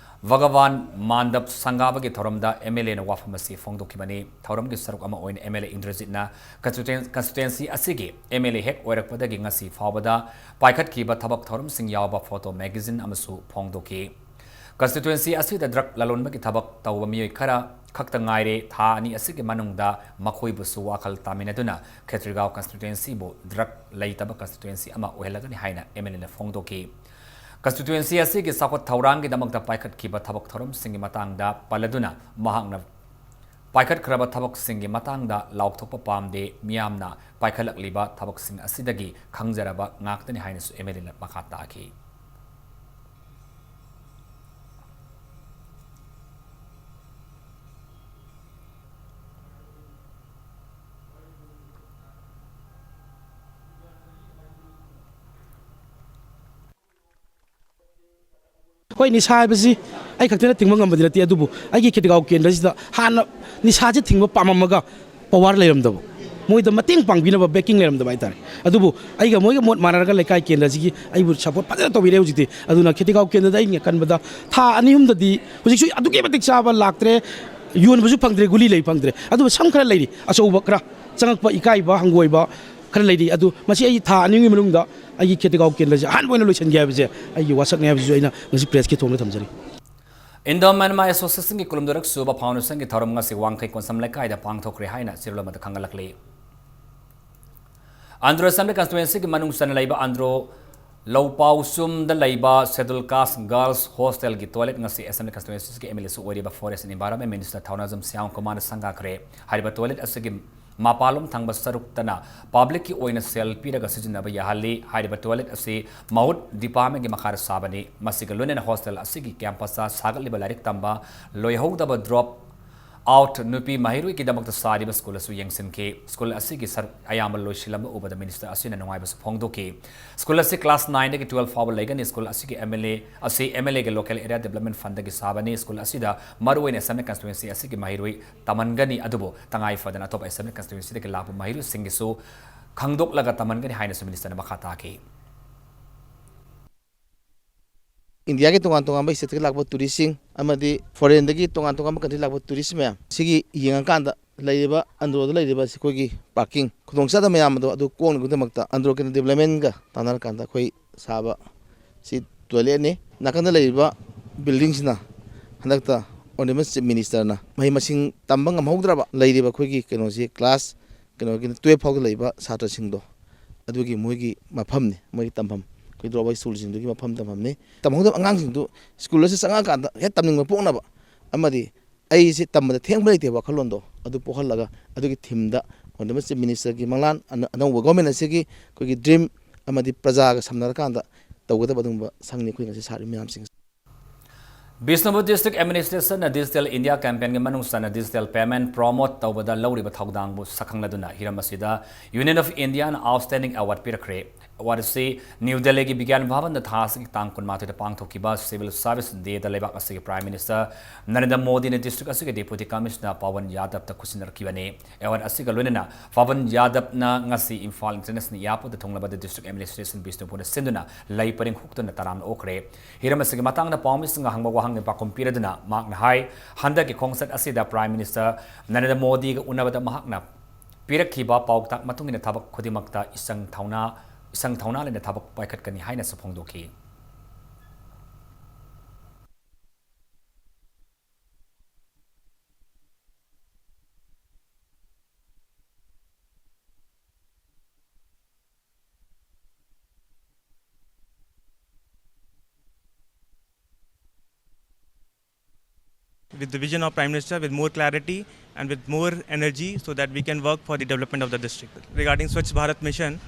ꯚꯒꯋꯥꯟ ꯃꯥꯟꯗꯞ ꯁꯪꯒꯥꯕꯒꯤ ꯊꯧꯔꯝꯗ MLAꯅ ꯋꯥꯐꯝ ꯑꯁꯤ ꯐꯣꯡꯗꯣꯛꯈꯤꯕꯅꯤ꯫ ꯊꯧꯔꯝꯒꯤ ꯁꯔꯨꯛ ꯑꯃ ꯑꯣꯏꯅ MLA ꯏꯟꯗ꯭ꯔꯖꯤꯠꯅ ꯀꯟꯁꯇꯤꯇ꯭ꯋꯦꯟ-, ꯀꯟꯁꯇꯤꯇ꯭ꯋꯦꯟꯁꯤ ꯑꯁꯤꯒꯤ MLA ꯍꯦꯛ ꯑꯣꯏꯔꯛꯄꯗꯒꯤ ꯉꯁꯤ ꯐꯥꯎꯕꯗ ꯄꯥꯏꯈꯠꯈꯤꯕ ꯊꯕꯛ ꯊꯧꯔꯝꯁꯤꯡ ꯌꯥꯎꯕ ꯐꯣꯇꯣ ꯃꯦꯒꯥꯖꯤꯟ ꯑꯃꯁꯨ ꯐꯣꯡꯗꯣꯛꯈꯤ꯫ ꯀꯟꯁꯇꯤꯇ꯭ꯋꯦꯟꯁꯤ ꯑꯁꯤꯗ ꯗ꯭ꯔꯒ ꯂꯂꯣꯟꯕꯒꯤ ꯊꯕꯛ ꯇꯧꯕ ꯃꯤꯑꯣꯏ ꯈꯔ ꯈꯛꯇ ꯉꯥꯏꯔꯦ꯫ ꯊꯥ ꯑꯅꯤ ꯑꯁꯤꯒꯤ ꯃꯅꯨꯡꯗ ꯃꯈꯣꯏꯕꯨꯁꯨ ꯋꯥꯈꯜ ꯇꯥꯃꯤꯟꯅꯗꯨꯅ ꯈꯦꯇ꯭ꯔꯤꯒꯥꯎ ꯀꯟꯁꯇꯤꯇ꯭ꯋꯦꯟꯁꯤꯕꯨ ꯗ꯭ꯔꯒ ꯂꯩꯇꯕ ꯀꯟꯁꯇꯤꯇ꯭ꯋꯦꯟꯁꯤ ꯑꯃ ꯑꯣꯏꯍꯜꯂꯒꯅꯤ ꯍꯥꯏꯅ MLAꯅ ꯐꯣꯡꯗꯣꯛꯈꯤ꯫ ꯀꯟꯁꯇꯤꯇ꯭ꯋꯦꯟꯁꯤ ꯑꯁꯤꯒꯤ ꯆꯥꯎꯈꯠ ꯊꯧꯔꯥꯡꯒꯤꯗꯃꯛꯇ ꯄꯥꯏꯈꯠꯈꯤꯕ ꯊꯕꯛ ꯊꯧꯔꯝꯁꯤꯡꯒꯤ ꯃꯇꯥꯡꯗ ꯄꯜꯂꯗꯨꯅ ꯃꯍꯥꯛꯅ ꯄꯥꯏꯈꯠꯈ꯭ꯔꯕ ꯊꯕꯛꯁꯤꯡꯒꯤ ꯃꯇꯥꯡꯗ ꯂꯥꯎꯊꯣꯛꯄ ꯄꯥꯝꯗꯦ, ꯃꯤꯌꯥꯝꯅ ꯄꯥꯏꯈꯠꯂꯛꯂꯤꯕ ꯊꯕꯛꯁꯤꯡ ꯑꯁꯤꯗꯒꯤ ꯈꯪꯖꯔꯕ ꯉꯥꯛꯇꯅꯤ ꯍꯥꯏꯅꯁꯨ MLAꯅ ꯃꯈꯥ ꯇꯥꯈꯤ꯫ ꯍꯣꯏ, ꯅꯤꯁꯥ ꯍꯥꯏꯕꯁꯤ ꯑꯩ ꯈꯛꯇꯅ ꯊꯤꯡꯕ ꯉꯝꯕꯗꯤ ꯅꯠꯇꯦ, ꯑꯗꯨꯕꯨ ꯑꯩꯒꯤ ꯈꯦꯇ꯭ꯔꯤꯒꯥꯎ ꯀꯦꯟꯗ꯭ꯔꯁꯤꯗ ꯍꯥꯟꯅ ꯅꯤꯁꯥꯁꯦ ꯊꯤꯡꯕ ꯄꯥꯝꯃꯝꯃꯒ ꯄꯋꯥꯔ ꯂꯩꯔꯝꯗꯕ, ꯃꯣꯏꯗ ꯃꯇꯦꯡ ꯄꯥꯡꯕꯤꯅꯕ backing ꯂꯩꯔꯝꯗꯕ ꯍꯥꯏꯇꯥꯔꯦ꯫ ꯑꯗꯨꯕꯨ ꯑꯩꯒ ꯃꯣꯏꯒ ꯃꯣꯠ ꯃꯥꯟꯅꯔꯒ ꯂꯩꯀꯥꯏ ꯀꯦꯟꯗ꯭ꯔꯁꯤꯒꯤ ꯑꯩꯕꯨ support ꯐꯖꯅ ꯇꯧꯕꯤꯔꯦ ꯍꯧꯖꯤꯛꯇꯤ꯫ ꯑꯗꯨꯅ ꯈꯦꯇꯤꯒꯥꯎ ꯀꯦꯟꯗ꯭ꯔꯗ ꯑꯩꯅ ꯈꯟꯕꯗ ꯊꯥ ꯑꯅꯤ ꯑꯍꯨꯝꯗꯗꯤ ꯍꯧꯖꯤꯛꯁꯨ ꯑꯗꯨꯛꯀꯤ ꯃꯇꯤꯛ ꯆꯥꯕ ꯂꯥꯛꯇ꯭ꯔꯦ, ꯌꯣꯟꯕꯁꯨ ꯐꯪꯗ꯭ꯔꯦ, ꯒꯨꯂꯤ ꯂꯩ ꯐꯪꯗ꯭ꯔꯦ꯫ ꯑꯗꯨꯕꯨ ꯁꯝ ꯈꯔ ꯂꯩꯔꯤ, ꯑꯆꯧꯕ ꯈꯔ ꯆꯪꯉꯛꯄ ꯏꯀꯥꯏꯕ ꯍꯪꯒꯣꯏꯕ ꯈꯔ ꯂꯩꯔꯤ꯫ ꯑꯗꯨ ꯃꯁꯤ ꯑꯩ ꯊꯥ ꯑꯅꯤꯒꯤ ꯃꯅꯨꯡꯗ ꯑꯩꯒꯤ ꯈꯦꯇꯤꯒꯥꯎ ꯀꯦꯟꯗ꯭ꯔꯁꯦ ꯑꯍꯥꯟꯕ ꯑꯣꯏꯅ ꯂꯣꯏꯁꯤꯟꯒꯦ ꯍꯥꯏꯕꯁꯦ ꯑꯩꯒꯤ ꯋꯥꯁꯛꯅꯤ ꯍꯥꯏꯕꯁꯤꯁꯨ ꯑꯩꯅ ꯉꯁꯤ pressꯀꯤ ꯊꯣꯡꯗ ꯊꯝꯖꯔꯤ꯫ Indo Myanmar Associationꯒꯤ ꯀꯨꯟꯍꯨꯝꯗꯣꯏꯔꯛ ꯁꯨꯕ foundationꯒꯤ ꯊꯧꯔꯝ ꯉꯁꯤ ꯋꯥꯡꯈꯩ ꯀꯣꯟꯁꯝ ꯂꯩꯀꯥꯏꯗ ꯄꯥꯡꯊꯣꯛꯈ꯭ꯔꯦ ꯍꯥꯏꯅ ꯆꯤꯔꯣꯜ ꯑꯃꯗ ꯈꯪꯍꯜꯂꯛꯂꯤ꯫ ꯑꯟꯗ꯭ꯔꯣ Assembly Constituencyꯒꯤ ꯃꯅꯨꯡ ꯆꯟꯅ ꯂꯩꯕ ꯑꯟꯗ꯭ꯔꯣ ꯂꯧꯄꯥꯎꯆꯨꯝꯗ ꯂꯩꯕ Scheduled Caste Girls Hostelꯒꯤ toilet ꯉꯁꯤ Assembly Constituencyꯒꯤ MLAꯁꯨ ꯑꯣꯏꯔꯤꯕ Forest and Environment Minister ꯊꯧꯅꯥꯖꯝ Shyam ꯀꯨꯃꯥꯔꯅ ꯁꯪꯒꯥꯈ꯭ꯔꯦ꯫ ꯍꯥꯏꯔꯤꯕ toilet ꯑꯁꯤꯒꯤ ꯃꯄꯥꯟꯂꯣꯝ ꯊꯪꯕ ꯁꯔꯨꯛꯇꯅ publicꯀꯤ ꯑꯣꯏꯅ ꯁꯦꯜ ꯄꯤꯔꯒ ꯁꯤꯖꯤꯟꯅꯕ ꯌꯥꯍꯜꯂꯤ꯫ ꯍꯥꯏꯔꯤꯕ toilet ꯑꯁꯤ ꯃꯍꯨꯠ departmentꯀꯤ ꯃꯈꯥꯗ ꯁꯥꯕꯅꯤ꯫ ꯃꯁꯤꯒ ꯂꯣꯏꯅꯅ hostel ꯑꯁꯤꯒꯤ campusꯇ ꯁꯥꯒꯠꯂꯤꯕ ꯂꯥꯏꯔꯤꯛ ꯇꯝꯕ ꯂꯣꯏꯍꯧꯗꯕ drop out ꯅꯨꯄꯤ ꯃꯍꯩꯔꯣꯏꯒꯤꯗꯃꯛꯇ ꯁꯥꯔꯤꯕ school ꯑꯁꯨ ꯌꯦꯡꯁꯤꯟꯈꯤ꯫ School ꯑꯁꯤꯒꯤ ꯁꯔꯨꯛ ꯑꯌꯥꯝꯕ ꯂꯣꯏꯁꯤꯜꯂꯝꯕ ꯎꯕꯗ minister ꯑꯁꯤꯅ ꯅꯨꯡꯉꯥꯏꯕꯁꯨ ꯐꯣꯡꯗꯣꯛꯈꯤ꯫ School ꯑꯁꯤ class nineꯗꯒꯤ twelve ꯐꯥꯎꯕ ꯂꯩꯒꯅꯤ꯫ School ꯑꯁꯤꯒꯤ MLA ꯑꯁꯤ MLAꯒꯤ local area development fundꯗꯒꯤ ꯁꯥꯕꯅꯤ꯫ School ꯑꯁꯤꯗ ꯃꯔꯨꯑꯣꯏꯅ Assembly Constituency ꯑꯁꯤꯒꯤ ꯃꯍꯩꯔꯣꯏ ꯇꯝꯍꯟꯒꯅꯤ, ꯑꯗꯨꯕꯨ ꯇꯉꯥꯏ ꯐꯗꯅ ꯑꯇꯣꯞꯄ Assembly Constituencyꯗꯒꯤ ꯂꯥꯛꯄ ꯃꯍꯩꯔꯣꯏꯁꯤꯡꯒꯤꯁꯨ ꯈꯪꯗꯣꯛꯂꯒ ꯇꯝꯍꯟꯒꯅꯤ ꯍꯥꯏꯅꯁꯨ ministerꯅ ꯃꯈꯥ ꯇꯥꯈꯤ꯫ ꯏꯟꯗꯤꯌꯥꯒꯤ ꯇꯣꯉꯥꯟ ꯇꯣꯉꯥꯟꯕ stateꯇꯒꯤ ꯂꯥꯛꯄ touristꯁꯤꯡ ꯑꯃꯗꯤ foreignꯗꯒꯤ ꯇꯣꯉꯥꯟ ꯇꯣꯉꯥꯟꯕ country ꯂꯥꯛꯄ tourist ꯃꯌꯥꯝ ꯁꯤꯒꯤ ꯌꯦꯡꯉꯀꯥꯟꯗ ꯂꯩꯔꯤꯕ ꯑꯟꯗ꯭ꯔꯣꯗ ꯂꯩꯔꯤꯕ ꯑꯩꯈꯣꯏꯒꯤ parking ꯈꯨꯗꯣꯡꯆꯥꯗꯕ ꯃꯌꯥꯝ ꯑꯗꯣ ꯑꯗꯨ ꯀꯣꯛꯅꯕꯒꯤꯗꯃꯛꯇ ꯑꯟꯗ꯭ꯔꯣ ꯀꯦꯟꯗ꯭ꯔ developmentꯒ ꯇꯥꯟꯅꯔꯀꯥꯟꯗ ꯑꯩꯈꯣꯏ ꯁꯥꯕ ꯁꯤ toiletꯅꯤ꯫ ꯅꯥꯀꯟꯗ ꯂꯩꯔꯤꯕ buildingꯁꯤꯅ ꯍꯟꯗꯛꯇ Honourable Chief Ministerꯅ ꯃꯍꯩ ꯃꯁꯤꯡ ꯇꯝꯕ ꯉꯝꯍꯧꯗ꯭ꯔꯕ ꯂꯩꯔꯤꯕ ꯑꯩꯈꯣꯏꯒꯤ ꯀꯩꯅꯣꯁꯤ class ꯀꯩꯅꯣꯒꯤ twelve ꯐꯥꯎꯗ ꯂꯩꯕ ꯁꯥꯇ꯭ꯔꯁꯤꯡꯗꯣ ꯑꯗꯨꯒꯤ ꯃꯣꯏꯒꯤ ꯃꯐꯝꯅꯤ, ꯃꯣꯏꯒꯤ ꯇꯝꯐꯝ꯫ ꯑꯩꯈꯣꯏ drop out schoolꯁꯤꯡꯗꯨꯒꯤ ꯃꯐꯝ ꯇꯝꯐꯝꯅꯤ꯫ ꯇꯝꯍꯧꯗꯕ ꯑꯉꯥꯡꯁꯤꯡꯗꯨ school ꯑꯁꯤ ꯆꯪꯉꯛꯑꯀꯥꯟꯗ ꯍꯦꯛ ꯇꯝꯅꯤꯡꯕ ꯄꯣꯛꯅꯕ ꯑꯃꯗꯤ ꯑꯩꯁꯦ ꯇꯝꯕꯗ ꯊꯦꯡꯕ ꯂꯩꯇꯦ ꯋꯥꯈꯜꯂꯣꯟꯗꯣ ꯑꯗꯨ ꯄꯣꯛꯍꯜꯂꯒ ꯑꯗꯨꯒꯤ themeꯗ Honourable Chief Ministerꯒꯤ ꯃꯪꯂꯥꯟ ꯑꯅ-, ꯑꯅꯧꯕ government ꯑꯁꯤꯒꯤ ꯑꯩꯈꯣꯏꯒꯤ dream ꯑꯃꯗꯤ ꯄ꯭ꯔꯖꯥꯒ ꯁꯝꯅꯔꯀꯥꯟꯗ ꯇꯧꯒꯗꯕ ꯑꯗꯨꯒꯨꯝꯕ ꯁꯪꯅꯤ ꯑꯩꯈꯣꯏ ꯉꯁꯤ ꯁꯥꯔꯤꯕ ꯃꯌꯥꯝꯁꯤꯡ꯫ ꯕꯤꯁꯅꯨꯄꯨꯔ District Administrationꯅ Digital India Campaignꯒꯤ ꯃꯅꯨꯡ ꯆꯟꯅ digital payment promote ꯇꯧꯕꯗ ꯂꯧꯔꯤꯕ ꯊꯧꯗꯥꯡꯕꯨ ꯁꯛꯈꯪꯂꯗꯨꯅ ꯍꯤꯔꯝ ꯑꯁꯤꯗ Union of Indiaꯅ Outstanding Award ꯄꯤꯔꯛꯈ꯭ꯔꯦ꯫ ꯑꯦꯋꯥꯔꯗ ꯑꯁꯤ ꯅ꯭ꯌꯨ ꯗꯦꯜꯂꯤꯒꯤ ꯕꯤꯒ꯭ꯌꯥꯟ ꯚꯕꯟꯗ ꯊꯥ ꯑꯁꯤꯒꯤ ꯇꯥꯡ ꯀꯨꯟꯃꯥꯊꯣꯏꯗ ꯄꯥꯡꯊꯣꯛꯈꯤꯕ Civil Service Dayꯗ ꯂꯩꯕꯥꯛ ꯑꯁꯤꯒꯤ Prime Minister ꯅꯔꯦꯟꯗ꯭ꯔ ꯃꯣꯗꯤꯅ district ꯑꯁꯤꯒꯤ Deputy Commissioner ꯄꯋꯟ ꯌꯥꯗꯕꯇ ꯈꯨꯠꯁꯤꯟꯅꯔꯛꯈꯤꯕꯅꯤ꯫ ꯑꯦꯋꯥꯔꯗ ꯑꯁꯤꯒ ꯂꯣꯏꯅꯅ ꯄꯋꯟ ꯌꯥꯗꯕꯅ ꯉꯁꯤ ꯏꯝꯐꯥꯜ International Airportꯇ ꯊꯨꯡꯂꯕꯗ district administrationꯕꯤꯁꯅꯨꯄꯨꯔꯅ ꯁꯤꯟꯗꯨꯅ ꯂꯩ ꯄꯔꯦꯡ ꯍꯨꯛꯇꯨꯅ ꯇꯔꯥꯝꯅ ꯑꯣꯛꯈ꯭ꯔꯦ꯫ ꯍꯤꯔꯝ ꯑꯁꯤꯒꯤ ꯃꯇꯥꯡꯗ ꯄꯥꯎꯃꯤꯁꯤꯡꯅ ꯍꯪꯕ ꯋꯥꯍꯪꯒꯤ ꯄꯥꯎꯈꯨꯝ ꯄꯤꯔꯗꯨꯅ ꯃꯍꯥꯛꯅ ꯍꯥꯏ, ꯍꯟꯗꯛꯀꯤ ꯈꯣꯡꯆꯠ ꯑꯁꯤꯗ Prime Minister ꯅꯔꯦꯟꯗ꯭ꯔ ꯃꯣꯗꯤꯒ ꯎꯅꯕꯗ ꯃꯍꯥꯛꯅ ꯄꯤꯔꯛꯈꯤꯕ ꯄꯥꯎꯇꯥꯛ ꯃꯇꯨꯡ ꯏꯟꯅ ꯊꯕꯛ ꯈꯨꯗꯤꯡꯃꯛꯇ ꯏꯁꯪ ꯊꯧꯅꯥ, ꯏꯁꯪ ꯊꯧꯅꯥ ꯂꯩꯅ ꯊꯕꯛ ꯄꯥꯏꯈꯠꯀꯅꯤ ꯍꯥꯏꯅꯁꯨ ꯐꯣꯡꯗꯣꯛꯈꯤ꯫ With the vision of Prime Minister, with more clarity and with more energy, so that we can work for the development of the district. Regarding Swachh Bharat Mission,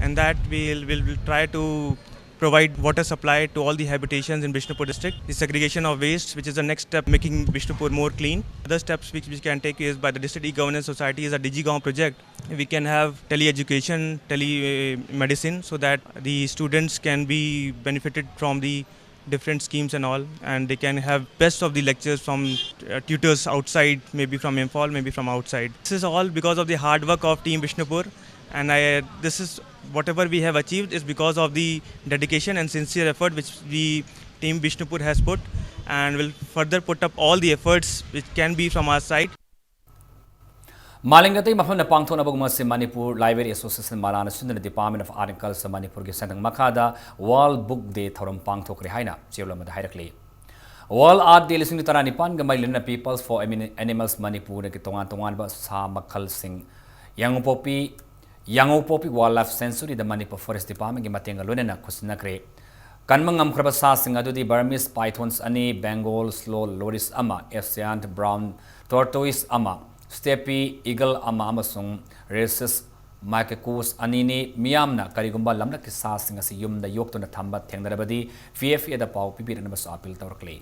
and that we'll, we'll, we'll try to provide water supply to all the habitations in Bishnupur district. The segregation of waste, which is the next step, making Bishnupur more clean. Other steps which we can take is by the district e-governance society is a DigiGaon project. We can have tele-education, tele-medicine, so that the students can be benefited from the different schemes and all, and they can have best of the lectures from uh, tutors outside, maybe from Imphal, maybe from outside. This is all because of the hard work of Team Bishnupur, and I, this is whatever we have achieved is because of the dedication and sincere effort which the Team Bishnupur has put, and will further put up all the efforts which can be from our side. ꯃꯥꯂꯦꯝꯒꯤ ꯑꯇꯩ ꯃꯐꯝꯗ ꯄꯥꯡꯊꯣꯛꯅꯕꯒꯨꯝ ꯑꯁꯤ Manipur Library Association ꯃꯔꯥꯅ ꯁꯤꯟꯗꯨꯅ Department of Art and Culture ꯃꯅꯤꯄꯨꯔꯒꯤ ꯁꯦꯟꯊꯪ ꯃꯈꯥꯗ World Book Day ꯊꯧꯔꯝ ꯄꯥꯡꯊꯣꯛꯈ꯭ꯔꯦ ꯍꯥꯏꯅ ꯆꯦꯔꯣꯜ ꯑꯃꯗ ꯍꯥꯏꯔꯛꯂꯤ꯫ World Art Day ꯂꯤꯁꯤꯡ ꯇꯔꯥꯅꯤꯄꯥꯟꯒ ꯃꯔꯤ ꯂꯩꯅꯅ Peoples for Ani-, Animals ꯃꯅꯤꯄꯨꯔꯗꯒꯤ ꯇꯣꯉꯥꯟ ꯇꯣꯉꯥꯟꯕ ꯁꯥ ꯃꯈꯜꯁꯤꯡ ꯌꯥꯡꯉꯨꯄꯣꯛꯄꯤ, ꯌꯥꯡꯉꯨꯄꯣꯛꯄꯤ Wildlife Sanctuaryꯗ ꯃꯅꯤꯄꯨꯔ Forest Departmentꯀꯤ ꯃꯇꯦꯡꯒ ꯂꯣꯏꯅꯅ ꯈꯨꯠꯁꯤꯟꯅꯈ꯭ꯔꯦ꯫ ꯀꯟꯕ ꯉꯝꯈ꯭ꯔꯕ ꯁꯥꯁꯤꯡ ꯑꯗꯨꯗꯤ Burmese pythons ꯑꯅꯤ, Bengal sloth loris ꯑꯃ, Asian brown tortoise ꯑꯃ, steppe eagle ꯑꯃ ꯑꯃꯁꯨꯡ rhesus macaques ꯑꯅꯤꯅꯤ꯫ ꯃꯤꯌꯥꯝꯅ ꯀꯔꯤꯒꯨꯝꯕ ꯂꯝꯂꯛꯀꯤ ꯁꯥꯁꯤꯡ ꯑꯁꯤ ꯌꯨꯝꯗ ꯌꯣꯛꯇꯨꯅ ꯊꯝꯕ ꯊꯦꯡꯅꯔꯕꯗꯤ, PFAꯗ ꯄꯥꯎ ꯄꯤꯕꯤꯔꯛꯅꯕꯁꯨ appeal ꯇꯧꯔꯛꯂꯤ꯫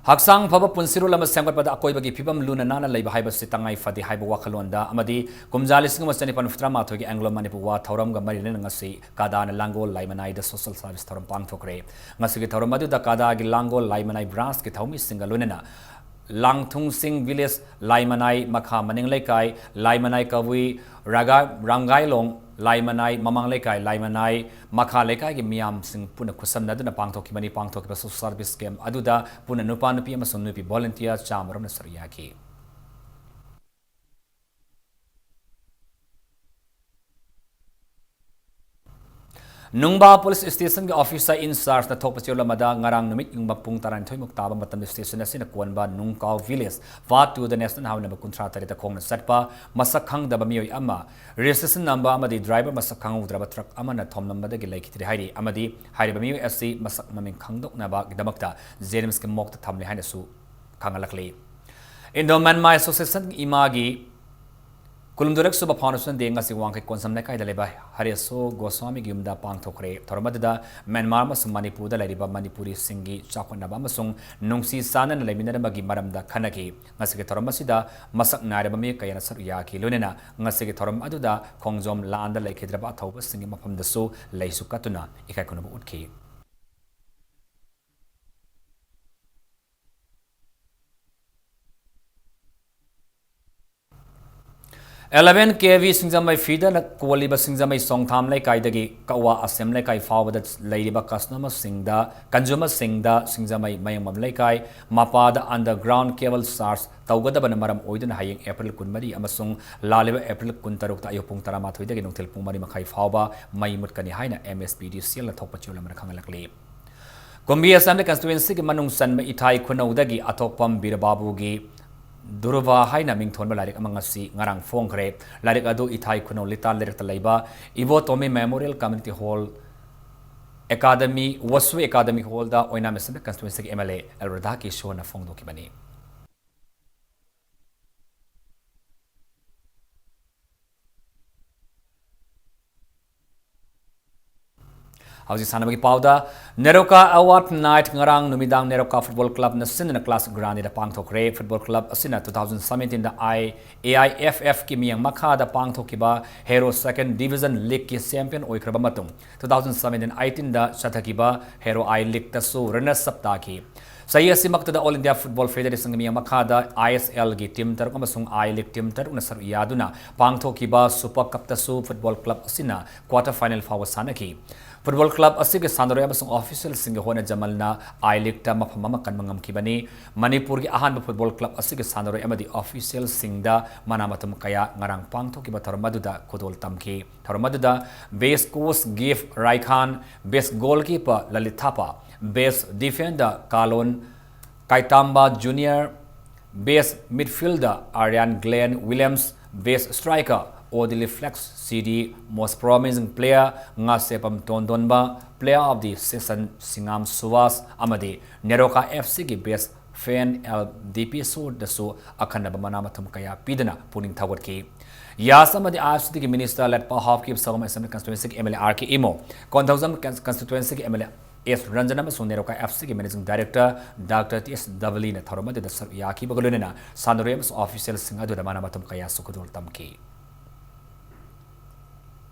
ꯍꯛꯆꯥꯡ ꯐꯕ ꯄꯨꯟꯁꯤꯔꯣꯜ ꯑꯃ ꯁꯦꯝꯒꯠꯄꯗ ꯑꯀꯣꯏꯕꯒꯤ ꯐꯤꯕꯝ ꯂꯨꯅ ꯅꯥꯟꯅ ꯂꯩꯕ ꯍꯥꯏꯕꯁꯤ ꯇꯉꯥꯏ ꯐꯗꯦ ꯍꯥꯏꯕ ꯋꯥꯈꯜꯂꯣꯟꯗ ꯑꯃꯗꯤ ꯀꯨꯝꯖꯥ ꯂꯤꯁꯤꯡ ꯑꯃ ꯆꯅꯤꯄꯥꯟ ꯍꯨꯝꯐꯨꯇꯔꯥ ꯃꯥꯊꯣꯏꯒꯤ ꯑꯦꯡꯒ꯭ꯂꯣ ꯃꯅꯤꯄꯨꯔ ꯋꯥ ꯊꯧꯔꯝꯒ ꯃꯔꯤ ꯂꯩꯅꯅ ꯉꯁꯤ ꯀꯥꯗꯥꯅ ꯂꯥꯡꯒꯣꯜ ꯂꯥꯏꯃꯅꯥꯏꯗ social service ꯊꯧꯔꯝ ꯄꯥꯡꯊꯣꯛꯈ꯭ꯔꯦ꯫ ꯉꯁꯤꯒꯤ ꯊꯧꯔꯝ ꯑꯗꯨꯗ ꯀꯥꯗꯥꯒꯤ ꯂꯥꯡꯒꯣꯜ ꯂꯥꯏꯃꯅꯥꯏ branchꯀꯤ ꯊꯧꯃꯤꯁꯤꯡꯒ ꯂꯣꯏꯅꯅ ꯂꯥꯡꯊꯨꯡꯁꯤꯡ village, ꯂꯥꯏꯃꯅꯥꯏ ꯃꯈꯥ ꯃꯅꯤꯡ ꯂꯩꯀꯥꯏ, ꯂꯥꯏꯃꯅꯥꯏ ꯀꯕꯨꯏ, ꯔꯥꯒꯥ-, ꯔꯥꯝꯒꯥꯏꯂꯣꯡ, ꯂꯥꯏꯃꯅꯥꯏ ꯃꯃꯥꯡ ꯂꯩꯀꯥꯏ, ꯂꯥꯏꯃꯅꯥꯏ ꯃꯈꯥ ꯂꯩꯀꯥꯏꯒꯤ ꯃꯤꯌꯥꯝꯁꯤꯡ ꯄꯨꯟꯅ ꯈꯨꯠꯁꯝꯅꯗꯨꯅ ꯄꯥꯡꯊꯣꯛꯈꯤꯕꯅꯤ꯫ ꯄꯥꯡꯊꯣꯛꯈꯤꯕ social service camp ꯑꯗꯨꯗ ꯄꯨꯟꯅ ꯅꯨꯄꯥ, ꯅꯨꯄꯤ ꯑꯃꯁꯨꯡ ꯅꯨꯄꯤ volunteer ꯆꯥꯝꯃ ꯔꯣꯝꯅ ꯁꯔꯨꯛ ꯌꯥꯈꯤ꯫ ꯅꯨꯡꯕꯥ police stationꯒꯤ officer in chargeꯅ ꯊꯣꯛꯄ ꯆꯦꯔꯣꯜ ꯑꯃꯗ ꯉꯔꯥꯡ ꯅꯨꯃꯤꯠ ꯌꯨꯡꯕ ꯄꯨꯡ ꯇꯔꯥꯅꯤꯊꯣꯏꯃꯨꯛ ꯇꯥꯕ ꯃꯇꯝꯗ station ꯑꯁꯤꯅ ꯀꯣꯟꯕ ꯅꯨꯡꯀꯥꯎ village, part twoꯗ national highway number ꯀꯨꯟꯊ꯭ꯔꯥ ꯇꯔꯦꯠꯇ ꯈꯣꯡꯅ ꯆꯠꯄ ꯃꯁꯛ ꯈꯪꯗꯕ ꯃꯤꯑꯣꯏ ꯑꯃ, registration number ꯑꯃꯗꯤ driver ꯃꯁꯛ ꯈꯪꯍꯧꯗ꯭ꯔꯕ truck ꯑꯃꯅ ꯊꯣꯝꯂꯝꯕꯗꯒꯤ ꯂꯩꯈꯤꯗ꯭ꯔꯦ ꯍꯥꯏꯔꯤ ꯑꯃꯗꯤ ꯍꯥꯏꯔꯤꯕ ꯃꯤꯑꯣꯏ ꯑꯁꯤ ꯃꯁꯛ ꯃꯃꯤꯡ ꯈꯪꯗꯣꯛꯅꯕꯒꯤꯗꯃꯛꯇ JNIMSꯀꯤ morgueꯇ ꯊꯝꯂꯦ ꯍꯥꯏꯅꯁꯨ ꯈꯪꯍꯜꯂꯛꯂꯤ꯫ Indo Myanmar Association ꯏꯃꯥꯒꯤ ꯀꯨꯟꯍꯨꯝꯗꯣꯏꯔꯛ ꯁꯨꯕ foundation day ꯉꯁꯤ ꯋꯥꯡꯈꯩ ꯀꯣꯟꯁꯝ ꯂꯩꯀꯥꯏꯗ ꯂꯩꯕ ꯍꯔꯦꯁꯣ ꯒꯣꯁ꯭ꯋꯥꯃꯤꯒꯤ ꯌꯨꯝꯗ ꯄꯥꯡꯊꯣꯛꯈ꯭ꯔꯦ꯫ ꯊꯧꯔꯝ ꯑꯗꯨꯗ ꯃ꯭ꯌꯥꯟꯃꯥꯔ ꯑꯃꯁꯨꯡ ꯃꯅꯤꯄꯨꯔꯗ ꯂꯩꯔꯤꯕ ꯃꯅꯤꯄꯨꯔꯤꯁꯤꯡꯒꯤ ꯆꯥꯎꯈꯠꯅꯕ ꯑꯃꯁꯨꯡ ꯅꯨꯡꯁꯤ ꯆꯥꯟꯅꯅ ꯂꯩꯃꯤꯟꯅꯕꯒꯤ ꯃꯔꯝꯗ ꯈꯟꯅꯈꯤ꯫ ꯉꯁꯤꯒꯤ ꯊꯧꯔꯝ ꯑꯁꯤꯗ ꯃꯁꯛ ꯅꯥꯏꯔꯕ ꯃꯤꯑꯣꯏ ꯀꯌꯥꯅ ꯁꯔꯨꯛ ꯌꯥꯈꯤ꯫ ꯂꯣꯏꯅꯅ ꯉꯁꯤꯒꯤ ꯊꯧꯔꯝ ꯑꯗꯨꯗ ꯈꯣꯡꯖꯣꯝ ꯂꯥꯟꯗ ꯂꯩꯈꯤꯗ꯭ꯔꯕ ꯑꯊꯧꯕꯁꯤꯡꯒꯤ ꯃꯐꯝꯗꯁꯨ ꯂꯩꯁꯨ ꯀꯠꯇꯨꯅ ꯏꯀꯥꯏ ꯈꯨꯝꯅꯕ ꯎꯠꯈꯤ꯫ Eleven KV ꯁꯤꯡꯖꯃꯩ feederꯅ ꯀꯣꯜꯂꯤꯕ ꯁꯤꯡꯖꯃꯩ ꯁꯣꯡꯊꯥꯝ ꯂꯩꯀꯥꯏꯗꯒꯤ ꯀꯛꯋꯥ ꯑꯁꯦꯝ ꯂꯩꯀꯥꯏ ꯐꯥꯎꯕꯗ ꯂꯩꯔꯤꯕ customerꯁꯤꯡꯗ, consumerꯁꯤꯡꯗ ꯁꯤꯡꯖꯃꯩ ꯃꯌꯥꯡꯕꯝ ꯂꯩꯀꯥꯏ ꯃꯄꯥꯗ underground cable charge ꯇꯧꯒꯗꯕꯅ ꯃꯔꯝ ꯑꯣꯏꯗꯨꯅ ꯍꯌꯦꯡ April ꯀꯨꯟꯃꯔꯤ ꯑꯃꯁꯨꯡ ꯂꯥꯛꯂꯤꯕ April ꯀꯨꯟꯇꯔꯨꯛꯇ ꯑꯌꯨꯛ ꯄꯨꯡ ꯇꯔꯥꯃꯥꯊꯣꯏꯗꯒꯤ ꯅꯨꯡꯊꯤꯜ ꯄꯨꯡ ꯃꯔꯤ ꯃꯈꯥꯏ ꯐꯥꯎꯕ ꯃꯩ ꯃꯨꯠꯀꯅꯤ ꯍꯥꯏꯅ MSPDCLꯅ ꯊꯣꯛꯄ ꯆꯦꯔꯣꯜ ꯑꯃꯅ ꯈꯪꯍꯜꯂꯛꯂꯤ꯫ ꯀꯨꯝꯕꯤ Assembly Constituencyꯒꯤ ꯃꯅꯨꯡ ꯆꯟꯕ ꯏꯊꯥꯏ ꯈꯨꯅꯧꯗꯒꯤ ꯑꯊꯣꯛꯄꯝ ꯕꯤꯔꯕꯥꯕꯨꯒꯤ ꯙ꯭ꯔꯨꯕ ꯍꯥꯏꯅ ꯃꯤꯡꯊꯣꯟꯕ ꯂꯥꯏꯔꯤꯛ ꯑꯃ ꯉꯁꯤ ꯉꯔꯥꯡ ꯐꯣꯡꯈ꯭ꯔꯦ꯫ ꯂꯥꯏꯔꯤꯛ ꯑꯗꯨ ꯏꯊꯥꯏ ꯈꯨꯅꯧ ꯂꯤꯇꯥꯟ ꯂꯩꯔꯛꯇ ꯂꯩꯕ ꯏꯕꯣꯇꯣꯝꯕꯤ Memorial Community Hall Academy, ꯋꯥꯁꯨ Academy Hallꯗ ꯑꯣꯏꯅꯥꯝ Assembly Constituencyꯒꯤ MLA ꯑꯦꯜ ꯔꯥꯙꯥꯀꯤꯁꯣꯔꯅ ꯐꯣꯡꯗꯣꯛꯈꯤꯕꯅꯤ꯫ ꯍꯧꯖꯤꯛ ꯁꯥꯟꯅꯕꯒꯤ ꯄꯥꯎꯗ, ꯅꯦꯔꯣꯀꯥ ꯑꯦꯋꯥꯔꯗ ꯅꯥꯏꯠ ꯉꯔꯥꯡ ꯅꯨꯃꯤꯗꯥꯡ ꯅꯦꯔꯣꯀꯥ ꯐꯨꯠꯕꯣꯜ ꯀ꯭ꯂꯕꯅ ꯁꯤꯟꯗꯨꯅ ꯀ꯭ꯂꯥꯁ ꯒ꯭ꯔꯥꯟꯗꯤꯗ ꯄꯥꯡꯊꯣꯛꯈ꯭ꯔꯦ꯫ ꯐꯨꯠꯕꯣꯜ ꯀ꯭ꯂꯕ ꯑꯁꯤꯅ ꯇꯨ ꯊꯥꯎꯖꯟ ꯁꯕꯦꯟꯇꯤꯟꯗ ꯑꯥꯏ, ꯑꯦ ꯑꯥꯏ ꯑꯦꯐ ꯑꯦꯐꯀꯤ ꯃꯤꯠꯌꯦꯡ ꯃꯈꯥꯗ ꯄꯥꯡꯊꯣꯛꯈꯤꯕ ꯍꯦꯔꯣ ꯁꯦꯀꯦꯟ ꯗꯤꯕꯤꯖꯟ ꯂꯤꯒꯀꯤ ꯆꯦꯝꯄꯤꯌꯟ ꯑꯣꯏꯈ꯭ꯔꯕ ꯃꯇꯨꯡ, ꯇꯨ ꯊꯥꯎꯖꯟ ꯁꯕꯦꯟꯇꯤꯟ ꯑꯩꯇꯤꯟꯗ ꯆꯠꯊꯈꯤꯕ ꯍꯦꯔꯣ ꯑꯥꯏ ꯂꯤꯒꯇꯁꯨ ꯔꯅꯔꯁ ꯑꯞ ꯇꯥꯈꯤ꯫ ꯆꯍꯤ ꯑꯁꯤꯃꯛꯇꯗ ꯑꯣꯜ ꯏꯟꯗꯤꯌꯥ ꯐꯨꯠꯕꯣꯜ ꯐꯦꯗꯦꯔꯦꯁꯟꯒꯤ ꯃꯤꯠꯌꯦꯡ ꯃꯈꯥꯗ ꯑꯥꯏ ꯑꯦꯁ ꯑꯦꯜꯒꯤ ꯇꯤꯝ ꯇꯔꯨꯛ ꯑꯃꯁꯨꯡ ꯑꯥꯏ ꯂꯤꯒ ꯇꯤꯝ ꯇꯔꯨꯛꯅ ꯁꯔꯨꯛ ꯌꯥꯗꯨꯅ ꯄꯥꯡꯊꯣꯛꯈꯤꯕ ꯁꯨꯄꯔ ꯀꯞꯇꯁꯨ ꯐꯨꯠꯕꯣꯜ ꯀ꯭ꯂꯕ ꯑꯁꯤꯅ ꯀ꯭ꯋꯥꯇꯔ ꯐꯥꯏꯅꯦꯜ ꯐꯥꯎꯕ ꯁꯥꯟꯅꯈꯤ꯫ ꯐꯨꯠꯕꯣꯜ ꯀ꯭ꯂꯕ ꯑꯁꯤꯒꯤ ꯁꯥꯟꯅꯔꯣꯏ ꯑꯃꯁꯨꯡ ꯑꯣꯐꯤꯁꯤꯌꯦꯜꯁꯤꯡꯒꯤ ꯍꯣꯠꯅꯖꯃꯜꯅ ꯑꯥꯏ ꯂꯤꯒꯇ ꯃꯐꯝ ꯑꯃ ꯀꯟꯕ ꯉꯝꯈꯤꯕꯅꯤ꯫ ꯃꯅꯤꯄꯨꯔꯒꯤ ꯑꯍꯥꯟꯕ ꯐꯨꯠꯕꯣꯜ ꯀ꯭ꯂꯕ ꯑꯁꯤꯒꯤ ꯁꯥꯟꯅꯔꯣꯏ ꯑꯃꯗꯤ ꯑꯣꯐꯤꯁꯤꯌꯦꯜꯁꯤꯡꯗ ꯃꯅꯥ ꯃꯊꯨꯝ ꯀꯌꯥ ꯉꯔꯥꯡ ꯄꯥꯡꯊꯣꯛꯈꯤꯕ ꯊꯧꯔꯝ ꯑꯗꯨꯗ ꯈꯨꯗꯣꯜ ꯇꯝꯈꯤ꯫ ꯊꯧꯔꯝ ꯑꯗꯨꯗ best coach Gift Raikhan, best goalkeeper Lalit Thapa, best defender Kalon Kaitamba junior, best midfielder Aryan Glen Williams, best striker Odili Flex Chidi, most promising player ꯉꯥꯁꯦꯄꯝ ꯇꯣꯟꯗꯣꯟꯕ, player of the season Singam ꯁꯨꯕꯥꯁ ꯑꯃꯗꯤ ꯅꯦꯔꯣꯀꯥ ꯑꯦꯐ ꯁꯤꯒꯤ ꯕꯦꯁ ꯐꯦꯟ ꯑꯦꯜ ꯗꯤꯄꯤꯁꯣꯔꯗꯁꯨ ꯑꯈꯟꯅꯕ ꯃꯅꯥ ꯃꯊꯨꯝ ꯀꯌꯥ ꯄꯤꯗꯨꯅ ꯄꯨꯛꯅꯤꯡ ꯊꯧꯒꯠꯈꯤ꯫ ꯌꯥꯁ ꯑꯃꯗꯤ ꯑꯥꯏ ꯑꯦꯐ ꯁꯤꯒꯤ ꯃꯤꯅꯤꯁꯇꯔ ꯂꯦꯠꯄꯥ ꯍꯥꯎꯀꯤꯞ ꯁꯒꯣꯝ ꯑꯦꯁꯦꯝꯕ꯭ꯂꯤ ꯀꯟꯁꯇꯤꯇ꯭ꯋꯦꯟꯁꯤꯒꯤ M L A R K Imo, Konthoujam ꯀꯟꯁꯇꯤꯇ꯭ꯋꯦꯟꯁꯤꯒꯤ M L A S Ranjan ꯑꯃꯁꯨꯡ ꯅꯦꯔꯣꯀꯥ ꯑꯦꯐ ꯁꯤꯒꯤ managing director doctor T S ꯗꯕꯂꯤꯅ ꯊꯧꯔꯝ ꯑꯗꯨꯗ ꯁꯔꯨꯛ ꯌꯥꯈꯤꯕꯒ ꯂꯣꯏꯅꯅ ꯁꯥꯟꯅꯔꯣꯏ ꯑꯃꯁꯨꯡ ꯑꯣꯐꯤꯁꯤꯌꯦꯜꯁꯤꯡ ꯑꯗꯨꯗ ꯃꯅꯥ ꯃꯊꯨꯝ ꯀꯌꯥꯁꯨ ꯈꯨꯗꯣꯜ ꯇꯝꯈꯤ꯫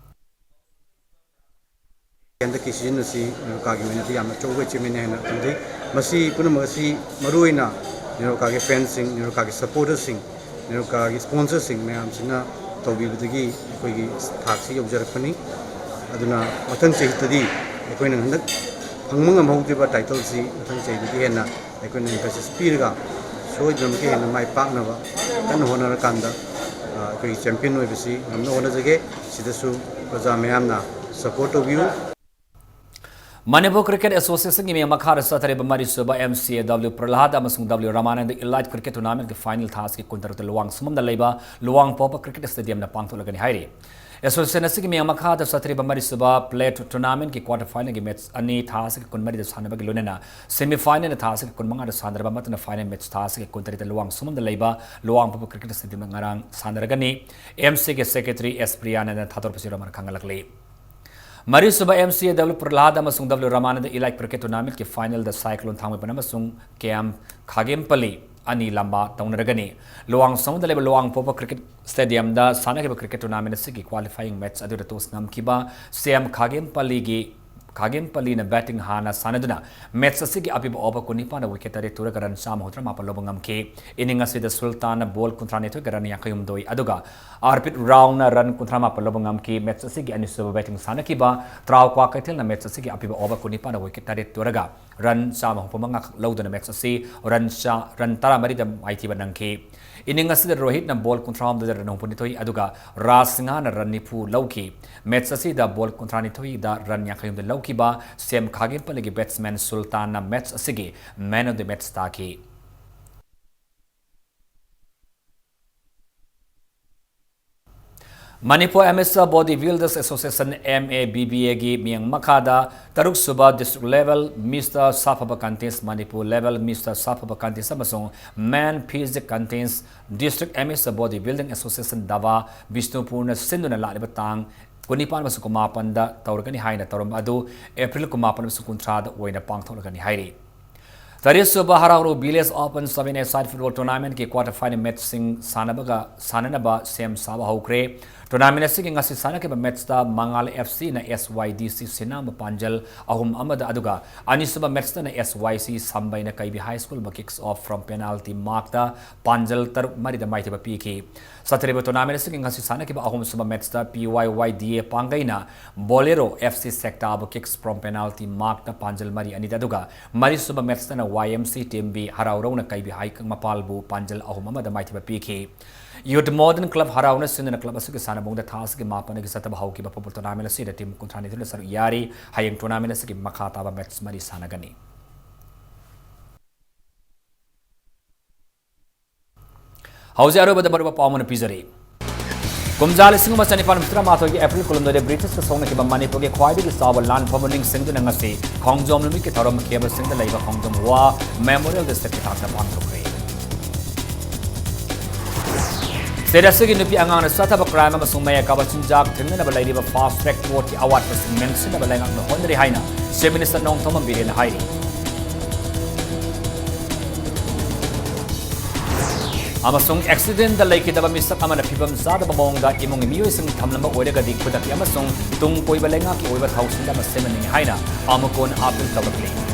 ꯍꯟꯗꯛꯀꯤ ꯁꯤꯖꯟ ꯑꯁꯤ ꯅꯦꯔꯣꯀꯥꯒꯤ ꯑꯣꯏꯅꯗꯤ ꯌꯥꯝꯅ ꯑꯆꯧꯕ ꯑꯦꯆꯤꯞꯃꯦꯟꯅꯤ ꯍꯥꯏꯅ ꯈꯟꯖꯩ꯫ ꯃꯁꯤ ꯄꯨꯝꯅꯃꯛ ꯑꯁꯤ ꯃꯔꯨꯑꯣꯏꯅ ꯅꯦꯔꯣꯀꯥꯒꯤ ꯐꯦꯟꯁꯤꯡ, ꯅꯦꯔꯣꯀꯥꯒꯤ ꯁꯄꯣꯔꯇꯔꯁꯤꯡ, ꯅꯦꯔꯣꯀꯥꯒꯤ ꯁ꯭ꯄꯣꯟꯁꯔꯁꯤꯡ ꯃꯌꯥꯝꯁꯤꯅ ꯇꯧꯕꯤꯕꯗꯒꯤ ꯑꯩꯈꯣꯏꯒꯤ ꯊꯥꯛꯁꯤ ꯌꯧꯖꯔꯛꯄꯅꯤ꯫ ꯑꯗꯨꯅ ꯃꯊꯪ ꯆꯍꯤꯗꯗꯤ ꯑꯩꯈꯣꯏꯅ ꯍꯟꯗꯛ ꯐꯪꯕ ꯉꯝꯍꯧꯗ꯭ꯔꯤꯕ ꯇꯥꯏꯇꯜꯁꯤ ꯃꯊꯪ ꯆꯍꯤꯗꯗꯤ ꯍꯦꯟꯅ ꯑꯩꯈꯣꯏꯅ emphasis ꯄꯤꯔꯒ ꯁꯣꯏꯗꯅꯃꯛꯀꯤ ꯍꯦꯟꯅ ꯃꯥꯏ ꯄꯥꯛꯅꯕ ꯀꯟꯅ ꯍꯣꯠꯅꯔꯀꯥꯟꯗ, ꯑ, ꯑꯩꯈꯣꯏꯒꯤ ꯆꯦꯝꯄꯤꯌꯟ ꯑꯣꯏꯕꯁꯤ ꯉꯝꯅ ꯍꯣꯠꯅꯖꯒꯦ꯫ ꯁꯤꯗꯁꯨ ꯄ꯭ꯔꯖꯥ ꯃꯌꯥꯝꯅ ꯁꯄꯣꯔꯠ ꯇꯧꯕꯤꯌꯨ꯫ ꯃꯅꯤꯄꯨꯔ ꯀ꯭ꯔꯤꯀꯦꯠ ꯑꯦꯁꯣꯁꯤꯌꯦꯁꯟꯒꯤ ꯃꯤꯠꯌꯦꯡ ꯃꯈꯥꯗ ꯆꯠꯊꯔꯤꯕ ꯃꯔꯤꯁꯨꯕ ꯑꯦꯝ ꯁꯤ ꯑꯦ ꯗꯕ꯭ꯂꯤꯎ ꯄ꯭ꯔꯍꯂꯥꯗ ꯑꯃꯁꯨꯡ ꯗꯕ꯭ꯂꯤꯎ ꯔꯃꯥꯅꯟꯗ ꯏꯂꯥꯏꯠ ꯀ꯭ꯔꯤꯀꯦꯠ ꯇꯣꯔꯅꯥꯃꯦꯟꯠꯀꯤ ꯐꯥꯏꯅꯦꯜ ꯊꯥꯁꯤꯒꯤ ꯀꯨꯟꯇꯔꯨꯛꯇ ꯂꯨꯋꯥꯡꯁꯪꯕꯝꯗ ꯂꯩꯕ ꯂꯨꯋꯥꯡꯄꯣꯛꯄ ꯀ꯭ꯔꯤꯀꯦꯠ ꯁ꯭ꯇꯦꯗꯤꯌꯝꯗ ꯄꯥꯡꯊꯣꯛꯂꯒꯅꯤ ꯍꯥꯏꯔꯤ꯫ ꯑꯦꯁꯣꯁꯤꯌꯦꯁꯟ ꯑꯁꯤꯒꯤ ꯃꯤꯠꯌꯦꯡ ꯃꯈꯥꯗ ꯆꯠꯊꯔꯤꯕ ꯃꯔꯤꯁꯨꯕ ꯄ꯭ꯂꯦꯠ ꯇꯣꯔꯅꯥꯃꯦꯟꯠꯀꯤ ꯀ꯭ꯋꯥꯇꯔ ꯐꯥꯏꯅꯦꯜꯒꯤ ꯃꯦꯠꯆ ꯑꯅꯤ ꯊꯥꯁꯤꯒꯤ ꯀꯨꯟꯃꯔꯤꯗ ꯁꯥꯟꯅꯕꯒꯤ ꯂꯣꯏꯅꯅ ꯁꯦꯃꯤ ꯐꯥꯏꯅꯦꯜꯅ ꯊꯥꯁꯤꯒꯤ ꯀꯨꯟꯃꯉꯥꯗ ꯁꯥꯟꯅꯔꯕ ꯃꯇꯨꯡꯗ ꯐꯥꯏꯅꯦꯜ ꯃꯦꯠꯆ ꯊꯥꯁꯤꯒꯤ ꯀꯨꯟꯇꯔꯦꯠꯇ ꯂꯨꯋꯥꯡꯁꯪꯕꯝꯗ ꯂꯩꯕ ꯂꯨꯋꯥꯡꯄꯣꯛꯄ ꯀ꯭ꯔꯤꯀꯦꯠ ꯁ꯭ꯇꯦꯗꯤꯌꯝꯗ ꯉꯔꯥꯡ ꯁꯥꯟꯅꯔꯒꯅꯤ꯫ ꯑꯦꯝ ꯁꯤ ꯑꯦꯒꯤ ꯁꯦꯀ꯭ꯔꯦꯇꯔꯤ ꯑꯦꯁ ꯄ꯭ꯔꯤꯌꯥꯅꯟꯗꯅ ꯊꯥꯗꯣꯔꯛꯄꯁꯤ ꯔꯃꯅ ꯈꯪꯍꯜꯂꯛꯂꯤ꯫ ꯃꯔꯤꯁꯨꯕ M C A W ꯄ꯭ꯔꯍꯂꯥꯗ ꯑꯃꯁꯨꯡ W ꯔꯃꯥꯅꯟꯗ Elite Cricket Tournamentꯀꯤ finalꯗ Cyclone ꯊꯥꯡꯃꯩꯕꯟ ꯑꯃꯁꯨꯡ K M ꯈꯥꯒꯦꯝꯄꯜꯂꯤ ꯑꯅꯤ ꯂꯝꯕꯥ ꯇꯧꯅꯔꯒꯅꯤ꯫ ꯂꯨꯋꯥꯡꯁꯪꯗ ꯂꯩꯕ ꯂꯨꯋꯥꯡꯄꯣꯛꯄ Cricket Stadiumꯗ ꯁꯥꯟꯅꯈꯤꯕ cricket tournament ꯑꯁꯤꯒꯤ qualifying match ꯑꯗꯨꯗ toss ꯉꯝꯈꯤꯕ C M ꯈꯥꯒꯦꯝꯄꯜꯂꯤꯒꯤ, ꯈꯥꯒꯦꯝꯄꯜꯂꯤꯅ batting ꯍꯥꯟꯅ ꯁꯥꯟꯅꯗꯨꯅ match ꯑꯁꯤꯒꯤ ꯑꯄꯤꯕ over ꯀꯨꯟꯅꯤꯄꯥꯟꯗ wicket ꯇꯔꯦꯠ ꯇꯨꯔꯒ run ꯆꯥꯝꯃ ꯍꯨꯝꯗ꯭ꯔꯥ ꯃꯥꯄꯟ ꯂꯧꯕ ꯉꯝꯈꯤ꯫ Inning ꯑꯁꯤꯗ ꯁꯨꯜꯇꯥꯟꯅ ball ꯀꯨꯟꯊ꯭ꯔꯥ ꯅꯤꯊꯣꯏꯒ run ꯌꯥꯡꯈꯩ ꯍꯨꯝꯗꯣꯏ, ꯑꯗꯨꯒ ꯑꯥꯔꯄꯤꯠ ꯔꯥꯎꯅ run ꯀꯨꯟꯊ꯭ꯔꯥ ꯃꯥꯄꯟ ꯂꯧꯕ ꯉꯝꯈꯤ꯫ Match ꯑꯁꯤꯒꯤ ꯑꯅꯤꯁꯨꯕ batting ꯁꯥꯟꯅꯈꯤꯕ ꯇ꯭ꯔꯥꯎ ꯀ꯭ꯋꯥꯀꯩꯊꯦꯜꯅ match ꯑꯁꯤꯒꯤ ꯑꯄꯤꯕ over ꯀꯨꯟꯅꯤꯄꯥꯟꯗ wicket ꯇꯔꯦꯠ ꯇꯨꯔꯒ run ꯆꯥꯝꯃ ꯍꯨꯝꯐꯨ ꯃꯉꯥ ꯈꯛ ꯂꯧꯗꯨꯅ match ꯑꯁꯤ run ꯆꯥ-, run ꯇꯔꯥꯃꯔꯤꯗ ꯃꯥꯏꯊꯤꯕ ꯅꯪꯈꯤ꯫ Inning ꯑꯁꯤꯗ ꯔꯣꯍꯤꯠꯅ ball ꯀꯨꯟꯊ꯭ꯔꯥ ꯍꯨꯝꯗꯣꯏꯗ run ꯍꯨꯝꯐꯨ ꯅꯤꯊꯣꯏ, ꯑꯗꯨꯒ ꯔꯥꯖ ꯁꯤꯡꯍꯅ run ꯅꯤꯐꯨ ꯂꯧꯈꯤ꯫ Match ꯑꯁꯤꯗ ball ꯀꯨꯟꯊ꯭ꯔꯥ ꯅꯤꯊꯣꯏꯗ run ꯌꯥꯡꯈꯩ ꯍꯨꯝꯗꯣꯏ ꯂꯧꯈꯤꯕ ꯁꯦꯝ ꯈꯥꯒꯦꯝꯄꯜꯂꯤꯒꯤ batsman ꯁꯨꯜꯇꯥꯟꯅ match ꯑꯁꯤꯒꯤ man of the match ꯇꯥꯈꯤ꯫ Manipur Amateur Body Builders Association, M A B B A ꯒꯤ ꯃꯤꯠꯌꯦꯡ ꯃꯈꯥꯗ ꯇꯔꯨꯛ ꯁꯨꯕ district level Mister ꯁꯥꯐꯕ contest, ꯃꯅꯤꯄꯨꯔ level Mister ꯁꯥꯐꯕ contest ꯑꯃꯁꯨꯡ Men Physique contest, district amateur body building association ꯗꯥꯕꯥ ꯕꯤꯁꯅꯨꯄꯨꯔꯅ ꯁꯤꯟꯗꯨꯅ ꯂꯥꯛꯂꯤꯕ ꯇꯥꯡ ꯀꯨꯟꯅꯤꯄꯥꯟ ꯑꯃꯁꯨꯡ ꯀꯨꯟꯃꯥꯄꯟꯗ ꯇꯧꯔꯒꯅꯤ ꯍꯥꯏꯅ ꯇꯧꯔꯝꯕ ꯑꯗꯨ April ꯀꯨꯟꯃꯥꯄꯟ ꯑꯃꯁꯨꯡ ꯀꯨꯟꯊ꯭ꯔꯥꯗ ꯑꯣꯏꯅ ꯄꯥꯡꯊꯣꯛꯂꯒꯅꯤ ꯍꯥꯏꯔꯤ꯫ ꯇꯔꯦꯠꯁꯨꯕ ꯍꯔꯥꯎꯔꯨ Village Open seven-a-side football tournamentꯀꯤ quarter final matchꯁꯤꯡ ꯁꯥꯟꯅꯕꯒ, ꯁꯥꯟꯅꯅꯕ ꯁꯦꯝ ꯁꯥꯕ ꯍꯧꯈ꯭ꯔꯦ꯫ Tournament ꯑꯁꯤꯒꯤ ꯉꯁꯤ ꯁꯥꯟꯅꯈꯤꯕ matchꯇ ꯃꯉꯥꯜ FCꯅ SYDC ꯁꯤꯅꯥꯝꯕ ꯄꯥꯟꯖꯜ ꯑꯍꯨꯝ ꯑꯃꯗ, ꯑꯗꯨꯒ ꯑꯅꯤꯁꯨꯕ matchꯇꯅ SYC ꯁꯝꯕꯩꯅ ꯀꯩꯕꯤ High Schoolꯕꯨ kicks off from penalty markꯇ ꯄꯥꯟꯖꯜ ꯇꯔꯨꯛ ꯃꯔꯤꯗ ꯃꯥꯏꯊꯤꯕ ꯄꯤꯈꯤ꯫ ꯆꯠꯊꯔꯤꯕ tournament ꯑꯁꯤꯒꯤ ꯉꯁꯤ ꯁꯥꯟꯅꯈꯤꯕ ꯑꯍꯨꯝꯁꯨꯕ matchꯇ PYYDA ꯄꯥꯡꯒꯩꯅ Bolero FC Sectaꯕꯨ kicks from penalty markꯇ ꯄꯥꯟꯖꯜ ꯃꯔꯤ ꯑꯅꯤꯗ, ꯑꯗꯨꯒ ꯃꯔꯤꯁꯨꯕ matchꯇꯅ YMC team B ꯍꯔꯥꯎꯔꯧꯅ ꯀꯩꯕꯤ ꯍꯩꯀꯪ ꯃꯄꯥꯜꯕꯨ ꯄꯥꯟꯖꯜ ꯑꯍꯨꯝ ꯑꯃꯗ ꯃꯥꯏꯊꯤꯕ ꯄꯤꯈꯤ꯫ Youth Modern Club ꯍꯔꯥꯎꯅ ꯁꯤꯟꯗꯨꯅ club ꯑꯁꯤꯒꯤ ꯁꯥꯟꯅꯕꯨꯡꯗ ꯊꯥ ꯑꯁꯤꯒꯤ ꯃꯥꯄꯟꯗꯒꯤ ꯆꯠꯊꯕ ꯍꯧꯈꯤꯕ football tournament ꯑꯁꯤꯗ team ꯀꯨꯟꯊ꯭ꯔꯥ ꯅꯤꯊꯣꯏꯅ ꯁꯔꯨꯛ ꯌꯥꯔꯤ꯫ ꯍꯌꯦꯡ tournament ꯑꯁꯤꯒꯤ ꯃꯈꯥ ꯇꯥꯕ match ꯃꯔꯤ ꯁꯥꯟꯅꯒꯅꯤ꯫ ꯍꯧꯖꯤꯛ ꯑꯔꯣꯏꯕꯗ ꯃꯔꯨꯞ ꯄꯥꯎ ꯑꯃꯅ ꯄꯤꯖꯔꯤ꯫ ꯀꯨꯝꯖꯥ ꯂꯤꯁꯤꯡ ꯑꯃ ꯆꯅꯤꯄꯥꯟ ꯍꯨꯝꯐꯨꯇꯔꯥ ꯃꯥꯊꯣꯏꯒꯤ April ꯀꯨꯟꯍꯨꯝꯗꯣꯏꯗ British ꯁꯣꯛꯅꯈꯤꯕ ꯃꯅꯤꯄꯨꯔꯒꯤ ꯈ꯭ꯋꯥꯏꯗꯒꯤ ꯆꯥꯎꯕ ꯂꯥꯟ ꯐꯝꯕ ꯅꯤꯡꯁꯤꯡꯗꯨꯅ ꯉꯁꯤ ꯈꯣꯡꯖꯣꯝ ꯅꯨꯃꯤꯠꯀꯤ ꯊꯧꯔꯝ ꯈꯦꯕꯁꯤꯡꯗ ꯂꯩꯕ ꯈꯣꯡꯖꯣꯝ War Memorialꯗ ꯁꯛꯇꯤ ꯊꯥꯛꯇ ꯄꯥꯡꯊꯣꯛꯈ꯭ꯔꯦ꯫ C ꯁ꯭ꯇꯦꯠ ꯑꯁꯤꯒꯤ ꯅꯨꯄꯤ ꯑꯉꯥꯡꯅ ꯆꯠꯊꯕ ꯀ꯭ꯔꯥꯏꯝ ꯑꯃꯁꯨꯡ ꯃꯌꯥꯏ ꯀꯥꯕ ꯆꯤꯟꯖꯥꯛ ꯊꯤꯡꯅꯅꯕ ꯂꯩꯔꯤꯕ ꯐꯥꯁ ꯇ꯭ꯔꯦꯛ ꯀꯣꯔꯠꯀꯤ ꯑꯋꯥꯠꯄꯁꯤꯡ ꯃꯦꯟꯁꯤꯟꯅꯕ ꯂꯩꯉꯥꯛꯅ ꯍꯣꯠꯅꯔꯤ ꯍꯥꯏꯅ ꯆꯤꯐ ꯃꯤꯅꯤꯁꯇꯔ ꯅꯣꯡꯊꯣꯝꯕꯝ ꯕꯤꯔꯦꯟꯅ ꯍꯥꯏꯔꯤ꯫ ꯑꯃꯁꯨꯡ ꯑꯦꯛꯁꯤꯗꯦꯟꯗ ꯂꯩꯈꯤꯗꯕ ꯃꯤꯁꯛ ꯑꯃꯅ ꯐꯤꯕꯝ ꯆꯥꯗꯕ ꯃꯑꯣꯡꯗ ꯏꯃꯨꯡꯒꯤ ꯃꯤꯑꯣꯏꯁꯤꯡ ꯊꯝꯂꯝꯕ ꯑꯣꯏꯔꯒꯗꯤ ꯈꯨꯗꯛꯀꯤ ꯑꯃꯁꯨꯡ ꯇꯨꯡ ꯀꯣꯏꯕ ꯂꯩꯉꯥꯛꯀꯤ ꯑꯣꯏꯕ ꯊꯧꯁꯤꯜ ꯑꯃ ꯁꯦꯝꯍꯟꯅꯤꯡꯏ ꯍꯥꯏꯅ ꯑꯃꯨꯛ ꯍꯟꯅ ꯑꯥꯄꯤꯜ ꯇꯧꯔꯛꯂꯤ꯫